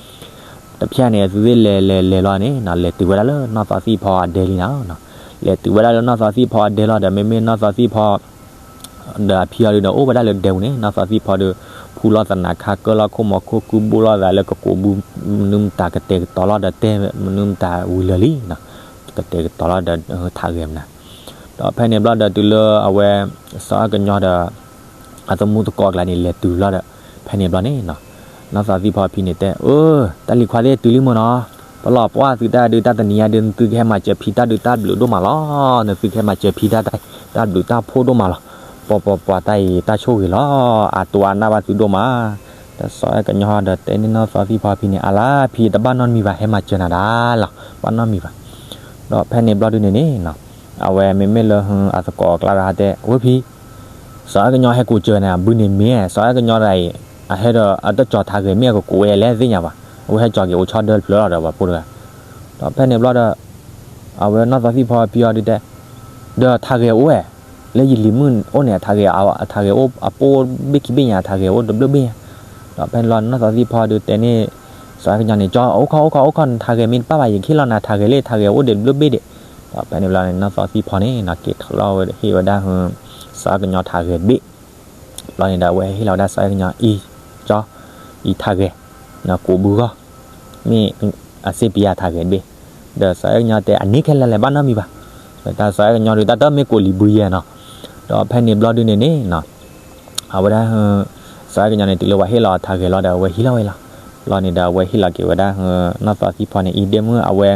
တဖျဲၣ်န့ၣ် အသုသ့ၣ်လဲၤလဲၤလဲၤလီၤန့ၣ် လဲၤတုၤဝဲဒၣ်လၢနီၢ်သီသံၣ်ဖီအဒဲလံနၤ, လဲၤတုၤဝဲဒၣ်လၢနီၢ်သီသံၣ်ဖီအဒဲလီၤဒီး မ့မ့ၢ်နီၢ်သီသံၣ်ဖီ ဒီးအဖံအီၤဒုးဒီးအိၣ်ဝဲဒၣ်လၢဒဲပူၤန့ၣ် နီၢ်သီသံၣ်ဖီဒီး ဖူလီၤသနးခါ ကၢလီၤခိၣ်မီၤခိၣ် ကုဘိလီၤသးလၢကကူးဘု မနုၤမတၤကတဲာ်ကတီၤလီၤဒီးတဲ မနုၤမတၤဝံၤလၢာ်လံ, ကတဲာ်ကတီၤလီၤဒီးထးဂဲၤမနၤ, ဒီးဖဲန့ၣ်ဘျီဒီးတုၤလၢအဝဲ စီၤအဲၣ်ကညီဒီး အသမူသကိးအကျါန့ၣ် လဲၤတုၤဘျီဒီး ဖဲန့ၣ်ဘျီန့ၣ် နီၢ်သီသံၣ်ဖီအဖံန့ၣ်တဲ အၢ တၢ်လံၤခွါသ့ၣ်တုၤလံမ့ၢ်နီၤ, ပလီၢ်ပှၢ်သုတၢ်ဒုးတၢ်တနံၤညါဒုး နသုကဟဲမၤစၢၤဖံတၢ်ဒုးတၢ်ဘျုးဒိၣ်မးလီၤ, နသုကဟဲမၤစၢၤဖံတၢ်တၢ်ဘျုးတၢ်ဖှိၣ်ဒိၣ်မးလီၤ, ပှၤပှၤပှၤတၢ်အံၤတၢ်ဆိၣ်ဂ့ၤလီၤ, အတိအါနၢ်ဘၣ်သုဒိၣ်မး, ဒီးစီၤအဲၣ်ကညီဒီးတဲန့ၢ်နီၢ်သီသံၣ်ဖီအဖံန့ၣ် အလါဖံတဘၣ်နီတမံၤဘၣ် ဟဲမၤစၢၤနၤဒၣ်လီၤ ဘၣ်နီတမံၤဘၣ်, ဒီးဖဲန့ၣ်ဘျီဒုးန့ၣ်န့ၣ် အဝဲမ့မ့ၢ်လၢအသကိးအကျါတဂၤတဲ ဝဲဖံ စီၤအဲၣ်ကညီဟဲကူးစၢၤန့ၣ် ဘုန့ၣ်မ့ၢ် စီၤအဲၣ်ကညီတဂၤအံၤ အဟဲဒီးအတကၠီၤထးဂဲၤမ့ၢ်အကကူးဝဲလဲၣ်သ့ၣ်ညါဘၣ်, အဝဲဟဲကၠီၤက့ၤအိၣ်ဆီဒၢတဖျၢၣ်လီၤဒီးပှၤဖိတဂၤ, ဒီးဖဲန့ၣ်ဘျီဒီး အဝဲနီၢ်သီသံၣ်ဖီအဖံအီၤဒုးတဲ ဒီးထးဂဲၤအိၣ်ဝဲ လၢယလံၤမုၣ်အိၣ်န့ၣ် အထးဂဲၤ အထးဂဲၤအိၣ်အပိၢ်ဘ့ၣ်ခံဘ့ၣ်ညါ အထးဂဲၤအိၣ်တဘျုးဘ့ၣ်ညါ, ဒီးဖဲန့ၣ်ဘျီ နီၢ်သီသံၣ်ဖီဒုးတဲန့ၣ် စီၤအဲၣ်ကညီန့ၣ် ကၠီ အိၣ်ခီၣ်အိၣ်ခီၣ်အိၣ်ခီၣ် နထးဂဲၤမ့ၢ်တဘၣ်ဘၣ် ယကဟ့ၣ်လီၤနၤထးဂဲၤလံ ထးဂဲၤအိၣ်ဒံးတဘျုးဘ့ၣ်ဒံး, ဒီးဖဲန့ၣ်ဘျီန့ၣ် နီၢ်သီသံၣ်ဖီန့ၣ် နီၢ်က့ၤထီၣ်လီၤဝဲဟ့ၣ်ဝဲဒၣ် စီၤအဲၣ်ကညီထးဂဲၤတဘ့ၣ်, ဘျီန့ၣ်ဒီးအဝဲဟ့ၣ်လီၤဝဲဒၣ်စီၤအဲၣ်ကညီအံၤ ကၠီ အံၤထးဂဲၤ ကူးဘုဂီၢ် မ့ၢ်အစ့ပယၤထးဂဲၤတဘ့ၣ်, ဒီးစီၤအဲၣ်ကညီတဲ အန့ၣ်ခဲလၢာ်လဲၣ် ဘၣ်နီတမံၤဘၣ်, တၢ်စီၤအဲၣ်ကညီဒုးတၢ်တမ့ၢ်ကူးလံၤဘုယဲနီၤ, ဒီးဖဲန့ၣ်ဘျီဒုးန့ၣ်န့ၣ် အဝဲဒၣ် စီၤအဲၣ်ကညီန့ၣ် တုၤလၢပှၤဟ့ၣ်လီၤအထးဂဲၤလီၤဒီး အဝဲဟံးလီၤဝဲလီၤ, ဘျီန့ၣ်ဒီးအဝဲဟ့ၣ်လီၤက့ၤဝဲဒၣ် နီၢ်သီသံၣ်ဖီန့ၣ် အံၤဒ့မုၣ်အဝဲ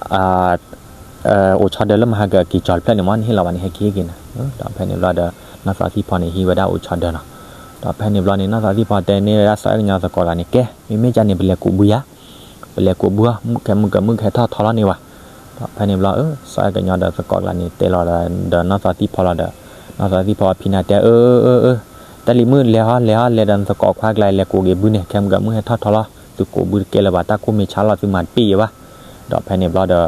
အိၣ်ဆီဒၢလၢမဟါကက့ၤကၠီၤတဖျၢၣ်န့ၣ်မ့ၢ် နဟ့ၣ်လီၤဘၣ်န့ၣ် ဟဲက့ၤဟ့ၣ်က့ၤနၤ, ဒီးဖဲန့ၣ်ဘျီဒီး နီၢ်သီသံၣ်ဖီန့ၣ် ဟံးဝဲဒၣ်အိၣ်ဆီဒၢနီၤ, ဒီးဖဲန့ၣ်ဘျီန့ၣ် နီၢ်သီသံၣ်ဖီတဲန့ၢ်ဝဲဒၣ်စီၤအဲၣ်ကညီသကိးလၢန့ၣ် ကဲ မ့မ့ၢ်ကန့ၣ် ပလဲၤကူးဘုယၤ, ပလဲၤကူးဘုအီၤ မုၢ်ကဲမုၢ်ကဲမုၢ်ကဟဲထီၣ်ထီလီၤန့ၣ်ဝဲ, ဒီးဖဲန့ၣ်ဘျီ စီၤအဲၣ်ကညီဒီးသကိးကျါန့ၣ် တဲလီၤဒီးနီၢ်သီသံၣ်ဖီလီၤဒီး နီၢ်သီသံၣ်ဖီအဖံန့ၣ်တဲ အၢ အၢ အၢ တၢ်လံၤမုၣ်လဲၤဟီ လဲၤဟီ လဲၤဒီးနသကိးခွါကျါ လဲၤကူးက့ၤဘုန့ၣ် ကဲမုၢ်ကဲမုၢ်ဟဲထီၣ်ထီလီၤ သုကူးဘုတကဲလၢၤဘၣ် တၢ်ကိၢ်မ့ၢ်ဆါလီၤ သုမၤတပ့ၢ်ယဲဘၣ်, ဒီးဖဲန့ၣ်ဘျီဒီး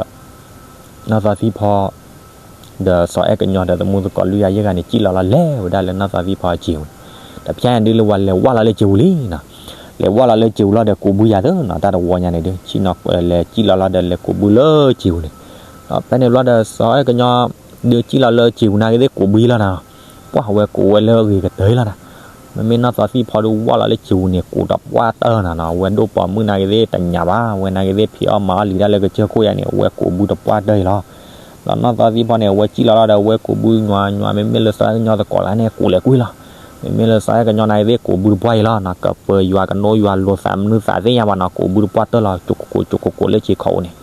နီၢ်သီသံၣ်ဖီ ဒီးစီၤအဲၣ်ကညီဒီးသမူသကိးလွံၢ်ဂၤယဲၢ်ဂၤန့ၣ် စံၣ်လီၤလီၤလဲၤဝဲဒၣ်လၢနီၢ်သီသံၣ်ဖီအစ့ပူၤန့ၣ်, တဖျဲညါဒုးလၢဝဲလဲၤဝးလီၤလၢစ့ပူၤလံနီၤ, လဲၤဝးလီၤလၢစ့ပူၤလီၤဒီးကူးဘုယၤသနီၤ တၢ်တဝီညါန့ၣ်ဒုး ဆံၣ်နီၤ လဲၤစံၣ်လီၤလီၤဒီးလဲၤကူးဘုလၢစ့ပူၤန့ၣ်, ဒီးဖဲန့ၣ်ဘျီဒီးစီၤအဲၣ်ကညီ ဒုးစံၣ်လီၤလၢစ့ပူၤနာ်က့သ့ၣ်ကူးဘုယံၤလီၤနၤနီၤ, ပှၢ်ဝဲကူးဝဲလၢအဂ့ၤကတၢၢ်လီၤနၤ, မ့မ့ၢ်နီၢ်သီသံၣ်ဖီဒုးဝးလီၤလၢစ့ပူၤန့ၣ် ကူးတပှၢ်တၢၢ်နၤနီၤ, အဝဲဒိၣ်ပိာ်မုၣ်နာ်က့သ့ၣ်တညးဘၣ် အဝဲနာ်က့သ့ၣ်ဖံးအီၣ်မၤအီၣ်လံၤတၢ်လၢကစၢၢ်ခိၣ်ယါန့ၣ် အဝဲကူးဘုတပှၢ်တၢၢ်အံၤလီၤ, ဒီးနီၢ်သီသံၣ်ဖီန့ၣ် အဝဲစံၣ်လီၤလီၤဒီးအဝဲကူးဘုညွၤညွၤ မ့မ့ၢ်လၢစီၤအဲၣ်ကညီသကိးလၢန့ၣ် ကူးလဲၤကွံာ်လီၤ, မ့မ့ၢ်လၢစီၤအဲၣ်ကညီနာ်က့သ့ၣ်ကူးဘုတပှၢ်အံၤလီၤနီၤ, ကပၢၤယွၤကနိယွၤလိာ်သးမနုၤသးသ့ၣ်ညါဘၣ်နီၤ ကူးဘုတပှၢ်တၢၢ်လီၤ ကၠိကကိးကၠိကကိးလၢစ့ခီးအိၣ်န့ၣ်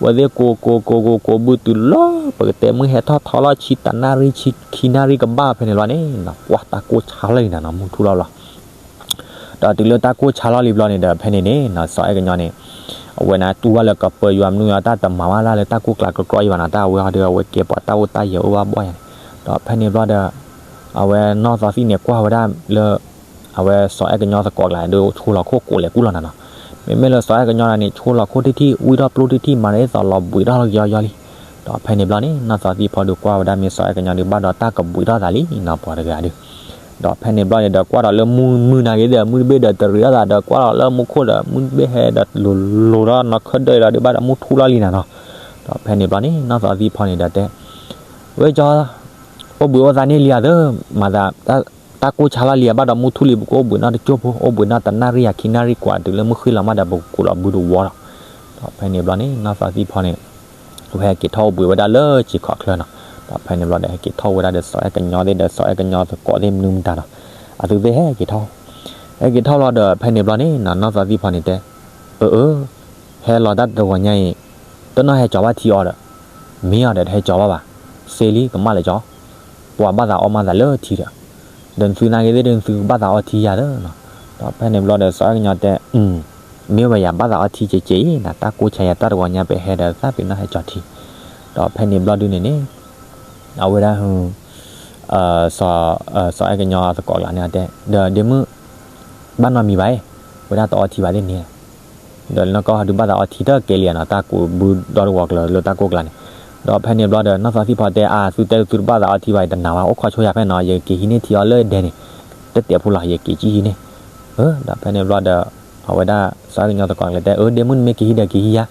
ဝဲသ့ၣ်ကိးကိးကိးကိးကိးဘုတုၤလီၤ ပကတဲမုၢ်ဟဲထီၣ်ထီလီၤ ဆံတနၣ်ရံၣ်ဆံခံနၣ်ရံၣ်ကဘၣ်ဖဲန့ၣ်လီၤန့ၣ် ပှၢ်တၢ်ကိၢ်ဆါလီၤလံနၤနီၤ မုၢ်ထူၣ်လီၤလီၤ, ဒီးတုၤလၢတၢ်ကိၢ်ဆါလီၤလံဘျီန့ၣ်ဒီး ဖဲန့ၣ်န့ၣ်နီၤ စီၤအဲၣ်ကညီန့ၣ် အဝဲန့ၣ်တူၢ်ဘၣ်လၢကပၢၤယွၤမနုၤယွၤတၢ်တမၤဝဲလၢ်လၢတၢ်ကိၢ်ကျးကကြီအံၤဘၣ်နီၤ တၢ်အဝဲဟီဒီးအဝဲကဲပှၤတၢ်အိၣ်တၢ်ယၢၤအိၣ်ဘၣ်ဘီၣ်ယါန့ၣ်, ဒီးဖဲန့ၣ်ဘျီဒီး အဝဲနီၢ်သီသံၣ်န့ၣ်ကွၢ်ဝဲဒၣ်လၢ အဝဲစီၤအဲၣ်ကညီသကိးကျါဒီးဆိလီၤခိၣ်ကူးလဲၤကွံာ်လီၤနၤနီၤ, မ့မ့ၢ်လၢစီၤအဲၣ်ကညီန့ၣ် ဆိလီၤခိၣ်ထံၣ်ထံၣ် ဝံထီၣ်ပျိထံၣ်ထံၣ် မၤဒ်သိးလီၤဘှံးထီၣ်လီၤကယီယီလံ, ဒီးဖဲန့ၣ်ဘျီန့ၣ် နီၢ်သီသံၣ်ဖီဒုးကွၢ်ဝဲဒၣ်မ့ၢ်စီၤအဲၣ်ကညီဒုးဘၣ်ဒီးတၢ်ကဘှံးထီၣ်သးလံနီၤ ပှၤတဂၤဒုး, ဒီးဖဲန့ၣ်ဘျီန့ၣ်ဒီးကွၢ်ဒီးလၢမုၢ်မုၢ်နာ်က့ဒီး မုၢ်တဘ့ၣ်ဒီးတရံးထီၣ်သးဒီးကွၢ်ဒီးလၢမူခိၣ်ဒီး မုၢ်တဘ့ၣ်ဟဲဒီးလိၤလိၤဒီးနီၢ်ခၢၣ်ဒၢအံၤဒီးဒုးဘၣ်ဒီးမုၢ်ထူၣ်လီၤလံနၤနီၤ, ဒီးဖဲန့ၣ်ဘျီန့ၣ် နီၢ်သီသံၣ်ဖီန့ၣ်ဒီးတဲ ဝဲကၠီ အိၣ်ဘှံးအိၣ်သါန့ၢ်လံဧါသၢ မၤသး တၢ်ကိၢ်ဆါလီၤလံဧါ ဘၣ်ဒီးမုၢ်ထူၣ်လံ ပကအိၣ်ဘှံးနီၢ်တကၠိၢ်ဖိ အိၣ်ဘှံးနီၢ်တနၣ်ရံၣ်ဧါခံနၣ်ရံၣ်ကွၢ် တုၤလၢမုၢ်ဃ့ၢ်လီၤမးဒီး ပကကူးလီၤဘုတဝီဒီး, ဒီးဖဲန့ၣ်ဘျီန့ၣ် နီၢ်သီသံၣ်ဖီန့ၣ် ဝဲဟဲက့ၤထီၣ်အိၣ်ဘှံးဝဲဒၣ်လၢစ့ခီးချၢနီၤ, ဒီးဖဲန့ၣ်ဘျီဒီး ဟဲက့ၤထီၣ်ဝဲဒၣ်ဒီးစီၤအဲၣ်ကညီသ့ၣ်ဒီးစီၤအဲၣ်ကညီသကိးသ့ၣ်မနုၤမတၤနီၤ, အသုသ့ၣ်ဟဲက့ၤထီၣ်, ဟဲက့ၤထီၣ်လီၤဒီး ဖဲန့ၣ်ဘျီန့ၣ် နီၢ်သီသံၣ်ဖီန့ၣ်တဲ, အၢ အၢ ဟဲလီၤတၢ်တဂီၤညါအံၤ တနီၢ်ဟဲကၠီၤဘၣ်ထံအီၤဒီး, မ့ၢ်အီၤဒီးတဟဲကၠီၤဘၣ်ဘၣ်, စ့လံ ကမၣ်လၢကၠီၤ, ပှၤဘၣ်သးအီၣ်မၤသးလၢထံဒီး, ဒီးနသုနာ်က့သ့ၣ်ဒီးနသုကဘၣ်သးအီထံယၤသၢနီၤ, ဒီးဖဲန့ၣ်ဘျီဒီးစီၤအဲၣ်ကညီတဲ, မ့ၢ်ဝဲယၤဘၣ်သးအီထံကဲးကဲးအံၤ နတၢ်ကိးဆါယၤတၢ်တဂီၤညါ ပဟဲဒီးသးပ့ၤနီၣ်ဟဲကၠီၤထံ, ဒီးဖဲန့ၣ်ဘျီဒုန့ၣ်န့ၣ် အဝဲဒၣ် စီၤအဲၣ်ကညီသကိးကျါန့ၣ်တဲ ဒီးဒ့မုၣ် ဘၣ်နီတမံၤဘၣ်အံၤ, ဝဲဒၣ်တအီထံဘၣ်သ့ၣ်န့ၣ်, ဒီးနီၢ်ကီၢ်ဟီဒုးဘၣ်သးအီထံတကဲးလံနီၤ, တၢ်ကူးဘုဒီတဝီၤကျၢၤလၢတၢ်ကိးကျါန့ၣ်, ဒီးဖဲန့ၣ်ဘျီဒီး နီၢ်သီသံၣ်ဖီတဲ အါ သုတဲသုတဘၣ်သးအီထံဘၣ်အံၤ တနာ်ဘၣ် အိၣ်ခိးဆိယၤဖဲနီၤ, ယက့ၤဟံးန့ၢ်ထံအီၣ်လၢဒဲန့ၣ်, တတဲာ်ဖိလီၤ ယက့ၤကံၣ်ဟံးန့ၢ်, ဒီးဖဲန့ၣ်ဘျီဒီး အဝဲဒၣ် စီၤအဲၣ်ကညီသကိးကျါတဲ အၢ ဒ့မုၣ် နမ့ၢ်က့ၤဟံးဒီးက့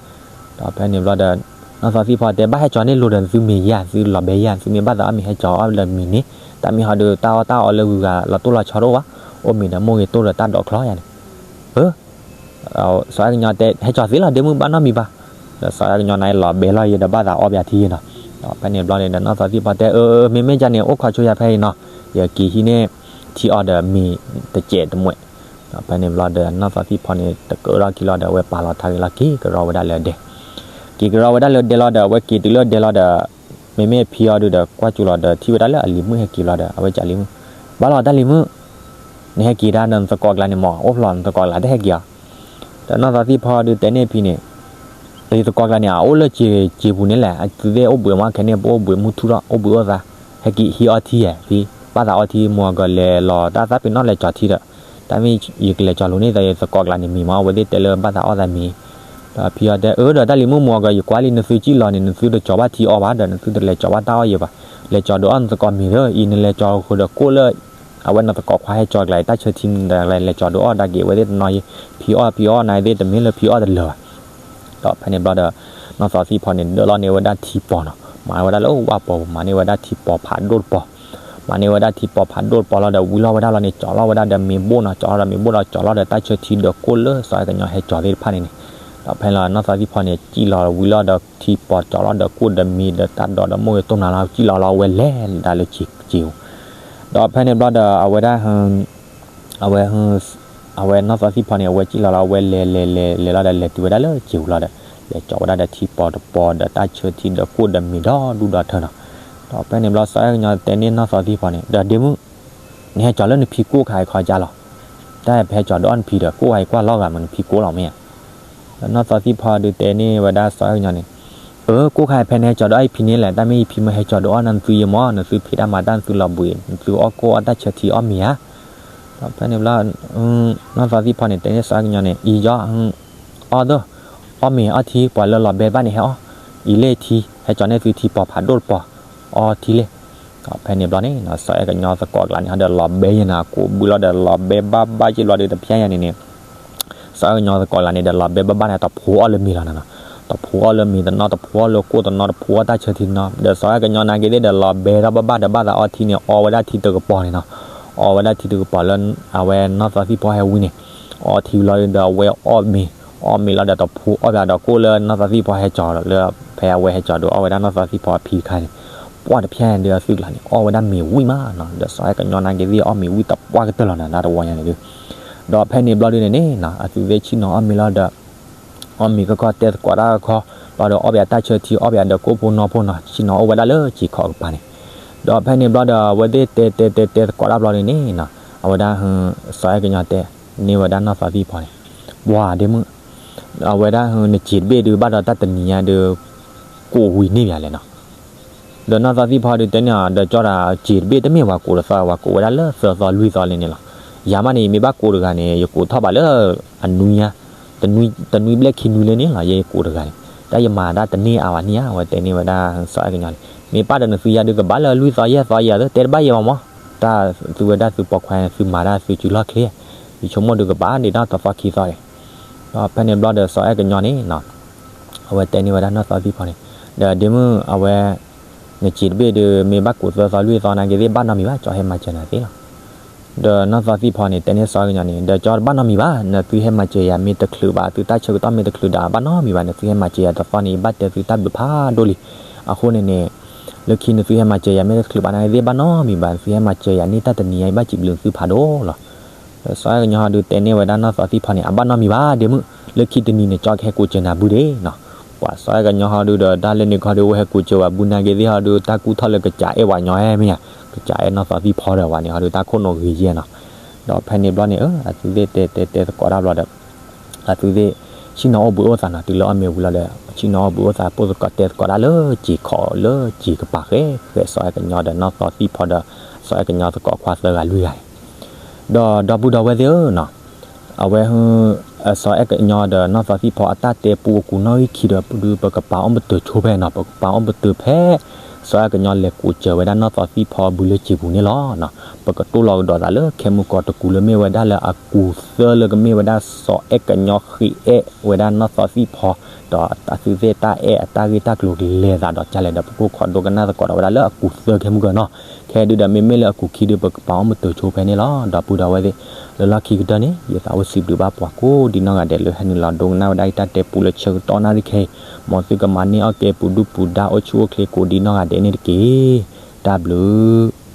ၤဟံးယၤ, ဒီးဖဲန့ၣ်ဘျီဒီး နီၢ်သီသံၣ်ဖီတဲ ဘၣ်ဟဲကၠီၤန့ၢ်လိၤဒီး သုမ့ၤယၤ သုလီၤဘဲယၤ သုမ့ၢ်ဘၣ်သးအီၣ်မ့ၤဟဲကၠီၤအီၣ်လၢမံၤန့ၣ်, တၢ်မ့ၢ်ဟီဒုးတၢ်အီၣ်တၢ်အီလၢဂုၤဂၤ လီၤတိၢ်လီၤဆီတအိၣ်ဘၣ်, အိၣ်မ့ၤဒီးမိၢ်ဂ့ၤတိၢ်ဒီးတၢ်ဒိးချီယၤန့ၣ်, စီၤအဲၣ်ကညီတဲ ဟဲကၠီၤသ့လီၤ ဒ့မုၣ် ဘၣ်နီတမံၤဘၣ်, ဒီးစီၤအဲၣ်ကညီန့ၣ် လီၤဘဲလီၤယၤဒီးဘၣ်သးအီၣ်ဘၣ်ထံယၤနီၤ, ဒီးဖဲန့ၣ်ဘျီန့ၣ်ဒီး နီၢ်သီသံၣ်ဖီတဲ အၢ မ့မ့ၢ်ကန့ၣ် အိၣ်ခိးဆိယၤဖဲအံၤနီၤ, ယက့ၤဟံးန့ၢ်ထံအီၣ်ဒီးမ့ၤတစဲးတမှဲး, ဒီးဖဲန့ၣ်ဘျီဒီး နီၢ်သီသံၣ်ဖီန့ၣ် တကၢထီၣ်ခံလီၤဒီး အဝဲပာ်လီၤထါက့ၤလီၤ က့ၤကရီဝဲဒၣ်လၢဒဲ, က့ၤကရီဝဲဒၣ်လၢဒဲလီၤဒီး အဝဲက့ၤတုၤလၢဒဲလီၤဒီး မ့မ့ၢ်ဖံအီၤဒုးဒီး ကွၢ်စူၤလီၤဒီး ထံၣ်ဝဲဒၣ်လၢအလံၤမုၣ်ဟဲက့ၤလီၤဒီး အဝဲကလံၤမုၣ်, ဘၣ်လီၤတၢ်လံၤမုၣ်, နဟဲက့ၤဒၣ်ဒီးနသကိးကျါန့ၣ်မး အိၣ်ဖျိးနသကိးကျါတဟဲက့ၤအီၤ, ဒီးနီၢ်သီသံၣ်ဖီဒုးတဲန့ၢ်ဖံန့ၣ် ယသကိးကျါန့ၣ် အအိၣ်လၢစ့ပူၤန့ၣ်လဲၣ်, အသုသ့ၣ်အိၣ်ဘှံးမး ခဲန့ၣ် ပအိၣ်ဘှံးမုၢ်ထူၣ်ထီၣ် အိၣ်ဘှံးအိၣ်သါ, ဟဲက့ၤဟံးအီထံဧါ ဖံ, ဘၣ်သးအီထံ မိၢ်အဂီၤလဲၤလီၤတၢ်သးပ့ၤနီၣ်လဲၤကၠီၤထံဒီး, တၢ်မ့ၢ်ယကလဲၤကၠီၤလိၤန့ၢ်သးယသကိးကျါန့ၣ်မံၤမး အဝဲသ့ၣ်တဲလၢဘၣ်သးအီၣ်သးမံၤ, ဒီးဖံအီၤတဲ အၢ ဒီးတၢ်လံၤမုၣ် မိၢ်အဂီၤ ယကွၢ်လံ နသုကံၣ်လီၤန့ၣ် နသုတကၠီၤဘၣ်ထံအီၣ်ဘၣ်ဒီး နသုတလဲၤကၠီၤဘၣ်တၢ်အီၣ်ယဲဘၣ်, လဲၤကၠီၤဒုးအီၣ်နသကိးမံၤဒီး အံၤနလဲၤကၠီၤဃုာ်ဒီးကိၣ်လၢ အဝဲနသကိးခွါဟဲကၠီၤကျါအံၤ တၢ်ဆၢထံန့ၣ် လဲၤကၠီၤဒုးအီၣ်ဒၣ်က့ၤ အဝဲသ့ၣ်တနီၤယဲ, ဖံအီၣ်ဖံအီၣ်နၤသ့ၣ် တမ့ၢ်လၢဖံအီၣ်တလၢာ်ဘၣ်, ဒီးဖဲန့ၣ်ဘျီဒီး နီၢ်သီသံၣ်ဖီန့ၣ် ဒၢလီၤန့ၢ်ဝဲဒၣ်ထံပီၤနီၤ, မၤဝဲဒၣ်လၢဝၣ်ပီၤ မၤန့ၢ်ဝဲဒၣ်ထံပီၤဖးဒိၣ်တပီၤ, မၤန့ၢ်ဝဲဒၣ်ထံပီၤဖးဒိၣ်တပီၤလီၤဒီး ဝံၤလီၤဝဲဒၣ်လီၤန့ၣ် ကၠီၤလီၤဝဲဒၣ်ဒီးမ့ၤဘိၣ်နီၤ, ကၠီၤလီၤဒီးမ့ၤဘိၣ်ဒီး ကၠီၤလီၤဒီးတၢ်ဆၢထံဒီးကိၣ်လၢစီၤအဲၣ်ကညီဟဲကၠီၤသ့ၣ်တဖၣ်န့ၣ်န့ၣ်, ဒီးဖဲလီၤနီၢ်သီသံၣ်ဖီန့ၣ် ကံၣ်လီၤဝံၤလီၤဒီးထံပီၤ ကၠီၤလီၤဒီးကိၣ်ဒီးမ့ၤဒီးတၢ်ဒိးဒီးမိၢ်ဂ့ၤတိၢ်နၤလီၤ ကံၣ်လီၤလီၤဝဲလဲၤဒၣ်လၢစ့ပူၤ ဒီးဖဲန့ၣ်ဘျီဒီး အဝဲဒၣ် အဝဲ အဝဲနီၢ်သီသံၣ်ဖီန့ၣ် အဝဲကံၣ်လီၤလီၤ အဝဲလဲၤလဲၤလဲၤလဲၤလီၤဒီး လဲၤတုၤဝဲဒၣ်လၢစ့ပူၤလီၤဒီး လဲၤကၠီၤဝဲဒၣ်ဒီးထံပီၤတပီၤဒီးတၢ်ဆၢထံဒီးကိၣ်ဒီးမ့ၤဒီဒူၣ်ဒီထၢနီၤ, ဒီးဖဲန့ၣ်ဘျီ စီၤအဲၣ်ကညီတဲန့ၢ်နီၢ်သီသံၣ်ဖီန့ၣ် ဒီးဒ့မုၣ် နဟဲကၠီၤလၢနဖံကိၣ်ခါအံၤခီကါလီၤ, တၢ်ဟဲကၠီၤဒုးအီၣ်နဖံဒီး ကိၣ်ခါအံၤကွၢ်လီၤဂာ်မးနဖံကိၣ်လီၤမ့ၢ်ဧါ ဒီးနီၢ်သီသံၣ်ဖီဒုးတဲန့ၢ်ဝဲဒၣ်စီၤအဲၣ်ကညီန့ၣ်, အၢ ကိၣ်ခါအံၤဖဲနဟဲကၠီၤဒုးအီၣ်ယဖံန့ၣ်လဲၣ်, တၢ်မ့ၢ်ယဖံမ့ၢ်ဟဲကၠီၤဒုးအီၣ်နၤ နသုယဲမး နသုဖံးတၢ်မၤတၢ် နသုလီၤဘှံး နသုအီၣ်ကိၣ်အီၣ်တၢ်ဆၢထံအီၣ်မ့ၤဧါ. ဒီးဖဲန့ၣ်ဘျီ နီၢ်သီသံၣ်ဖီန့ၣ် တဲန့ၢ်စီၤအဲၣ်ကညီန့ၣ် အံၤယီၤ အီၣ်သၢ အီၣ်မ့ၤအီၣ်ထံ ပှၤလၢလီၤဘဲဘၣ်န့ၣ်ဟဲအီၣ်, အံၤလၢထံ ဟဲကၠီၤန့ၢ်သုထံပီၤဖးဒိၣ်တပီၤ အီထံလဲၣ်. ဒီးဖဲန့ၣ်ဘျီန့ၣ် စီၤအဲၣ်ကညီသကိးကျါန့ၣ် ဟီဒီးလီၤဘဲယဲနၤ ကိးဘုလီၤဒီးလီၤဘဲဘၣ်ဘၣ်က့ၤဘျီဒီးတဖျဲယဲန့ၣ်န့ၣ် စီၤအဲၣ်ကညီသကိးကျါန့ၣ်ဒီးလီၤဘဲဘၣ်ဘၣ်န့ၣ် တဖိအီၣ်လၢမ့ၤလီၤနီၤ, တဖိအီၣ်လၢမ့ၤတနီၤ တဖိအီၣ်လၢကိၣ်တနီၤ တဖိအီၣ်တၢ်ဆၢထံတနီၤ ဒီးစီၤအဲၣ်ကညီနာ်က့ၤသ့ၣ်ဒီးလီၤဘဲထီၣ်ဘၣ်ဘၣ်ဒီးဘၣ်သးအီထံန့ၣ် အီဝဲဒၣ်ထံတကပီၤန့ၣ်နီၤ, အီဝဲဒၣ်ထံတကပီၤလၢ အဝဲနီၢ်သီသံၣ်ဖီဟဲဝံန့ၣ် အီထံလီၤဒီးအဝဲအီၣ်မ့ၤ, အီၣ်မ့ၤလီၤဒီးတဖိအီၣ်ဘၣ်ဒီးကိၣ်လၢနီၢ်သီသံၣ်ဖီဟဲကၠီၤလၢ ဖဲအဝဲဟဲကၠီၤဒုးအီၣ်ဝဲဒၣ်နီၢ်သီသံၣ်ဖီအဖံတခါန့ၣ်, ပှၢ်တဖျဲညါဒီးအသုကျါန့ၣ် အီၣ်ဝဲဒၣ်မ့ၤဝံၣ်မးနီၤ, ဒီးစီၤအဲၣ်ကညီနာ်က့ၤသ့ၣ်အီၣ်မ့ၤဝံၣ်တပှၢ်ကတၢၢ်လီၤနၤ နတဝီညါန့ၣ်ဒုး ဒီးဖဲန့ၣ်ဘျီဒုးန့ၣ်န့ၣ်နီၤ အသုသ့ၣ်ဆ့ၣ်နီၤအီၣ်မ့ၤလီၤဒီး အီၣ်မ့ၤကခီတဲသကိးတၢ်ကခီ ဘျီဒီးအီၣ်ဘၣ်တၢ်ဆၢထံ အီၣ်ဘၣ်ဒီးကိၣ်ဖိနီၢ်ဖိနီၤ ဆ့ၣ်နီၤအိၣ်ဝဲဒၣ်လၢစ့ခီကပၤန့ၣ်, ဒီးဖဲန့ၣ်ဘျီဒီး အဝဲသ့ၣ်တဲတဲတဲတဲသကိးတၢ်ဘျီဒုးန့ၣ်နီၤ အဝဲဒၣ် စီၤအဲၣ်ကညီတဲန့ၢ်ဝဲဒၣ်နီၢ်သီသံၣ်ဖီန့ၣ်, ပှၤဒ့မုၣ် အဝဲဒၣ် နစံာ်တဘ့ၣ်ဒုးဘၣ်ဒီးတၢ်တနံၤညါဒုး ကိးဝံၤန့ၢ်ယၤလဲၣ်နီၤ ဒီးနီၢ်သီသံၣ်ဖီဒုးတဲန့ၢ်အီၤ ဒီးကၠီဒၣ်စံာ်တဘ့ၣ်တမ့ၢ်ပှၤကိးတသီ ပှၤကိးဝဲဒၣ်လၢသၢသီလွံၢ်သီလံန့ၣ်လီၤ. ယၤမးန့ၣ် ယမ့ၢ်ဘၣ်ကိးတဂၤန့ၣ် ယကိးထီၣ်ဘၣ်လၢအနွံညါ, တနွံဘျဲၣ်ခံနွံလံန့ၣ်လီၤ ယကိးတဂၤန့ၣ် တၢ်ယမၤတၢ်တန့ၢ်အါဘၣ်န့ၣ်ဧါ အဝဲတဲန့ၢ်ဝဲဒၣ်စီၤအဲၣ်ကညီန့ၣ် မ့ၢ်ပၣ်ဒီးနသုယၤဒုးကဘၣ်လၢလွံၢ်သီယဲၢ်သီယၤသၢ တဲတဘၣ်ယဲၢ်ဘၣ်မး, တၢ်သုဝဲဒၣ်သုပိာ်ခွါန့ၣ် သုမၤတၢ်သုစုလီၢ်ချ့, ယဆိကမိၣ်ဒုးကဘၣ်ဒံးနီၢ်တသီခံသီန့ၣ်, ဒီးဖဲန့ၣ်ဘျီဒီးစီၤအဲၣ်ကညီန့ၣ်နီၤ အဝဲတဲန့ၢ်ဝဲဒၣ်နီၢ်သီသံၣ်ဖီန့ၣ်, ဒီးဒ့မုၣ်အဝဲ နစံးတဘ့ၣ်ဒုး မ့ၢ်ဘၣ်ကိးသၢသီလွံၢ်သီနာ်က့ၤသ့ၣ် ဘၣ်နီတမံၤဘၣ် ကၠီဟဲမၤစၢၤနၤသ့လီၤ. ဒီးနီၢ်သီသံၣ်ဖီန့ၣ် တဲန့ၢ်စီၤအဲၣ်ကညီန့ၣ် ဒီးကၠီတဘၣ်နီတမံၤဘၣ် နသုဟဲမၤစၢၤယၤမ့ၢ်တချုးဘၣ် သုတၢ်ဆၢကတီၢ်မ့ၢ်တချုးဒီး ဘၣ်နီတမံၤဘၣ် နသုဟဲမၤစၢၤယၤတသီန့ၣ် ယဘၣ်တဲသုတၢ်ဘျုးဖးဒိၣ်လံ. အဃိန့ၣ်န့ၣ် လၢခံနသုဟဲမၤစၢၤယၤမ့ၢ်တချုးဘၣ်နာ်က့ၤသ့ၣ် ဘၣ်နီတမံၤဘၣ် နသုဟဲမၤစၢၤယၤန့ၢ်တၢ်တနံၤညါ ယဘၣ်စံးဘျုးနသုဖးဒိၣ်လီၤ. ဒီးစီၤအဲၣ်ကညီဟီဒုးတဲန့ၢ်ဝဲဒၣ်နီၢ်သီသံၣ်ဖီန့ၣ် အဘၣ်နီတမံၤဘၣ် ဒ့မုၣ် လၢခံတနံၤန့ၣ် ကၠီကဟဲကိးစၢၤနၤဘုဒ့နီၤ. ပှၤစီၤအဲၣ်ကညီဟီဒုးဒီး တၢ်လၢန့ၣ်ခီဒုး အိၣ်ဟဲကိးစၢၤဝဲဘုနာ်က့ၤသ့ၣ်ဟီဒုး တၢ်ကူၣ်ထီၣ်လၢကစၢ်အဲၣ်ဝဲညီဟဲမ့ၢ်ဧါ, ကစၢ်အဲၣ်နီၢ်သီသံၣ်ဖီဒီးဝဲန့ၣ်ဟီဒုး တၢ်ခိၣ်နူာ်ဂ့ၤယဲၢ်နီၤ. ဒီးဖဲန့ၣ်ဘျီန့ၣ် အသုသ့ၣ်တဲတဲတဲသကိးတၢ်ဘျီဒီး အ အသုသ့ၣ် ဆ့ၣ်နီၤအိၣ်ဘှံးအိၣ်သးနီၤ တုၤလၢအီၣ်မ့ၤဝံၤလီၤဒီး ဆ့ၣ်နီၤအိၣ်ဘှံးအိၣ်သး ပိၣ်သကိးတဲသကိးတၢ်လၢစံာ်ခီၣ်လၢစံာ်ကပၤဃဲဃဲ စီၤအဲၣ်ကညီဒီးနီၢ်သီသံၣ်ဖီဒီး စီၤအဲၣ်ကညီသကိးခွါသၢဂၤလွံၢ်ဂၤအံၤ ဒီးဒီပုၢ်ဒီဝဲၢ်သ့ၣ်ဧၢနီၤ အဝဲ စီၤအဲၣ်ကညီဒီးနီၢ်သီသံၣ်ဖီအတၢ်တဲပူအကူၣ်နီၣ်ဂံၢ်ခံဒီး ဒုးပကပာ်အီၣ်မတၢၤဆိဖဲနီၤ ပကပာ်အီၣ်မတၢၤဆိဖဲ စီၤအဲၣ်ကညီလဲၤကူးစၢၤဝဲဒၣ်နီၢ်သီသံၣ်ဖီဘုလၢစံာ်ပူၤန့ၣ်လီၤ. ပကတိၢ်လီၤကဒီးသးလၢခဲမုၢ်ကီၢ်တကူၣ်လၢမ့ၢ်ဝဲဒၣ်လၢအကူၣ်သၢလၢကမ့ၢ်ဝဲဒၣ် စီၤအဲၣ်ကညီဃ့အဲၣ်ဝဲဒၣ်နီၢ်သီသံၣ်ဖီ ဒီးအသုသ့ၣ်တၢ်အဲၣ်အတၢ်ဂ့ၢ်တၢ်ကျိၤကလဲၤသးဒီးကလဲၣ်ဒီး ပကအိၣ်ခိးဒိကနၣ်သကိးဒီးဝဲဒၣ်လၢအကူၣ်သၢခဲမုၢ်ကီၢ်နီၤ. ခဲဒုဒီးမ့မ့ၢ်လၢအကူၣ်ခံဒုး ပကပာ်အီၣ်မတၢၤဆိဖဲန့ၣ်လီၤ. ဒီပုၢ်ဒီဝဲၢ်သ့ၣ် လၢလီၢ်ခံကတၢၢ်န့ၣ် ယသးအိၣ်စံးဘျုးဘၣ်ပှၤကိးဒံနီၢ်ဂၤဒဲးလၢဟဲနုာ်လီၤဒိကနၣ်ဝဲဒၣ်ယတၢ်တဲပူလၢဆၢကတီၢ်နၣ်ရံၣ်ခဲအံၤ မ်သုကမၤန့ၢ်အီၣ်ကဲပူၤဒုၣ်ပူၤဒါအိၣ်ဆူၣ်အိၣ်ချ့ကိးဒံနီၢ်ဂၤဒဲးန့ၣ်တက့ၢ်. တၢ်ဘျုး